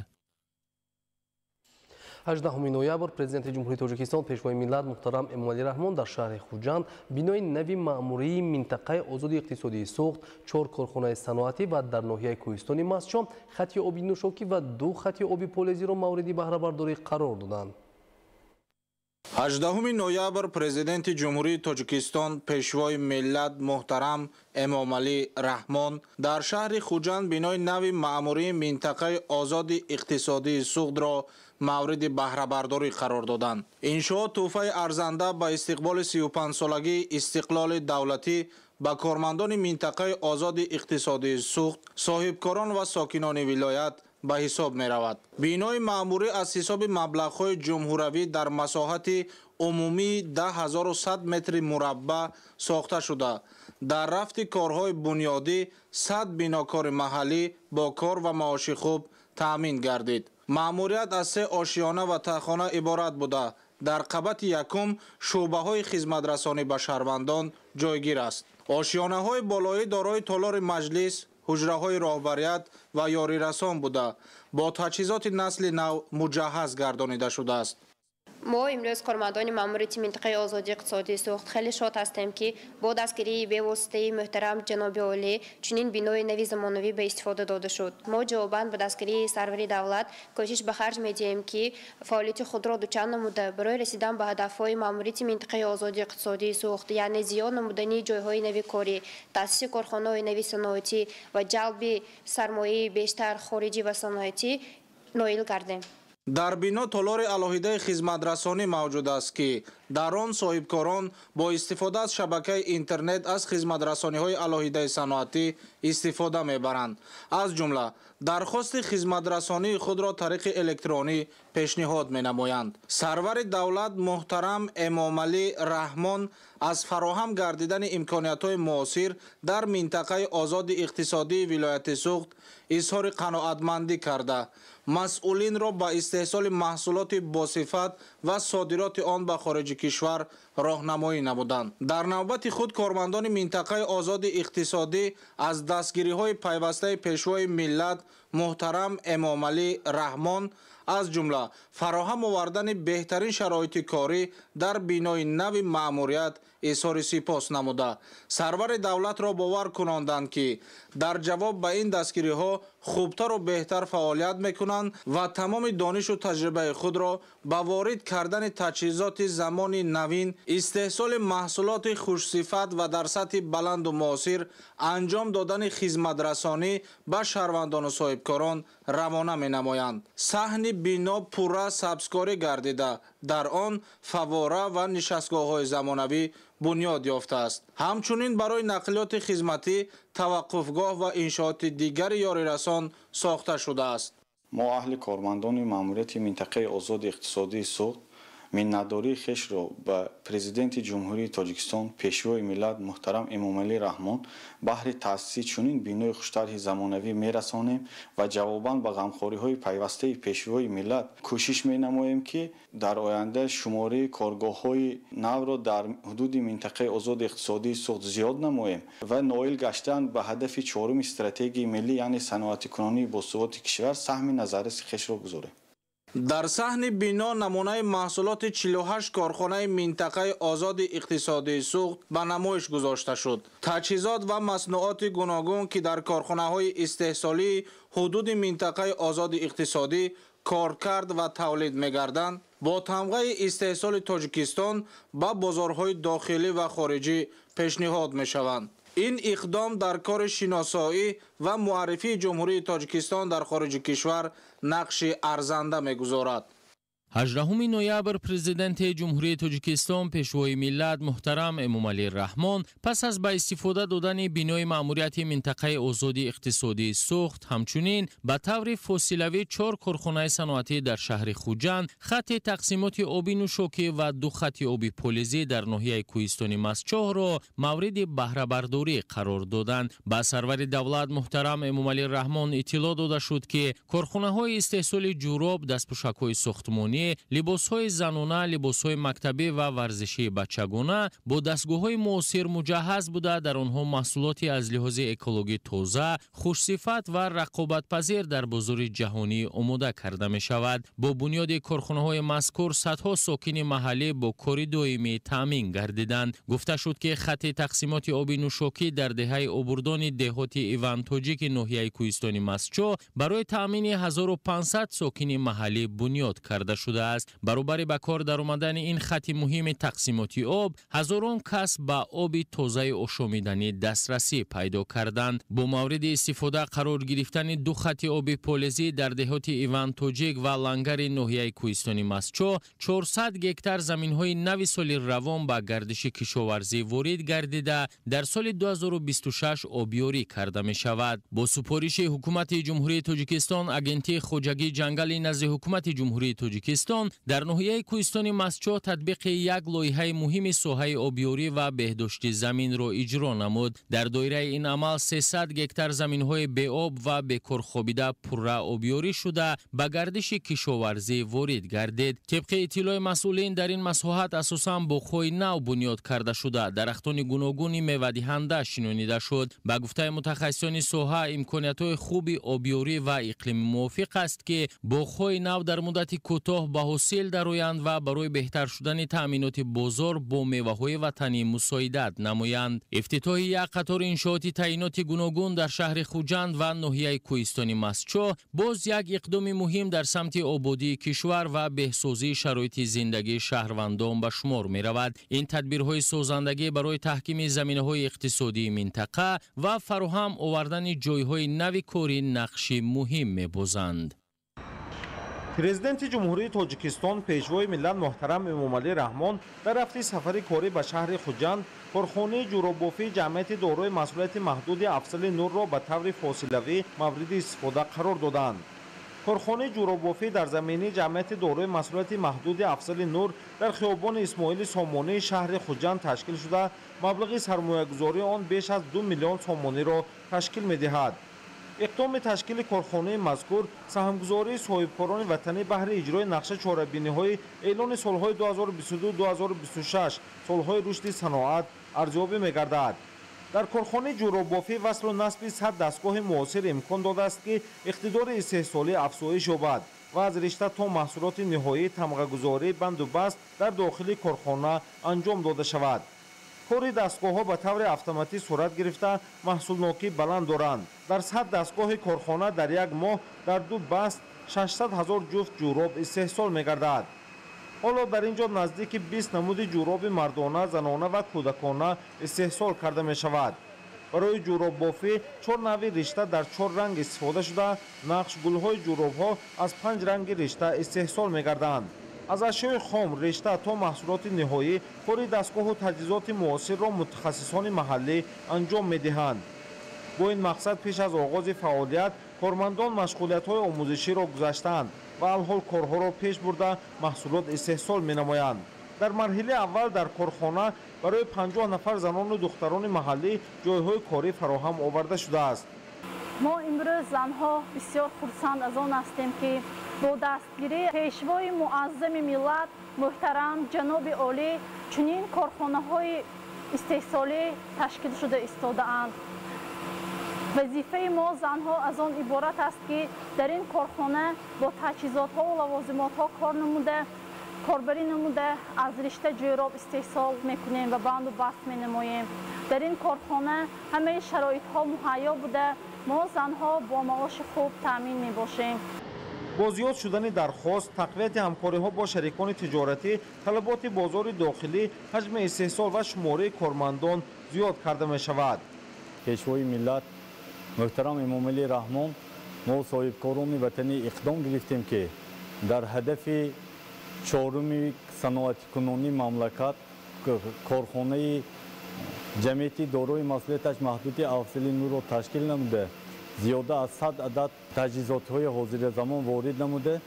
18 ноябр Президенти Ҷумҳурии Тоҷикистон, Пешвои миллат муҳтарам Эмомалӣ Раҳмон дар шаҳри Хуҷанд бинои нави маъмурии минтақаи озоди иқтисодии Суғд, 4 корхонаи саноатӣ ва дар ноҳияи кӯҳистони Мастчоҳ хати оби нӯшокӣ ва 2 хати оби полезиро мавриди баҳрабардорӣ қарор доданд. 18 ноябр Президенти Ҷумҳурии Тоҷикистон, Пешвои миллат муҳтарам Эмомалӣ Раҳмон дар шаҳри Хуҷанд бинои нави маъмурии минтақаи озоди иқтисодии Суғдро мавриди баҳрабардорӣ қарор доданд. Иншоот тӯҳфаи арзанда ба истиқболи 35-солагии истиқлоли давлатӣ ба кормандони минтақаи озоди иқтисодии Суғд, соҳибкорон ва сокинони вилоят ба ҳисоб меравад. Бинои маъмурӣ аз ҳисоби маблағҳои ҷумҳуравӣ дар масоҳати умумии 10100 метри мураббаъ сохта шуда, дар рафти корҳои бунёдӣ 100 бинокори маҳаллӣ бо кор ва маоши хуб таъмин гардид. Маъмурият аз 3 ошиёна ва тахона иборат буда, дар қабати якум шӯъбаҳои хизматрасонӣ ба шаҳрвандон ҷойгир аст. Ошиёнаҳои болоӣ дорои толори маҷлис, ҳуҷраҳои роҳбарият ва ёрирасон буда, бо таҷҳизоти насли нав муҷаҳҳаз гардонида шудааст. Мо имрӯз кормандони маъмурияти минтақаи озоди иқтисодии Суғд хеле шод ҳастем, ки бо дастгирии бевоситаи муҳтарам ҷаноби олӣ чунин бинои нави замонавӣ ба истифода дода шуд. Мо ҷавобан ба дастгирии сарвари давлат кӯшиш ба харҷ медиҳем, ки фаъолияти худро дучанд намуда барои расидан ба ҳадафҳои маъмурияти минтақаи озоди иқтисодии Суғд, яъне зиёд намудани ҷойҳои нави корӣ, таъсиси корхонаҳои нави саноатӣ ва ҷалби сармояи бештар хориҷӣ ва саноатӣ ноил гардем. Дар бино толори алоҳидаи хизматрасонӣ мавҷуд аст, ки дар он соҳибкорон бо истифода аз шабакаи интернет аз хизматрасониҳои алоҳидаи саноатӣ истифода мебаранд. Аз ҷумла дархости хизматрасонии худро тариқи электронӣ пешниҳод менамоянд. Сарвари давлат муҳтарам Эмомалӣ Раҳмон аз фароҳам гардидани имкониятҳои муосир дар минтақаи озоди иқтисодии вилояти Суғд изҳори қаноатмандӣ карда, масъулинро ба истеҳсоли маҳсулоти босифат ва содироти он ба хориҷи кишвар роҳнамоӣ намуданд. Дар навбати худ кормандони минтақаи озоди иқтисодӣ аз Дастгириҳои пайвастаи Пешвои миллат муҳтарам Эмомалӣ Раҳмон, аз ҷумла фароҳам овардани беҳтарин шароити корӣ дар бинои нави маъмурият изҳори сипос намуда, сарвари давлатро бовар кунонданд, ки дар ҷавоб ба ин дастгириҳо хубтару беҳтар фаъолият мекунанд ва тамоми донишу таҷрибаи худро ба ворид кардани таҷҳизоти замони навин, истеҳсоли маҳсулоти хушсифат ва дар сатҳи баланду муосир анҷом додани хизматрасонӣ ба шаҳрвандону соҳибкорон равона менамоянд. Саҳни бино пурра сабзкорӣ гардида, дар он фаввора ва нишастгоҳҳои замонавӣ бунёд ёфтааст. Ҳамчунин барои нақлиёти хизматӣ таваққуфгоҳ ва иншооти дигари ёрирасон сохта шудааст. Мо аҳли кормандони маъмурияти минтақаи озоди иқтисодии Суғд миннатдории хешро ба Президенти Ҷумҳурии Тоҷикистон, Пешвои миллат муҳтарам Эмомалӣ Раҳмон баҳри таъсиси чунин бинои хуштарҳи замонавӣ мерасонем ва ҷавобан ба ғамхориҳои пайвастаи Пешвои миллат кӯшиш менамоем, ки дар оянда шумораи коргоҳҳои навро дар ҳудуди минтақаи озоди иқтисодии Суғд зиёд намоем ва ноил гаштан ба ҳадафи чоруми стратегияи миллӣ, яъне саноатикунонии босуботи кишвар, саҳми назарраси хешро гузорем. Дар саҳни бино намунаи маҳсулоти 48 корхонаи минтақаи озоди иқтисодии Суғд ба намоиш гузошта шуд. Таҷҳизот ва маснуоти гуногун, ки дар корхонаҳои истеҳсолии ҳудуди минтақаи озоди иқтисодӣ коркард ва тавлид мегарданд, бо тамғаи истеҳсоли Тоҷикистон ба бозорҳои дохилӣ ва хориҷӣ пешниҳод мешаванд. Ин иқдом дар кори шиносоӣ ва муаррифии Ҷумҳурии Тоҷикистон дар хориҷи кишвар нақши арзанда мегузорад. 18 ноябр Президенти Ҷумҳурии Тоҷикистон, Пешвои миллат муҳтарам Эмомалӣ Раҳмон пас аз ба истифода додани бинои маъмурияти минтақаи озоди иқтисодии Суғд, ҳамчунин ба таври фосилавӣ 4 корхонаи саноатӣ дар шаҳри Хуҷанд, хатти тақсимоти оби нӯшокӣ ва 2 хатти оби полизӣ дар ноҳияи Кӯҳистони Мастчоҳро мавриди баҳрабардорӣ қарор доданд. Ба сарвари давлат муҳтарам Эмомалӣ Раҳмон иттилоъ дода шуд, ки корхонаҳои истеҳсоли ҷуроб, дастпӯшакҳои сохтмонӣ, либосҳои занона, либосҳои мактабӣ ва варзишии бачагона бо дастгоҳҳои муосир муҷаҳҳаз буда, дар онҳо маҳсулоти аз лиҳози экологӣ тоза, хушсифат ва рақобатпазир дар бозори ҷаҳонӣ омода карда мешавад. Бо бунёди корхонаҳои мазкур садҳо сокини маҳаллӣ бо кори доимӣ таъмин гардиданд. Гуфта шуд, ки хатти тақсимоти оби нӯшокӣ дар деҳаи Обурдони деҳоти Ивантоҷики ноҳияи Кӯҳистони Мастчоҳ барои таъмини 1500 сокини маҳаллӣ бунёд карда шудааст. Баробари ба кор даромадани ин хатти муҳими тақсимоти об, ҳазорон кас ба оби тозаи ошомиданӣ дастрасӣ пайдо карданд. Бо мавриди истифода қарор гирифтани 2 хатти оби полезӣ дар деҳоти Ивантоҷик ва Лангари ноҳияи Кӯҳистони Мастчоҳ 400 гектар заминҳои нави соли равон ба гардиши кишоварзӣ ворид гардида, дар соли 2026 обёрӣ карда мешавад. Бо супориши Ҳукумати Ҷумҳурии Тоҷикистон, Агентии хоҷагии ҷангали назди Ҳукумати Ҷумҳурии Тоҷикистон дар ноҳияи Кӯҳистони Мастчоҳ татбиқи як лоиҳаи муҳими соҳаи обёрӣ ва беҳдошти заминро иҷро намуд. Дар доираи ин амал 300 гектар заминҳои беоб ва бекорхобида пурра обёрӣ шуда, ба гардиши кишоварзӣ ворид гардид. Тибқи иттилои масъулин, дар ин масоҳат асосан боғҳои нав бунёд карда шуда, дарахтони гуногуни мевадиҳанда шинонида шуд. Ба гуфтаи мутахассисони соҳа, имкониятҳои хуби обёрӣ ва иқлими мувофиқ аст, ки боғҳои нав дар муддати кӯтоҳ ба ҳосил дароянд ва барои беҳтар шудани таъминоти бозор бо меваҳои ватанӣ мусоидат намоянд. Ифтитоҳи як қатор иншооти таъиноти гуногун дар шаҳри Хуҷанд ва ноҳияи Кӯҳистони Мастчоҳ боз як иқдоми муҳим дар самти ободии кишвар ва беҳсозии шароити зиндагии шаҳрвандон ба шумор меравад. Ин тадбирҳои созандагӣ барои таҳкими заминаҳои иқтисодии минтақа ва фароҳам овардани ҷойҳои нави корӣ нақши муҳим мебозанд. Президенти Ҷумҳурии Тоҷикистон, Пешвои миллат муҳтарам Эмомалӣ Раҳмон дар рафти сафари корӣ ба шаҳри Хуҷанд корхонаи ҷуробофии ҷамъияти дорои масъулияти маҳдуди Афзали Нурро ба таври фосилавӣ мавриди истифода қарор доданд. Корхонаи ҷуробофӣ дар замини ҷамъияти дорои масъулияти маҳдуди Афзали Нур дар хиёбони Исмоили Сомонии шаҳри Хуҷанд ташкил шуда, маблағи сармоягузории он беш аз 2 миллион сомониро ташкил медиҳад. Иқдоми ташкили корхонаи мазкур саҳмгузории соҳибкорони ватанӣ баҳри иҷрои нақша чорабиниҳои эълони солҳои 2022-2026 солҳои рушди саноат арзёбӣ мегардад. Дар корхонаи ҷӯроббофӣ васлу насби 100 дастгоҳи муосир имкон додааст, ки иқтидори истеҳсолӣ афзоиш ёбад ва аз ришта то маҳсулоти ниҳоӣ тамғагузорӣ, банду баст дар дохили корхона анҷом дода шавад. Кори дастгоҳҳо ба таври автоматӣ сурат гирифта, маҳсулнокӣ баланд доранд. Дар 100 дастгоҳи корхона дар як моҳ дар 2 баст 600 000 ҷуфт ҷӯроб истеҳсол мегардад. Ҳоло дар ин ҷо наздики 20 намуди ҷӯроби мардона, занона ва кӯдакона истеҳсол карда мешавад. Барои ҷӯроббофӣ 4 навъи ришта дар 4 ранг истифода шуда, нақшгулҳои ҷӯробҳо аз 5 ранги ришта истеҳсол мегарданд. Аз ашёи хом, ришта то маҳсулоти ниҳоӣ кори дастгоҳу таҷҳизоти муосирро мутахассисони маҳаллӣ анҷом медиҳанд. Бо ин мақсад пеш аз оғози фаъолият кормандон машғулиятҳои омӯзиширо гузаштаанд ва алҳол корҳоро пеш бурда маҳсулот истеҳсол менамоянд. Дар марҳилаи аввал дар корхона барои 50 нафар занону духтарони маҳаллӣ ҷойҳои корӣ фароҳам оварда шудааст. Мо имрӯз занҳо бисёр хурсанд аз он ҳастем, ки бо дастгирии пешвои муаззами миллат муҳтарам ҷаноби олӣ чунин корхонаҳои истеҳсолӣ ташкил шуда истодаанд. Вазифаи мо занҳо аз он иборат аст, ки дар ин корхона бо таҷҳизотҳо ва лавозимотҳо кор намуда, корбарӣ намуда, аз ришта ҷӯроб истеҳсол мекунем ва банду баст менамоем. Дар ин корхона ҳамаи шароитҳо муҳайё буда, мо занҳо бо маоши хуб таъмин мебошем. Бо зиёд шудани дархост, тақвияти ҳамкориҳо бо шарикони тиҷоратӣ, талаботи бозори дохилӣ, ҳаҷми истеҳсол ва шумораи кормандон зиёд карда мешавад. Пешвои миллат муҳтарам Эмомалӣ Раҳмон мо соҳибкорони ватанӣ иқдом гирифтем, ки дар ҳадафи чоруми саноатикунонии мамлакат корхонаи ҷамъияти дорои масъулияташ маҳдуди Афзали Нурро ташкил намуда, зиёда аз 100 адад таҷҳизотҳои ҳозиразамон ворид намуда,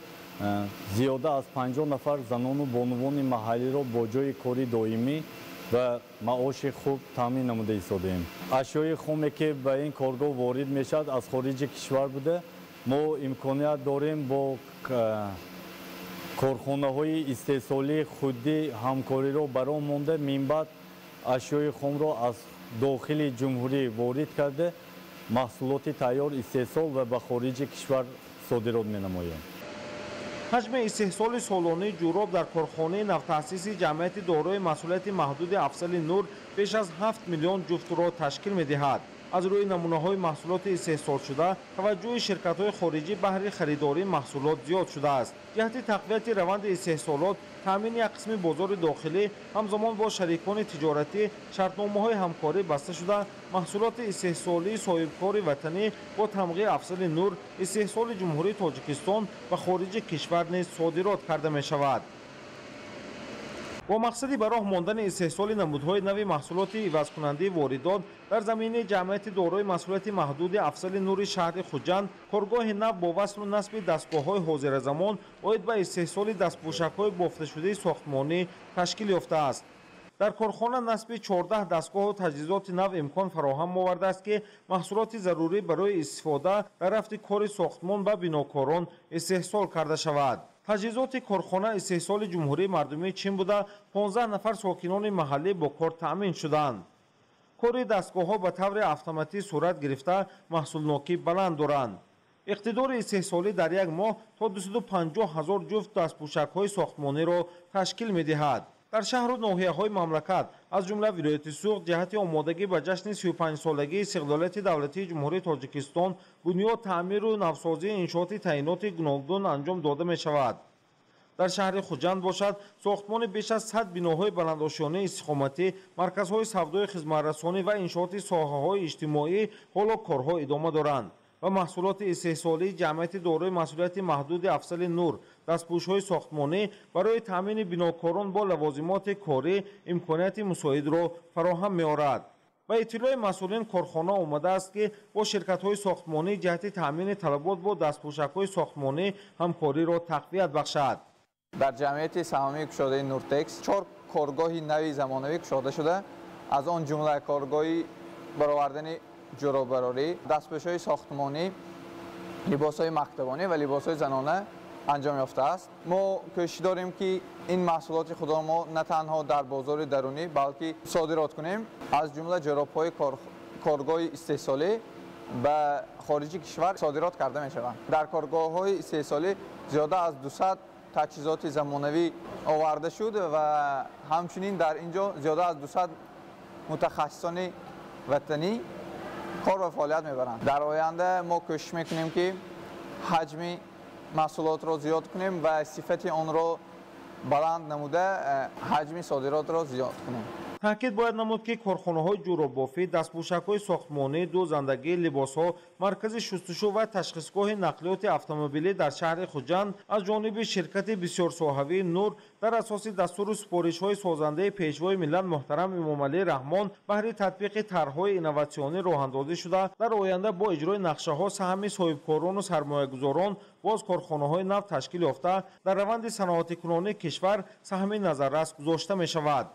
зиёда аз 50 нафар занону бонувони маҳаллиро бо ҷойи кори доимӣ ва маоши хуб таъмин намуда истодаем. Ашёи хоме, ки ба ин коргоҳ ворид мешавад, аз хориҷи кишвар буда, мо имконият дорем бо корхонаҳои истеҳсолии худдӣ ҳамкориро бар роҳ монда, минбаъд ашёи хомро аз дохили ҷумҳурӣ ворид карда, маҳсулоти тайёр истеҳсол ва ба хориҷи кишвар содирот менамоем. Ҳаҷми истеҳсоли солонаи ҷӯроб дар корхонаи навтаъсиси ҷамъияти дорои масъулияти маҳдуди Афзали Нур беш аз 7 миллион ҷуфтро ташкил медиҳад. Аз рӯи намунаҳои маҳсулоти истеҳсолшуда таваҷҷӯҳи ширкатҳои хориҷӣ баҳри харидории маҳсулот зиёд шудааст. Ҷиҳати тақвияти раванди истеҳсолот, таъмини як қисми бозори дохилӣ, ҳамзамон бо шарикони тиҷоратӣ шартномаҳои ҳамкорӣ баста шуда, маҳсулоти истеҳсолии соҳибкори ватанӣ бо тамғаи Афзали Нур истеҳсоли Ҷумҳурии Тоҷикистон ба хориҷи кишвар низ содирот карда мешавад. Бо мақсади ба роҳ мондани истеҳсоли намудҳои нави маҳсулоти ивазкунандаи воридот дар заминаи ҷамъияти дорои масъулияти маҳдуди Афзали Нури шаҳри Хуҷанд коргоҳи нав бо васлу насби дастгоҳҳои ҳозиразамон оид ба истеҳсоли дастпӯшакҳои бофташудаи сохтмонӣ ташкил ёфтааст. Дар корхона насби 14 дастгоҳу таҷҳизоти нав имкон фароҳам овардааст, ки маҳсулоти зарурӣ барои истифода дар рафти кори сохтмон ба бинокорон истеҳсол карда шавад. Таҷҳизоти корхона истеҳсоли Ҷумҳурии Мардумии Чин буда, 15 нафар сокинони маҳаллӣ бо кор таъмин шуданд. Кори дастгоҳҳо ба таври автоматӣ сурат гирифта, маҳсулнокӣ баланд доранд. Иқтидори истеҳсолӣ дар як моҳ то 250 000 ҷуфт дастпӯшакҳои сохтмониро ташкил медиҳад. Дар шаҳру ноҳияҳои мамлакат, аз ҷумла вилояти Суғд, ҷиҳати омодагӣ ба ҷашни 35-солагии истиқлолияти давлатии Ҷумҳурии Тоҷикистон бунёд, таъмиру навсозии иншооти таъиноти гуногун анҷом дода мешавад. Дар шаҳри Хуҷанд бошад, сохтмони беш аз 100 биноҳои баландошёнаи истиқоматӣ, марказҳои савдои хизматрасонӣ ва иншооти соҳаҳои иҷтимоӣ ҳоло корҳо идома доранд ва маҳсулоти истеҳсолии ҷамъияти дорои масъулияти маҳдуди Афзали Нур дастпӯшҳои сохтмонӣ барои таъмини бинокорон бо лавозимоти корӣ имконияти мусоидро фароҳам меорад. Ба иттилои масъулин, корхона омадааст, ки бо ширкатҳои сохтмонӣ ҷиҳати таъмини талабот бо дастпӯшакҳои сохтмонӣ ҳамкориро тақвият бахшад. Дар ҷамъияти саҳомии кушодаи Нуртекс 4 коргоҳи нави замонавӣ кушода шуда, аз он ҷумла коргоҳи баровардани ҷӯроббарорӣ, дастпӯшҳои сохтмонӣ, либосҳои мактабонӣ ва либосҳои занона анҷом ёфтааст. Мо кӯшиш дорем, ки ин маҳсулоти худро мо на танҳо дар бозори дарунӣ, балки содирот кунем, аз ҷумла ҷӯробҳои коргоҳи истеҳсолӣ ба хориҷи кишвар содирот карда мешаванд. Дар коргоҳҳои истеҳсолӣ зиёда аз 200 таҷҳизоти замонавӣ оварда шуд ва ҳамчунин дар ин ҷо зиёда аз 200 мутахассисони ватанӣ кор ва фаъолият мебаранд. Дар оянда мо кӯшиш мекунем, ки ҳаҷми маҳсулотро зиёд кунем ва сифати онро баланд намуда ҳаҷми содиротро зиёд кунем. Таъкид бояд намуд, ки корхонаҳои ҷӯроббофӣ, дастпӯшакҳои сохтмонӣ, дӯзандагӣ, либосҳо, маркази шустушу ва ташхисгоҳи нақлиёти автомобилӣ дар шаҳри Хуҷанд аз ҷониби ширкати бисёрсоҳавии Нур дар асоси дастуру супоришҳои созандаи Пешвои миллат муҳтарам Эмомалӣ Раҳмон баҳри татбиқи тарҳҳои инноватсионӣ роҳандозӣ шуда, дар оянда бо иҷрои нақшаҳо саҳми соҳибкорону сармоягузорон боз корхонаҳои нав ташкил ёфта, дар раванди саноатикунонии кишвар саҳми назаррас гузошта мешавад.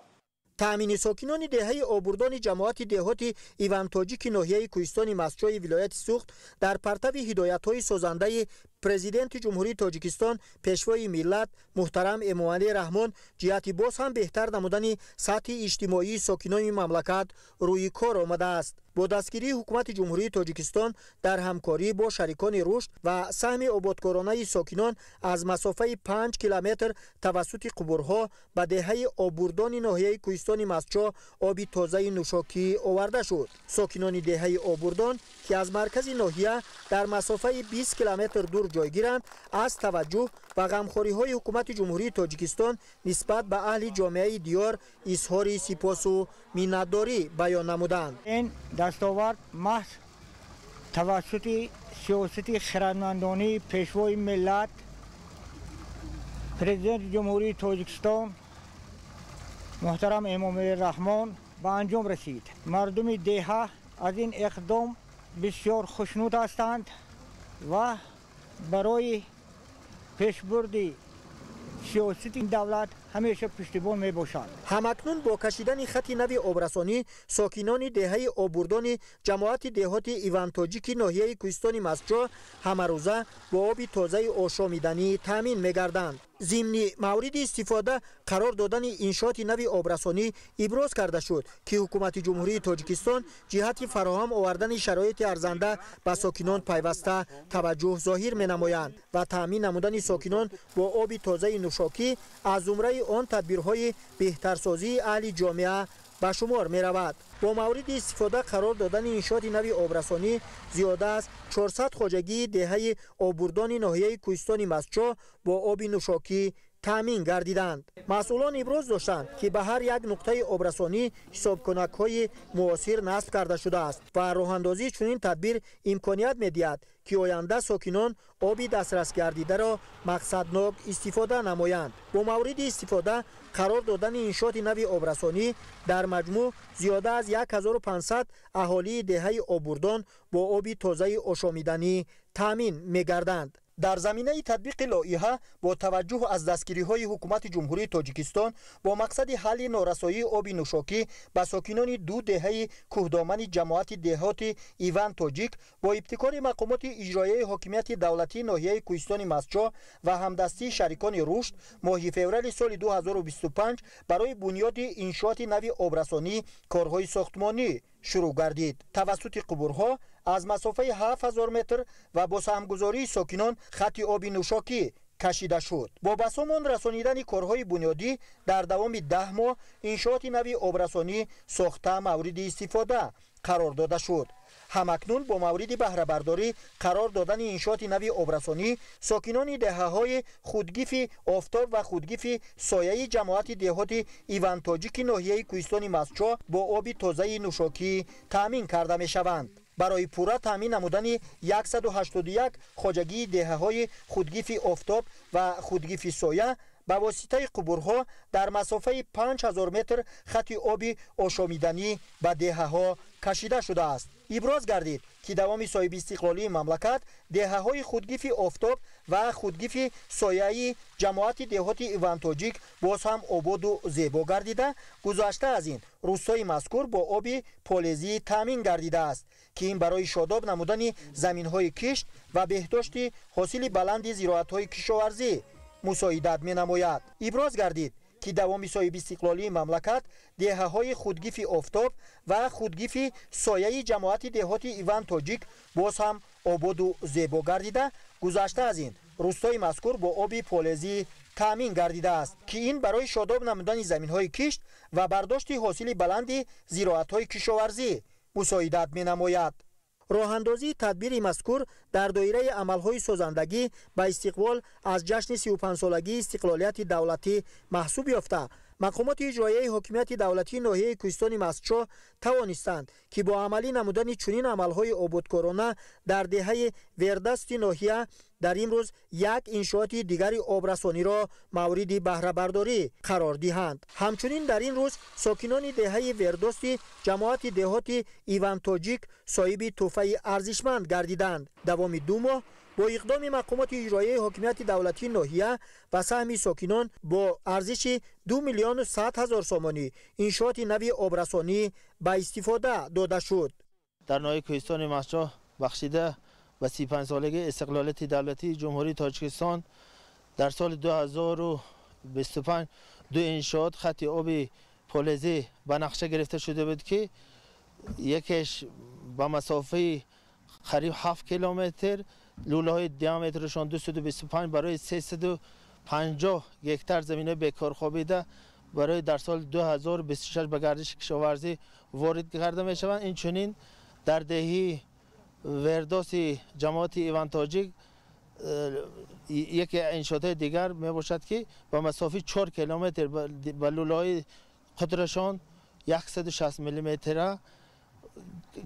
Таъмини сокинони деҳаи Обурдони ҷамоати деҳоти Ивантоҷики ноҳияи Кӯҳистони Мастчои вилояти Суғд дар партави ҳидоятҳои созандаи Президенти Ҷумҳурии Тоҷикистон, Пешвои миллат муҳтарам Эмомалӣ Раҳмон ҷиҳати боз ҳам беҳтар намудани сатҳи иҷтимоии сокинони мамлакат рӯи кор омадааст. Бо дастгирии Ҳукумати Ҷумҳурии Тоҷикистон дар ҳамкорӣ бо шарикони рушд ва саҳми ободкоронаи сокинон аз масофаи 5 километр тавассути қубурҳо ба деҳаи Обурдони ноҳияи Кӯҳистони Мастчо оби тозаи нӯшокӣ оварда шуд. Сокинони деҳаи Обурдон, ки аз маркази ноҳия дар масофаи 20 километр дур ҷойгиранд, аз таваҷҷӯҳ ва ғамхориҳои Ҳукумати Ҷумҳурии Тоҷикистон нисбат ба аҳли ҷомеаи диёр изҳори сипосу миннатдорӣ баён намуданд. Ин дастовард маҳз тавассути сиёсати хирадмандонии Пешвои миллат, Президенти Ҷумҳурии Тоҷикистон муҳтарам Эмомалӣ Раҳмон ба анҷом расид. Мардуми деҳа аз ин иқдом бисёр хушнуд ҳастанд ва барои пешбурди сиёсати давлат ҳамеша пуштибон мебошанд. Ҳамакнун бо кашидани хати нави обрасонӣ сокинони деҳаи Обурдони ҷамоати деҳоти Ивантоҷики ноҳияи Кӯҳистони Мастчо ҳамарӯза бо оби тозаи ошомиданӣ таъмин мегарданд. Зимни мавриди истифода қарор додани иншооти нави обрасонӣ иброз карда шуд, ки Ҳукумати Ҷумҳурии Тоҷикистон ҷиҳати фароҳам овардани шароити арзанда ба сокинон пайваста таваҷҷӯҳ зоҳир менамоянд ва таъмин намудани сокинон бо оби тозаи нӯшокӣ аз зумраи он тадбирҳои беҳтарсозии аҳли ҷомеа ба шумор меравад. Бо мавриди истифода қарор додани иншооти нави обрасонӣ зиёда аз 400 хоҷагии деҳаи Обурдони ноҳияи Кӯҳистони Мастчо бо оби нӯшокӣ таъмин гардиданд. Масъулон иброз доштанд, ки ба ҳар як нуқтаи обрасонӣ ҳисобкунакҳои муосир насб карда шудааст ва роҳандозии чунин тадбир имконият медиҳад, ки оянда сокинон оби дастрасгардидаро мақсаднок истифода намоянд. Бо мавриди истифода қарор додани иншооти нави обрасонӣ дар маҷмӯъ зиёда аз 1500 аҳолии деҳаи Обурдон бо оби тозаи ошомиданӣ таъмин мегарданд. Дар заминаи татбиқи лоиҳа бо таваҷҷӯҳ аз дастгириҳои Ҳукумати Ҷумҳурии Тоҷикистон бо мақсади ҳалли норасоии оби нӯшокӣ ба сокинони ду деҳаи кӯҳдомани ҷамоати деҳоти Иван Тоҷик бо ибтикори мақомоти иҷроияи ҳокимияти давлатии ноҳияи Кӯҳистони Мастчо ва ҳамдастии шарикони рушд моҳи феврали соли 2025 барои бунёди иншооти нави обрасонӣ корҳои сохтмонӣ шурӯъ гардид. Тавассути қубурҳо аз масофаи 7000 метр ва бо саҳмгузории сокинон хати оби нӯшокӣ кашида шуд. Бо басомон расонидани корҳои бунёдӣ дар давоми 10 моҳ иншооти нави обрасонӣ сохта мавриди истифода қарор дода шуд. Ҳамакнун бо мавриди баҳрабардорӣ қарор додани иншооти нави обрасонӣ сокинони деҳаҳои худгифи Офтоб ва худгифи Сояи ҷамоати деҳоти Ивантоҷики ноҳияи Кӯҳистони Мастчо бо оби тозаи нӯшокӣ таъмин карда мешаванд. Барои пурра таъмин намудани 181 хоҷагии деҳаҳои худгифи Офтоб ва худгифи Соя ба воситаи қубурҳо дар масофаи 5000 метр хати оби ошомиданӣ ба деҳаҳо кашида шудааст. Иброз гардид, ки давоми соҳибистиқлолии мамлакат деҳаҳои худгифи Офтоб ва худгифи Сояи ҷамоати деҳоти Ивантоҷик боз ҳам ободу зебо гардида, гузашта аз ин рӯстои мазкур бо оби полезӣ таъмин гардидааст, ки ин барои шодоб намудани заминҳои кишт ва беҳдошти ҳосили баланди зироатҳои кишоварзӣ мусоидат менамояд. Иброз гардид, ки давоми соҳибистиқлолии мамлакат деҳаҳои худгифи офтоб ва худгифи сояи ҷамоати деҳоти Иван Тоҷик боз ҳам ободу зебо гардида, гузашта аз ин рӯстои мазкур бо оби полезӣ таъмин гардидааст, ки ин барои шодоб намудани заминҳои кишт ва бардошти ҳосили баланди зироатҳои кишоварзӣ мусоидат менамояд. Роҳандозии тадбири мазкур дар доираи амалҳои созандагӣ ба истиқбол аз ҷашни 35-солагии истиқлолияти давлатӣ маҳсуб ёфта, мақомоти иҷроияи ҳокимияти давлатии ноҳияи Кӯҳистони Мастчоҳ тавонистанд, ки бо амалӣ намудани чунин амалҳои ободкорона дар деҳаи Вердасти ноҳия дар имрӯз як иншооти дигари обрасониро мавриди баҳрабардорӣ қарор диҳанд. Ҳамчунин дар ин рӯз сокинони деҳаи Вердости ҷамоати деҳоти Иван Тоҷик соҳиби тӯҳфаи арзишманд гардиданд. Давоми 2 моҳ бо иқдоми мақомоти иҷроияи ҳокимияти давлатии ноҳия ва саҳми сокинон бо арзиши 2 100 000 сомонӣ иншооти нави обрасонӣ ба истифода дода шуд. Дар ноҳияи Кӯҳистони Мастчоҳ бахшида ба 35-солагии истиқлолияти давлатии Ҷумҳурии Тоҷикистон дар соли 2025 ду иншоот хати оби полезӣ ба нақша гирифта шуда буд, ки якеш ба масофаи қариб 7 километр, лӯлаҳои диаметрашон 225 барои 350 гектар заминҳои бекор хобида барои дар соли 2026 ба гардиши кишоварзӣ ворид карда мешаванд. Инчунин дар деҳи Вердоси ҷамоати Иван Тоҷик яке иншоотҳои дигар мебошад, ки ба масофаи 4 километр ба лӯлаҳои қутрашон 160 миллиметра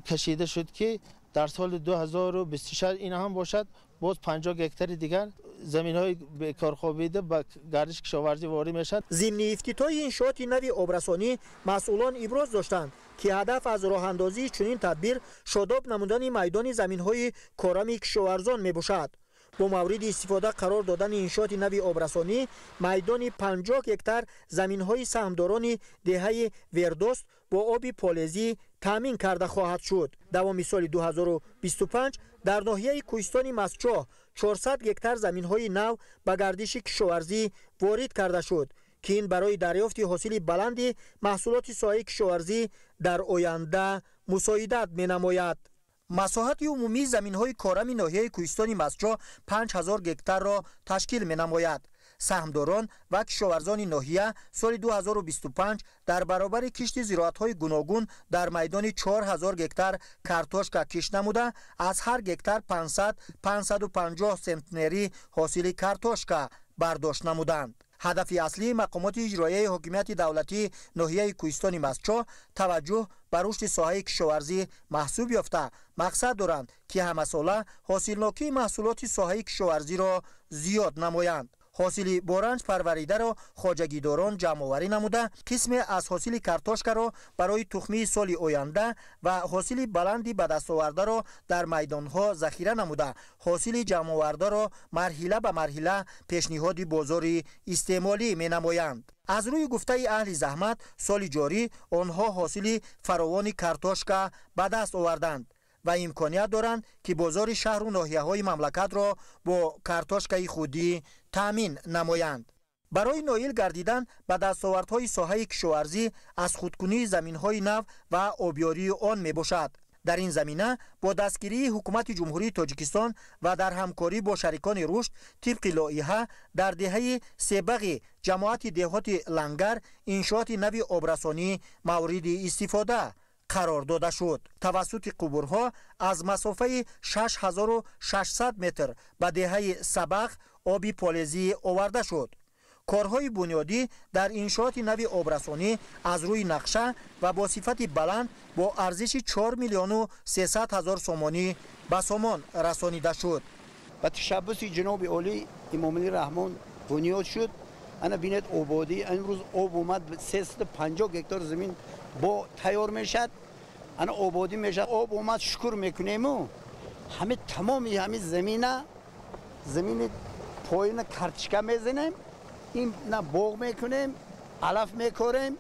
кашида шуд, ки дар соли 2026 ин ҳам бошад боз 50 гектари дигар заминҳои бекорхобида ба гардиши кишоварзӣ ворид мешавад. Зимни ифтитоҳи иншооти нави обрасонӣ масъулон иброз доштанд, ки ҳадаф аз роҳандозии чунин тадбир шодоб намудани майдони заминҳои корами кишоварзон мебошад. Бо мавриди истифода қарор додани иншооти нави обрасонӣ майдони 50 гектар заминҳои саҳмдорони деҳаи Вердост бо оби полезӣ таъмин карда хоҳад шуд. Давоми соли 2025 дар ноҳияи Кӯҳистони Мастчоҳ 400 гектар заминҳои нав ба гардиши кишоварзӣ ворид карда шуд, ки ин барои дарёфти ҳосили баланди маҳсулоти соҳаи кишоварзӣ дар оянда мусоидат менамояд. Масоҳати умумии заминҳои корами ноҳияи Кӯҳистони Мастчоҳ 5000 гектарро ташкил менамояд. Саҳмдорон ва кишоварзони ноҳия соли 2025 дар баробари кишти зироатҳои гуногун дар майдони 4000 гектар картошка кишт намуда, аз ҳар гектар 500-550 сентнери ҳосили картошка бардошт намуданд. Ҳадафи аслии мақомоти иҷроияи ҳокимияти давлатии ноҳияи Кӯҳистони Мастчоҳ таваҷҷӯҳ ба рушди соҳаи кишоварзӣ маҳсуб ёфта, мақсад доранд, ки ҳамасола ҳосилнокии маҳсулоти соҳаи кишоварзиро зиёд намоянд. Ҳосили боранҷ парваридаро хоҷагидорон ҷамъоварӣ намуда, қисме аз ҳосили картошкаро барои тухмии соли оянда ва ҳосили баланди ба дастовардаро дар майдонҳо захира намуда, ҳосили ҷамъовардаро марҳила ба марҳила пешниҳоди бозори истеъмолӣ менамоянд. Аз рӯи гуфтаи аҳли заҳмат, соли ҷорӣ онҳо ҳосили фаровони картошка ба даст оварданд ва имконият доранд, ки бозори шаҳру ноҳияҳои мамлакатро бо картошкаи худӣ таъмин намоянд. Барои ноил гардидан ба дастовардҳои соҳаи кишоварзӣ аз худкунии заминҳои нав ва обёрии он мебошад. Дар ин замина бо дастгирии ҳукумати Ҷумҳурии Тоҷикистон ва дар ҳамкорӣ бо шарикони рушд тибқи лоиҳа дар деҳаи Себағи ҷамоати деҳоти Лангар иншооти нави обрасонӣ мавриди истифода қарор дода шуд. Тавассути қубурҳо аз масофаи 6600 метр ба деҳаи Сабағ оби полезӣ оварда шуд. Корҳои бунёдӣ дар иншооти нави обрасонӣ аз рӯи нақша ва бо сифати баланд бо арзиши 4 300 000 сомонӣ ба сомон расонида шуд. Ба ташаббуси ҷаноби олӣ Эмомалӣ Раҳмон бунёд шуд. Ана бинед, ободӣ имрӯз об омад, 350 гектар замин бо тайёр мешавад, ана ободӣ мешавад. Об омад, шукр мекунему ҳами тамоми ҳами замина, замини поина картишка мезанем, ин на боғ мекунем, алаф мекорем,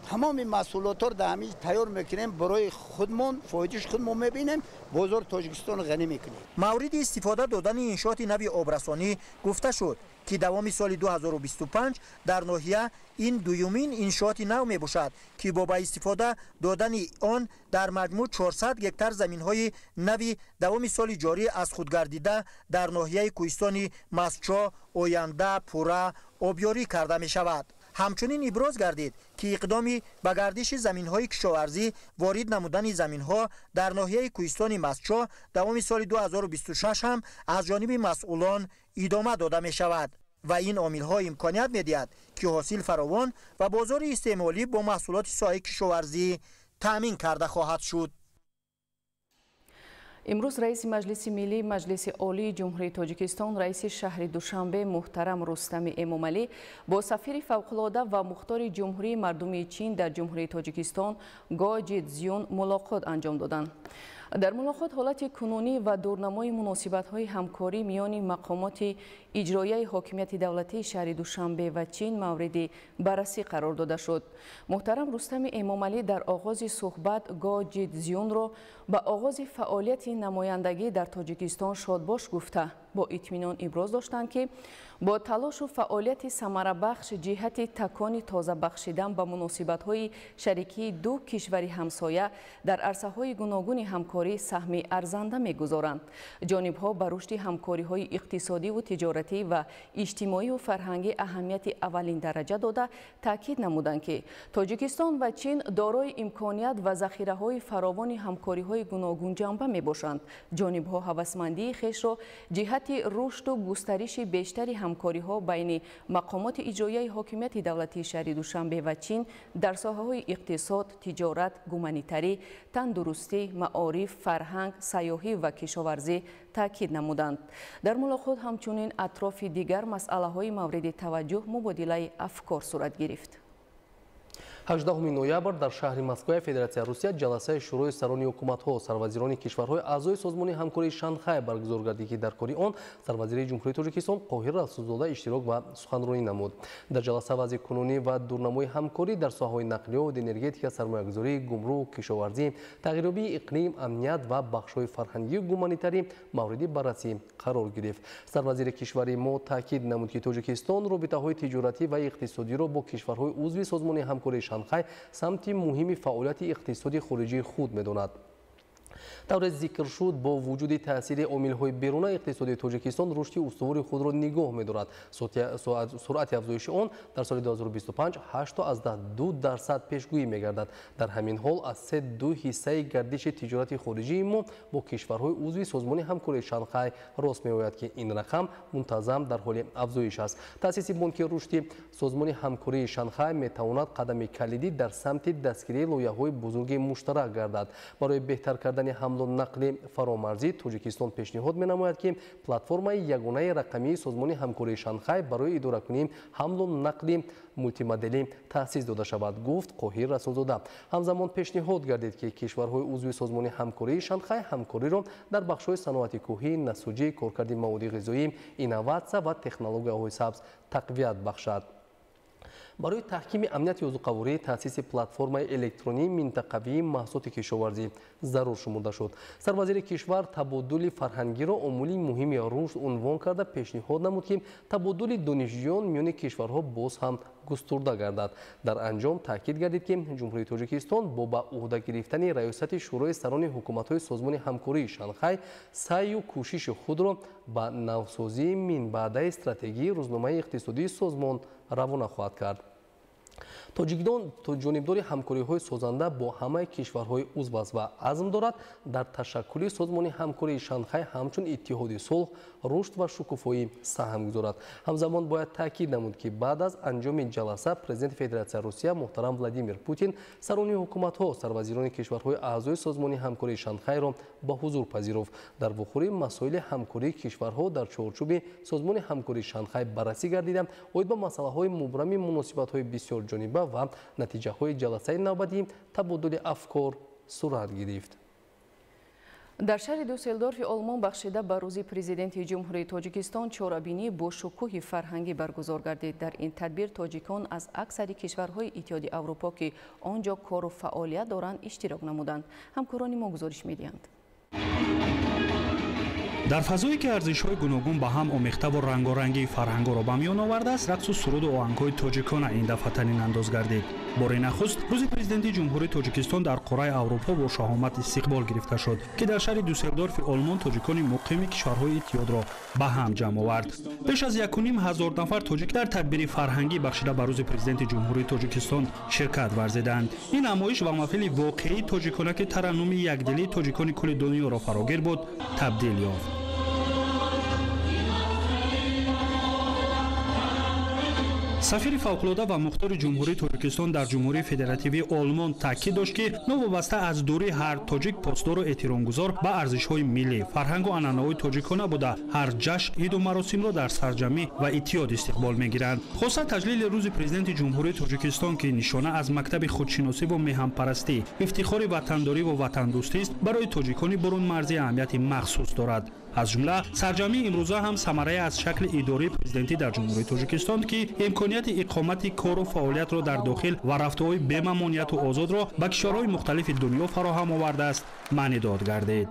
Тамоми маҳсулотро дар ҳамин тайёр мекунем, барои худмон фоидааш худмон мебинем, бозори Тоҷикистонро ғанӣ мекунем. Мавриди истифода додани иншооти нави обрасонӣ гуфта шуд, ки давоми соли 2025 дар ноҳия ин дуюмин иншооти нав мебошад, ки бо ба истифода додани он дар маҷмӯъ 400 гектар заминҳои нави давоми соли ҷорӣ аз худгардида дар ноҳияи кӯҳистони Мастчоҳ оянда пурра обёрӣ карда мешавад. Ҳамчунин иброз гардид, ки иқдоми ба гардиши заминҳои кишоварзӣ ворид намудани заминҳо дар ноҳияи кӯҳистони Мастчоҳ давоми соли 2026 ҳам аз ҷониби масъулон идома дода мешавад ва ин омилҳо имконият медиҳад, ки ҳосил фаровон ва бозори истеъмолӣ бо маҳсулоти соҳаи кишоварзӣ таъмин карда хоҳад шуд. Имрӯз раиси Маҷлиси Миллӣ Маҷлиси Олии Ҷумҳурии Тоҷикистон, раиси шаҳри Душанбе муҳтарам Рустами Эмомалӣ бо сафири фавқулода ва мухтори Ҷумҳурии Мардумии Чин дар Ҷумҳурии Тоҷикистон Го Ҷитзюн мулоқот анҷом доданд. Дар мулоқот ҳолати кунунӣ ва дурнамои муносибатҳои ҳамкорӣ миёни мақомоти иҷроияи ҳокимияти давлатии шаҳри Душанбе ва Чин мавриди баррасӣ қарор дода шуд. Муҳтарам Рустами Эмомалӣ дар оғози суҳбат Го Ҷитзюнро ба оғози фаъолияти намояндагӣ дар Тоҷикистон шодбош гуфта, бо итминон иброз доштанд, ки бо талошу фаъолияти самарабахш ҷиҳати такони тоза бахшидан ба муносибатҳои шарикии ду кишвари ҳамсоя дар арсаҳои гуногуни ҳамкорӣ саҳми арзанда мегузоранд. Ҷонибҳо ба рушди ҳамкориҳои иқтисодиву тиҷоратӣ ва иҷтимоию фарҳангӣ аҳамияти аввалин дараҷа дода, таъкид намуданд, ки Тоҷикистон ва Чин дорои имконият ва захираҳои фаровони ҳамкориҳои гуногунҷанба мебошанд. Ҷонибҳо ҳавасмандии хешро ҷиҳати рушду густариши бештари ҳамкориҳо байни мақомоти иҷроияи ҳокимияти давлатии шаҳри Душанбе ва Чин дар соҳаҳои иқтисод, тиҷорат, гуманитарӣ, тандурустӣ, маориф, фарҳанг, сайёҳӣ ва кишоварзӣ таъкид намуданд. Дар мулоқот ҳамчунин атрофи дигар масъалаҳои мавриди таваҷҷӯҳ мубодилаи афкор сурат гирифт. 18 ноябр дар шаҳри Москваи Федератсияи Русия ҷаласаи Шӯрои сарони ҳукуматҳо, сарвазирони кишварҳои аъзои созмони ҳамкории Шанхай баргузор гардид, ки дар кори он сарвазири Ҷумҳурии Тоҷикистон Қоҳир Расулзода иштирок ва суханронӣ намуд. Дар ҷаласа вазъи кунунӣ ва дурнамои ҳамкорӣ дар соҳаҳои нақлиёт, энергетика, сармоягузорӣ, гумрук, кишоварзӣ, тағйирёбии иқлим, амният ва бахшҳои фарҳангию гуманитарӣ мавриди баррасӣ қарор гирифт. Сарвазири кишвари мо таъкид намуд, ки Тоҷикистон робитаҳои тиҷоратӣ ва иқтисодиро бо кишварҳои узви созмони ҳамкории Шанхай самти муҳими фаъолияти иқтисоди хориҷии худ медонад. Тавре зикр шуд, бо вуҷуди таъсири омилҳои беруна иқтисоди Тоҷикистон рушди устувори худро нигоҳ медорад. Суръати афзоиши он дар соли 2025 8,2% пешгӯӣ мегардад. Дар ҳамин ҳол аз 3,2 ҳиссаи гардиши тиҷорати хориҷии мо бо кишварҳои узви созмони ҳамкории Шанхай рост меояд, ки ин рақам мунтазам дар ҳоли афзоиш аст. Таъсиси Бонки рушди созмони ҳамкории Шанхай метавонад қадами калидӣ дар самти дастгирии лоиҳаҳои бузурги муштарак гардад. Барои беҳтар кардани ҳамлу нақли фаромарзӣ Тоҷикистон пешниҳод менамояд, ки платформаи ягонаи рақамии созмони ҳамкории Шанхай барои идоракунии ҳамлу нақли мултимоделӣ таъсис дода шавад, гуфт Қоҳир Расулзода. Ҳамзамон пешниҳод гардид, ки кишварҳои узви созмони ҳамкории Шанхай ҳамкориро дар бахшҳои саноати кӯҳӣ, насоҷӣ, коркарди маводи ғизоӣ, инноватсия ва технологияҳои сабз тақвият бахшад. Барои таҳкими амнияти озуқаворӣ таъсиси платформаи электронии минтақавии маҳсулоти кишоварзӣ зарур шумурда шуд. Сарвазири кишвар табодули фарҳангиро омили муҳими рушд унвон карда пешниҳод намуд, ки табодули донишҷӯён миёни кишварҳо боз ҳам густурда гардад. Дар анҷом таъкид гардид, ки Ҷумҳурии Тоҷикистон бо ба ӯҳда гирифтани раёсати Шӯрои сарони ҳукуматҳои созмони ҳамкории Шанхай саъю кӯшиши худро ба навсозии минбаъдаи стратегии рӯзномаи иқтисодии созмон равона хоҳад кард. Тоҷикистон ҷонибдори ҳамкориҳои созанда бо ҳамаи кишварҳои узв аст ва азм дорад дар ташаккули созмони ҳамкории Шанхай ҳамчун иттиҳоди сулҳ, рушд ва шукуфоӣ саҳм гузорад. Ҳамзамон бояд таъкид намуд, ки баъд аз анҷоми ҷаласа президенти Федератсияи Русия муҳтарам Владимир Путин сарони ҳукуматҳо, сарвазирони кишварҳои аъзои созмони ҳамкории Шанхайро ба ҳузур пазируфт. Дар вухӯри масоили ҳамкории кишварҳо дар чорчӯби созмони ҳамкории Шанхай баррасӣ гардида, оид ба масъалаҳои мубрами муносибатҳои бисёрҷониба ва натиҷаҳои ҷаласаи навбатӣ табодули афкор сурат гирифт. Дар шаҳри Дюссельдорфи Олмон бахшида ба рӯзи президенти Ҷумҳурии Тоҷикистон чорабинӣ бо шукӯҳи фарҳангӣ баргузор гардид. Дар ин тадбир тоҷикон аз аксари кишварҳои Иттиҳоди Аврупо, ки он ҷо кору фаъолият доранд, иштирок намуданд. Ҳамкорони мо гузориш медиҳанд. Дар фазое ки арзишҳои гуногун ба ҳам омехтаву рангорангии фарҳангоро ба миён овардааст, рақсу суруду оҳангҳои тоҷикона ин дафъа танинандоз гардид. Бори нахуст рӯзи президенти Ҷумҳурии Тоҷикистон дар қораи Аврупо бо шаҳомат истиқбол гирифта шуд, ки дар шаҳри Дюссельдорфи Олмон тоҷикони муқими кишварҳои иттиҳодро ба ҳам ҷамъ овард. Беш аз 1500 нафар тоҷик дар тадбири фарҳангӣ бахшида ба рӯзи президенти Ҷумҳурии Тоҷикистон ширкат варзиданд. Ин намоиш ва маҳфили воқеии тоҷикона, ки тараннуми якдилии тоҷикони кулли дунёро фарогир буд, табдил ёфт. Сафири фавқулода ва мухтори Ҷумҳурии Тоҷикистон дар Ҷумҳурии Федеративии Олмон таъкид дошт, ки новобаста аз дурӣ ҳар тоҷик посдору эҳтиромгузор ба арзишҳои миллӣ, фарҳангу анъанаҳои тоҷикона буда, ҳар ҷашн, иду маросимро дар сарҷамӣ ва иттиҳод истиқбол мегиранд. Хоса таҷлили рӯзи президенти Ҷумҳурии Тоҷикистон, ки нишона аз мактаби худшиносиву меҳанпарастӣ, ифтихори ватандориву ватандӯстист, барои тоҷикони бурунмарзӣ аҳамияти махсус дорад. Аз ҷумла сарҷамъии имрӯза ҳам самарае аз шакли идории президентӣ дар Ҷумҳурии Тоҷикистон, ки имконияти иқомати кору фаъолиятро дар дохил ва рафтуҳои бемамонияту озодро ба кишварҳои мухталифи дунё фароҳам овардааст, маънидод гардид.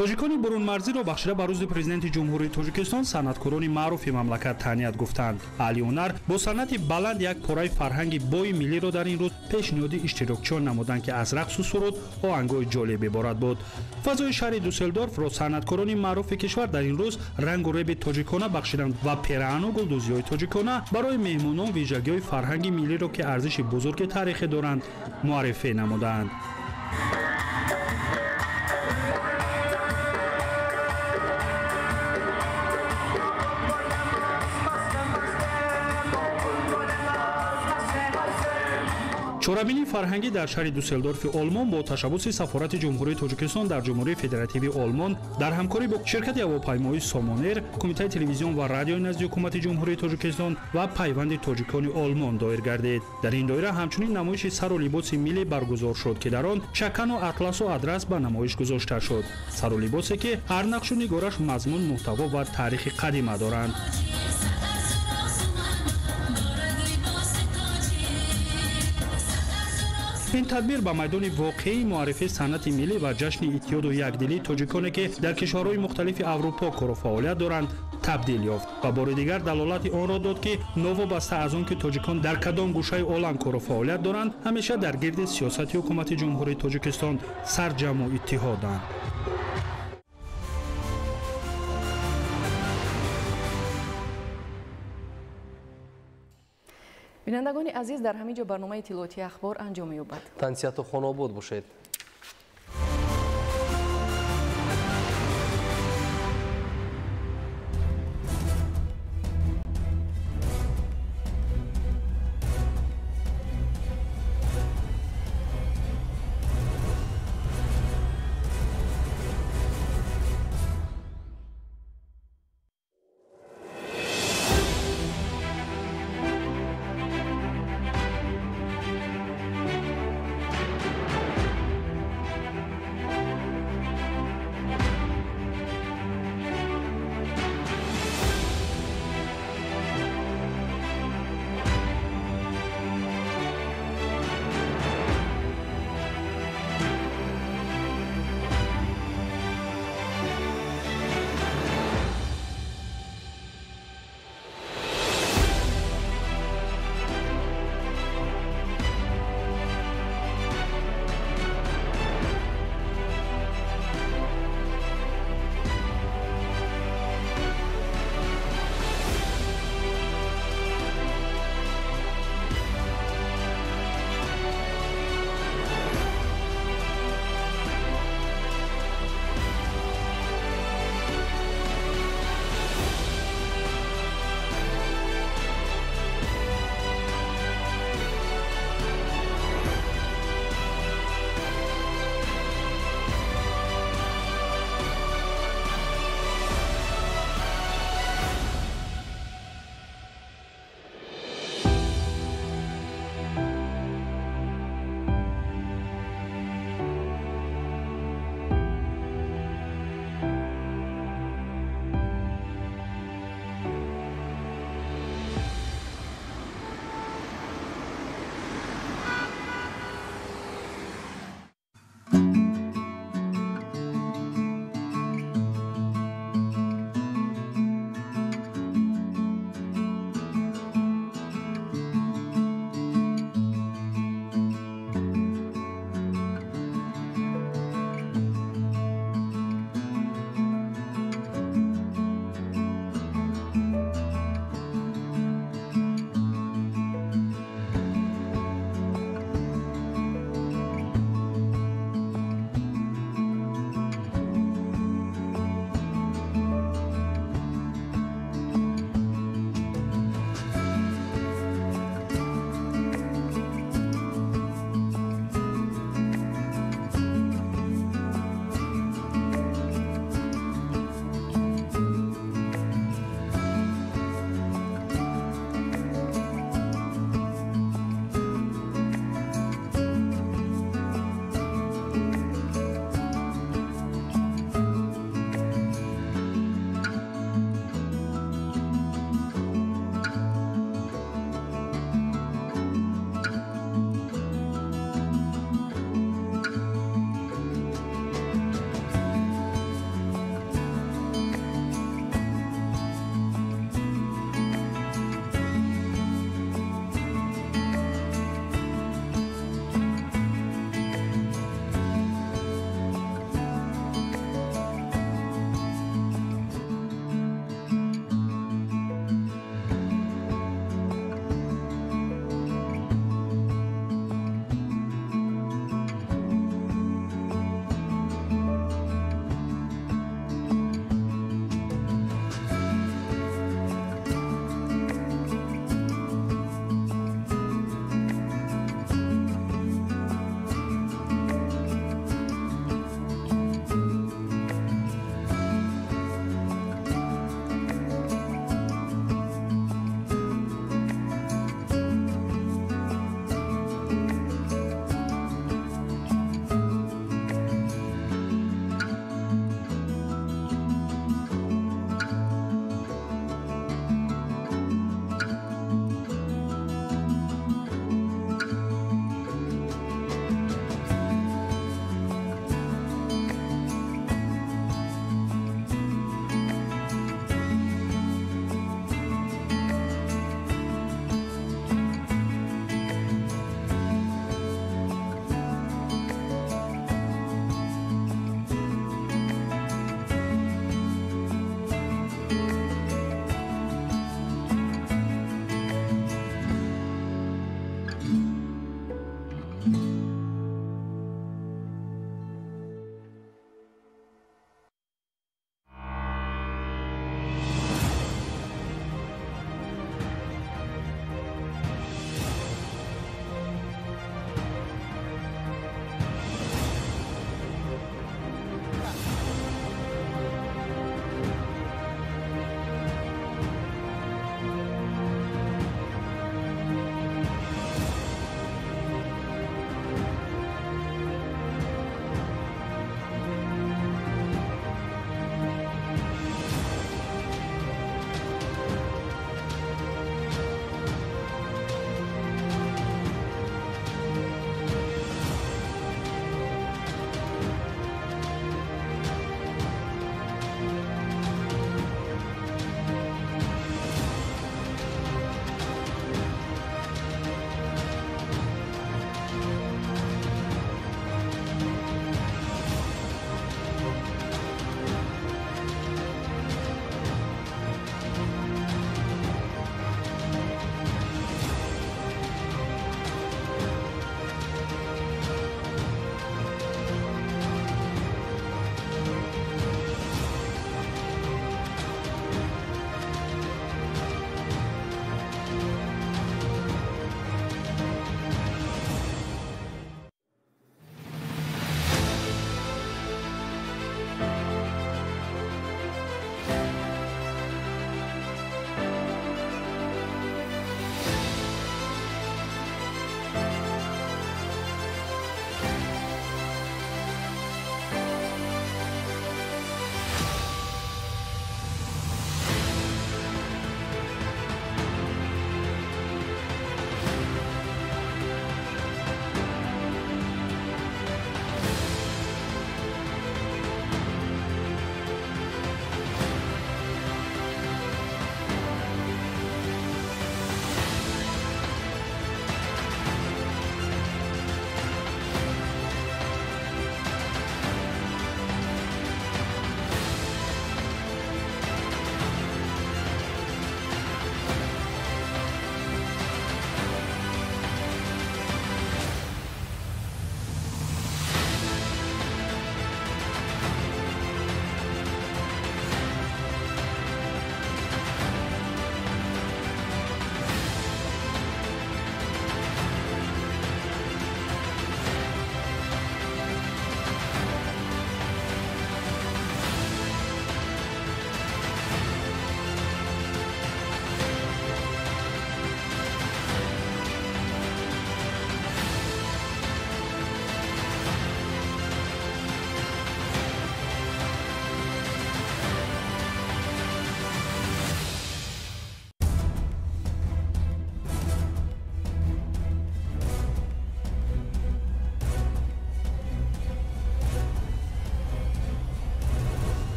Тоҷикони бурунмарзиро бахшида ба рӯзи президенти Ҷумҳурии Тоҷикистон санъаткорони маъруфи мамлакат таҳният гуфтанд. Аҳли ҳунар бо санъати баланд як пораи фарҳанги бои миллиро дар ин рӯз пешниҳоди иштирокчиён намуданд, ки аз рақсу суруд оҳангҳои ҷолиб иборат буд. Фазои шаҳри Дюссельдорфро санъаткорони маъруфи кишвар дар ин рӯз рангу реби тоҷикона бахшиданд ва пераҳану гулдӯзиҳои тоҷикона барои меҳмонон вижагиҳои фарҳанги миллиро, ки арзиши бузурги таърихӣ доранд, муаррифӣ намуданд. Чорабинии фарҳангӣ дар шаҳри Дюссельдорфи Олмон бо ташаббуси сафорати Ҷумҳурии Тоҷикистон дар Ҷумҳурии Федеративии Олмон дар ҳамкорӣ бо ширкати ҳавопаймоии Сомонер, Кумитаи телевизион ва радиои назди ҳукумати Ҷумҳурии Тоҷикистон ва пайванди тоҷикони Олмон доир гардид. Дар ин доира ҳамчунин намоиши сару либоси миллӣ баргузор шуд, ки дар он чакану атласу адрас ба намоиш гузошта шуд. Сару либосе, ки ҳар нақшу нигораш мазмун, муҳтаво ва таърихи қадима доранд. Ин тадбир ба майдони воқеии муаррифии санъати миллӣ ва ҷашни иттиҳоду якдилии тоҷиконе, ки дар кишварҳои мухталифи Аврупо кору фаъолият доранд, табдил ёфт ва бори дигар далолати онро дод, ки новобаста аз он ки тоҷикон дар кадом гӯшаи олам кору фаъолият доранд, ҳамеша дар гирди сиёсати ҳукумати Ҷумҳурии Тоҷикистон сарҷамъу иттиҳоданд. Бинандагони азиз, дар ҳамин ҷо барномаи иттилоотии ахбор анҷом меёбад. Тансиҳату хонобод бошед.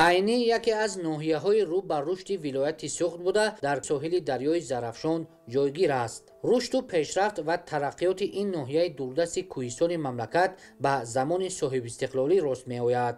Айнӣ яке аз ноҳияҳои рӯ ба рушди вилояти Суғд буда, дар соҳили дарёи Зарафшон ҷойгир аст. Рушду пешрафт ва тараққиёти ин ноҳияи дурдасти кӯҳистони мамлакат ба замони соҳибистиқлолӣ рост меояд.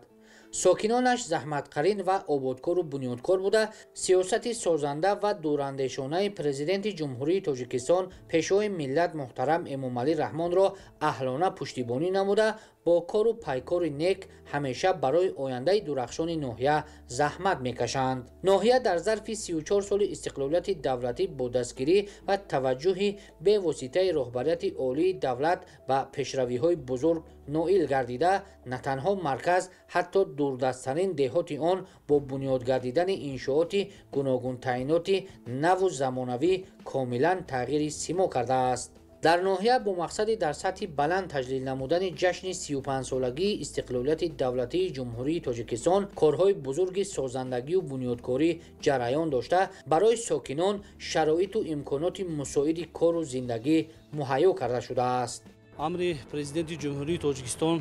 Сокинонаш заҳматқарин ва ободкору бунёдкор буда, сиёсати созанда ва дурандешонаи Президенти Ҷумҳурии Тоҷикистон, Пешвои миллат муҳтарам Эмомалӣ Раҳмонро аҳлона пуштибонӣ намуда, бо кору пайкори нек ҳамеша барои ояндаи дурахшони ноҳия заҳмат мекашанд. Ноҳия дар зарфи 34 соли истиқлолияти давлатӣ бо дастгирӣ ва таваҷҷӯҳи бевоситаи роҳбарияти олии давлат ба пешравиҳои бузург ноил гардида, на танҳо марказ, ҳатто дурдасттарин деҳоти он бо бунёд гардидани иншооти гуногунтаъиноти наву замонавӣ комилан тағйири симо кардааст. Дар ноҳия бо мақсади дар сатҳи баланд таҷлил намудани ҷашни 35-солагии истиқлолияти давлатии Ҷумҳурии Тоҷикистон корҳои бузурги созандагию бунёдкорӣ ҷараён дошта, барои сокинон шароиту имконоти мусоиди кору зиндагӣ муҳайё карда шудааст. Амри Президенти Ҷумҳурии Тоҷикистон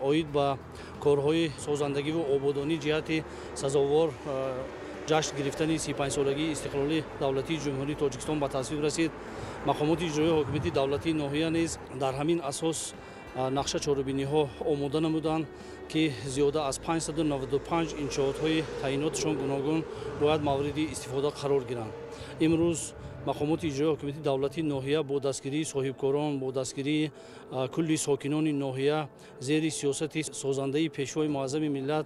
оид ба корҳои созандагиву ободонӣ ҷиҳати сазовор ҷашн гирифтани 35-солагии истиқлоли давлатии Ҷумҳурии Тоҷикистон ба тасвиб расид. Мақомоти иҷроии ҳокимияти давлатии ноҳия низ дар ҳамин асос нақша чорабиниҳо омода намуданд, ки зиёда аз 595 иншоотҳои таъиноташон гуногун бояд мавриди истифода қарор гиранд. Имрӯз мақомоти иҷроии ҳокимияти давлатии ноҳия бо дастгирии соҳибкорон, бо дастгирии кулли сокинони ноҳия зери сиёсати созандаи Пешвои муаззами миллат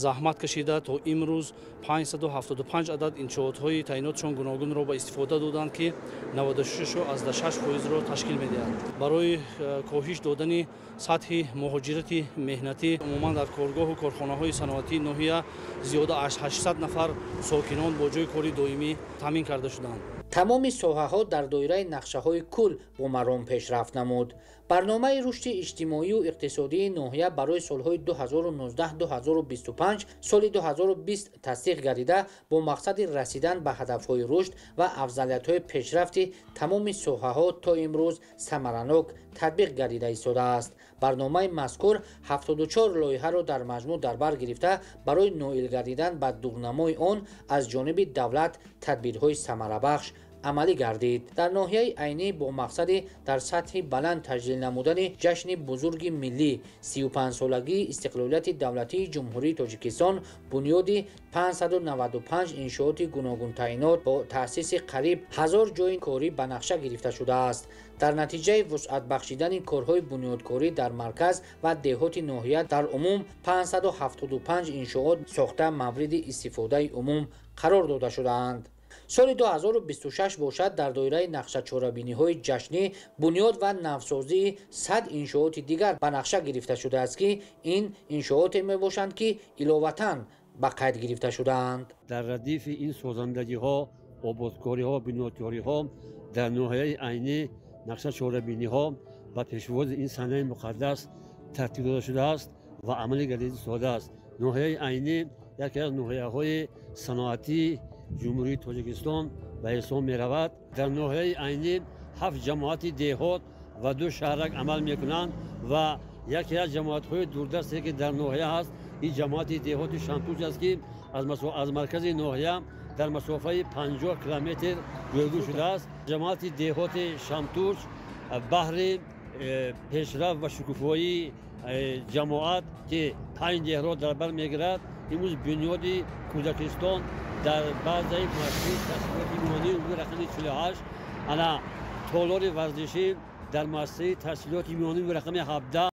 заҳмат кашида, то имрӯз 575 адад иншоотҳои таъиноташон гуногунро ба истифода доданд, ки 96,6%-ро ташкил медиҳад. Барои коҳиш додани сатҳи муҳоҷирати меҳнатӣ умуман дар коргоҳу корхонаҳои саноатии ноҳия зиёда аз 800 нафар сокинон бо ҷойи кори доимӣ таъмин карда шуданд. Тамоми соҳаҳо дар доираи нақшаҳои кул бо маром пешрафт намуд. Барномаи рушди иҷтимоию иқтисодии ноҳия барои солҳои 2019-2025 соли 2020 тасдиқ гардида, бо мақсади расидан ба ҳадафҳои рушд ва афзалиятҳои пешрафти тамоми соҳаҳо то имрӯз самаранок татбиқ гардида истодааст. Барномаи мазкур 74 лоиҳаро дар маҷмӯъ дар бар гирифта, барои ноил гардидан ба дурнамои он аз ҷониби давлат тадбирҳои самарабахш амалӣ гардид. Дар ноҳияи Айнӣ бо мақсади дар сатҳи баланд таҷлил намудани ҷашни бузурги миллӣ 35-солагии истиқлолияти давлатии Ҷумҳурии Тоҷикистон бунёди 595 иншооти гуногунтаъинот бо таъсиси қариб 1000 ҷойи корӣ ба нақша гирифта шудааст. Дар натиҷаи вусъат бахшидани корҳои бунёдкорӣ дар марказ ва деҳоти ноҳия дар умум 575 иншоот сохта мавриди истифодаи умум қарор дода шудаанд. Соли 2026 бошад, дар доираи нақшачорабиниҳои ҷашнӣ бунёд ва навсозии 100 иншооти дигар ба нақша гирифта шудааст, ки ин иншооте мебошанд, ки иловатан ба қайд гирифта шудаанд. Дар радифи ин созандагиҳо, ободкориҳо, бунёдкориҳо дар ноҳияи Айнӣ нақшачорабиниҳо ба пешвози ин санаи муқаддас тартиб дода шудааст ва амалӣ гардида истодааст. Ноҳияи Айнӣ яке аз ноҳияҳои саноатии Ҷумҳурии Тоҷикистон ба ҳисоб меравад. Дар ноҳияи Айнӣ 7 ҷамоати деҳот ва 2 шаҳрак амал мекунанд ва яке аз ҷамоатҳои дурдасте, ки дар ноҳия ҳаст, ин ҷамоати деҳоти Шамтуч аст, ки аз маркази ноҳия дар масофаи 50 километр ҷойгир шудааст. Ҷамоати деҳоти Шамтуч баҳри пешрафт ва шукуфоии ҷамоат, ки 5 деҳро дар бар мегирад, имрӯз бунёди кӯдакистон дар баъзаи муассисаи таҳсилоти миёнаи умумии рақами 48, ана толори варзишӣ дар муассисаи таҳсилоти миёнаи рақами 17.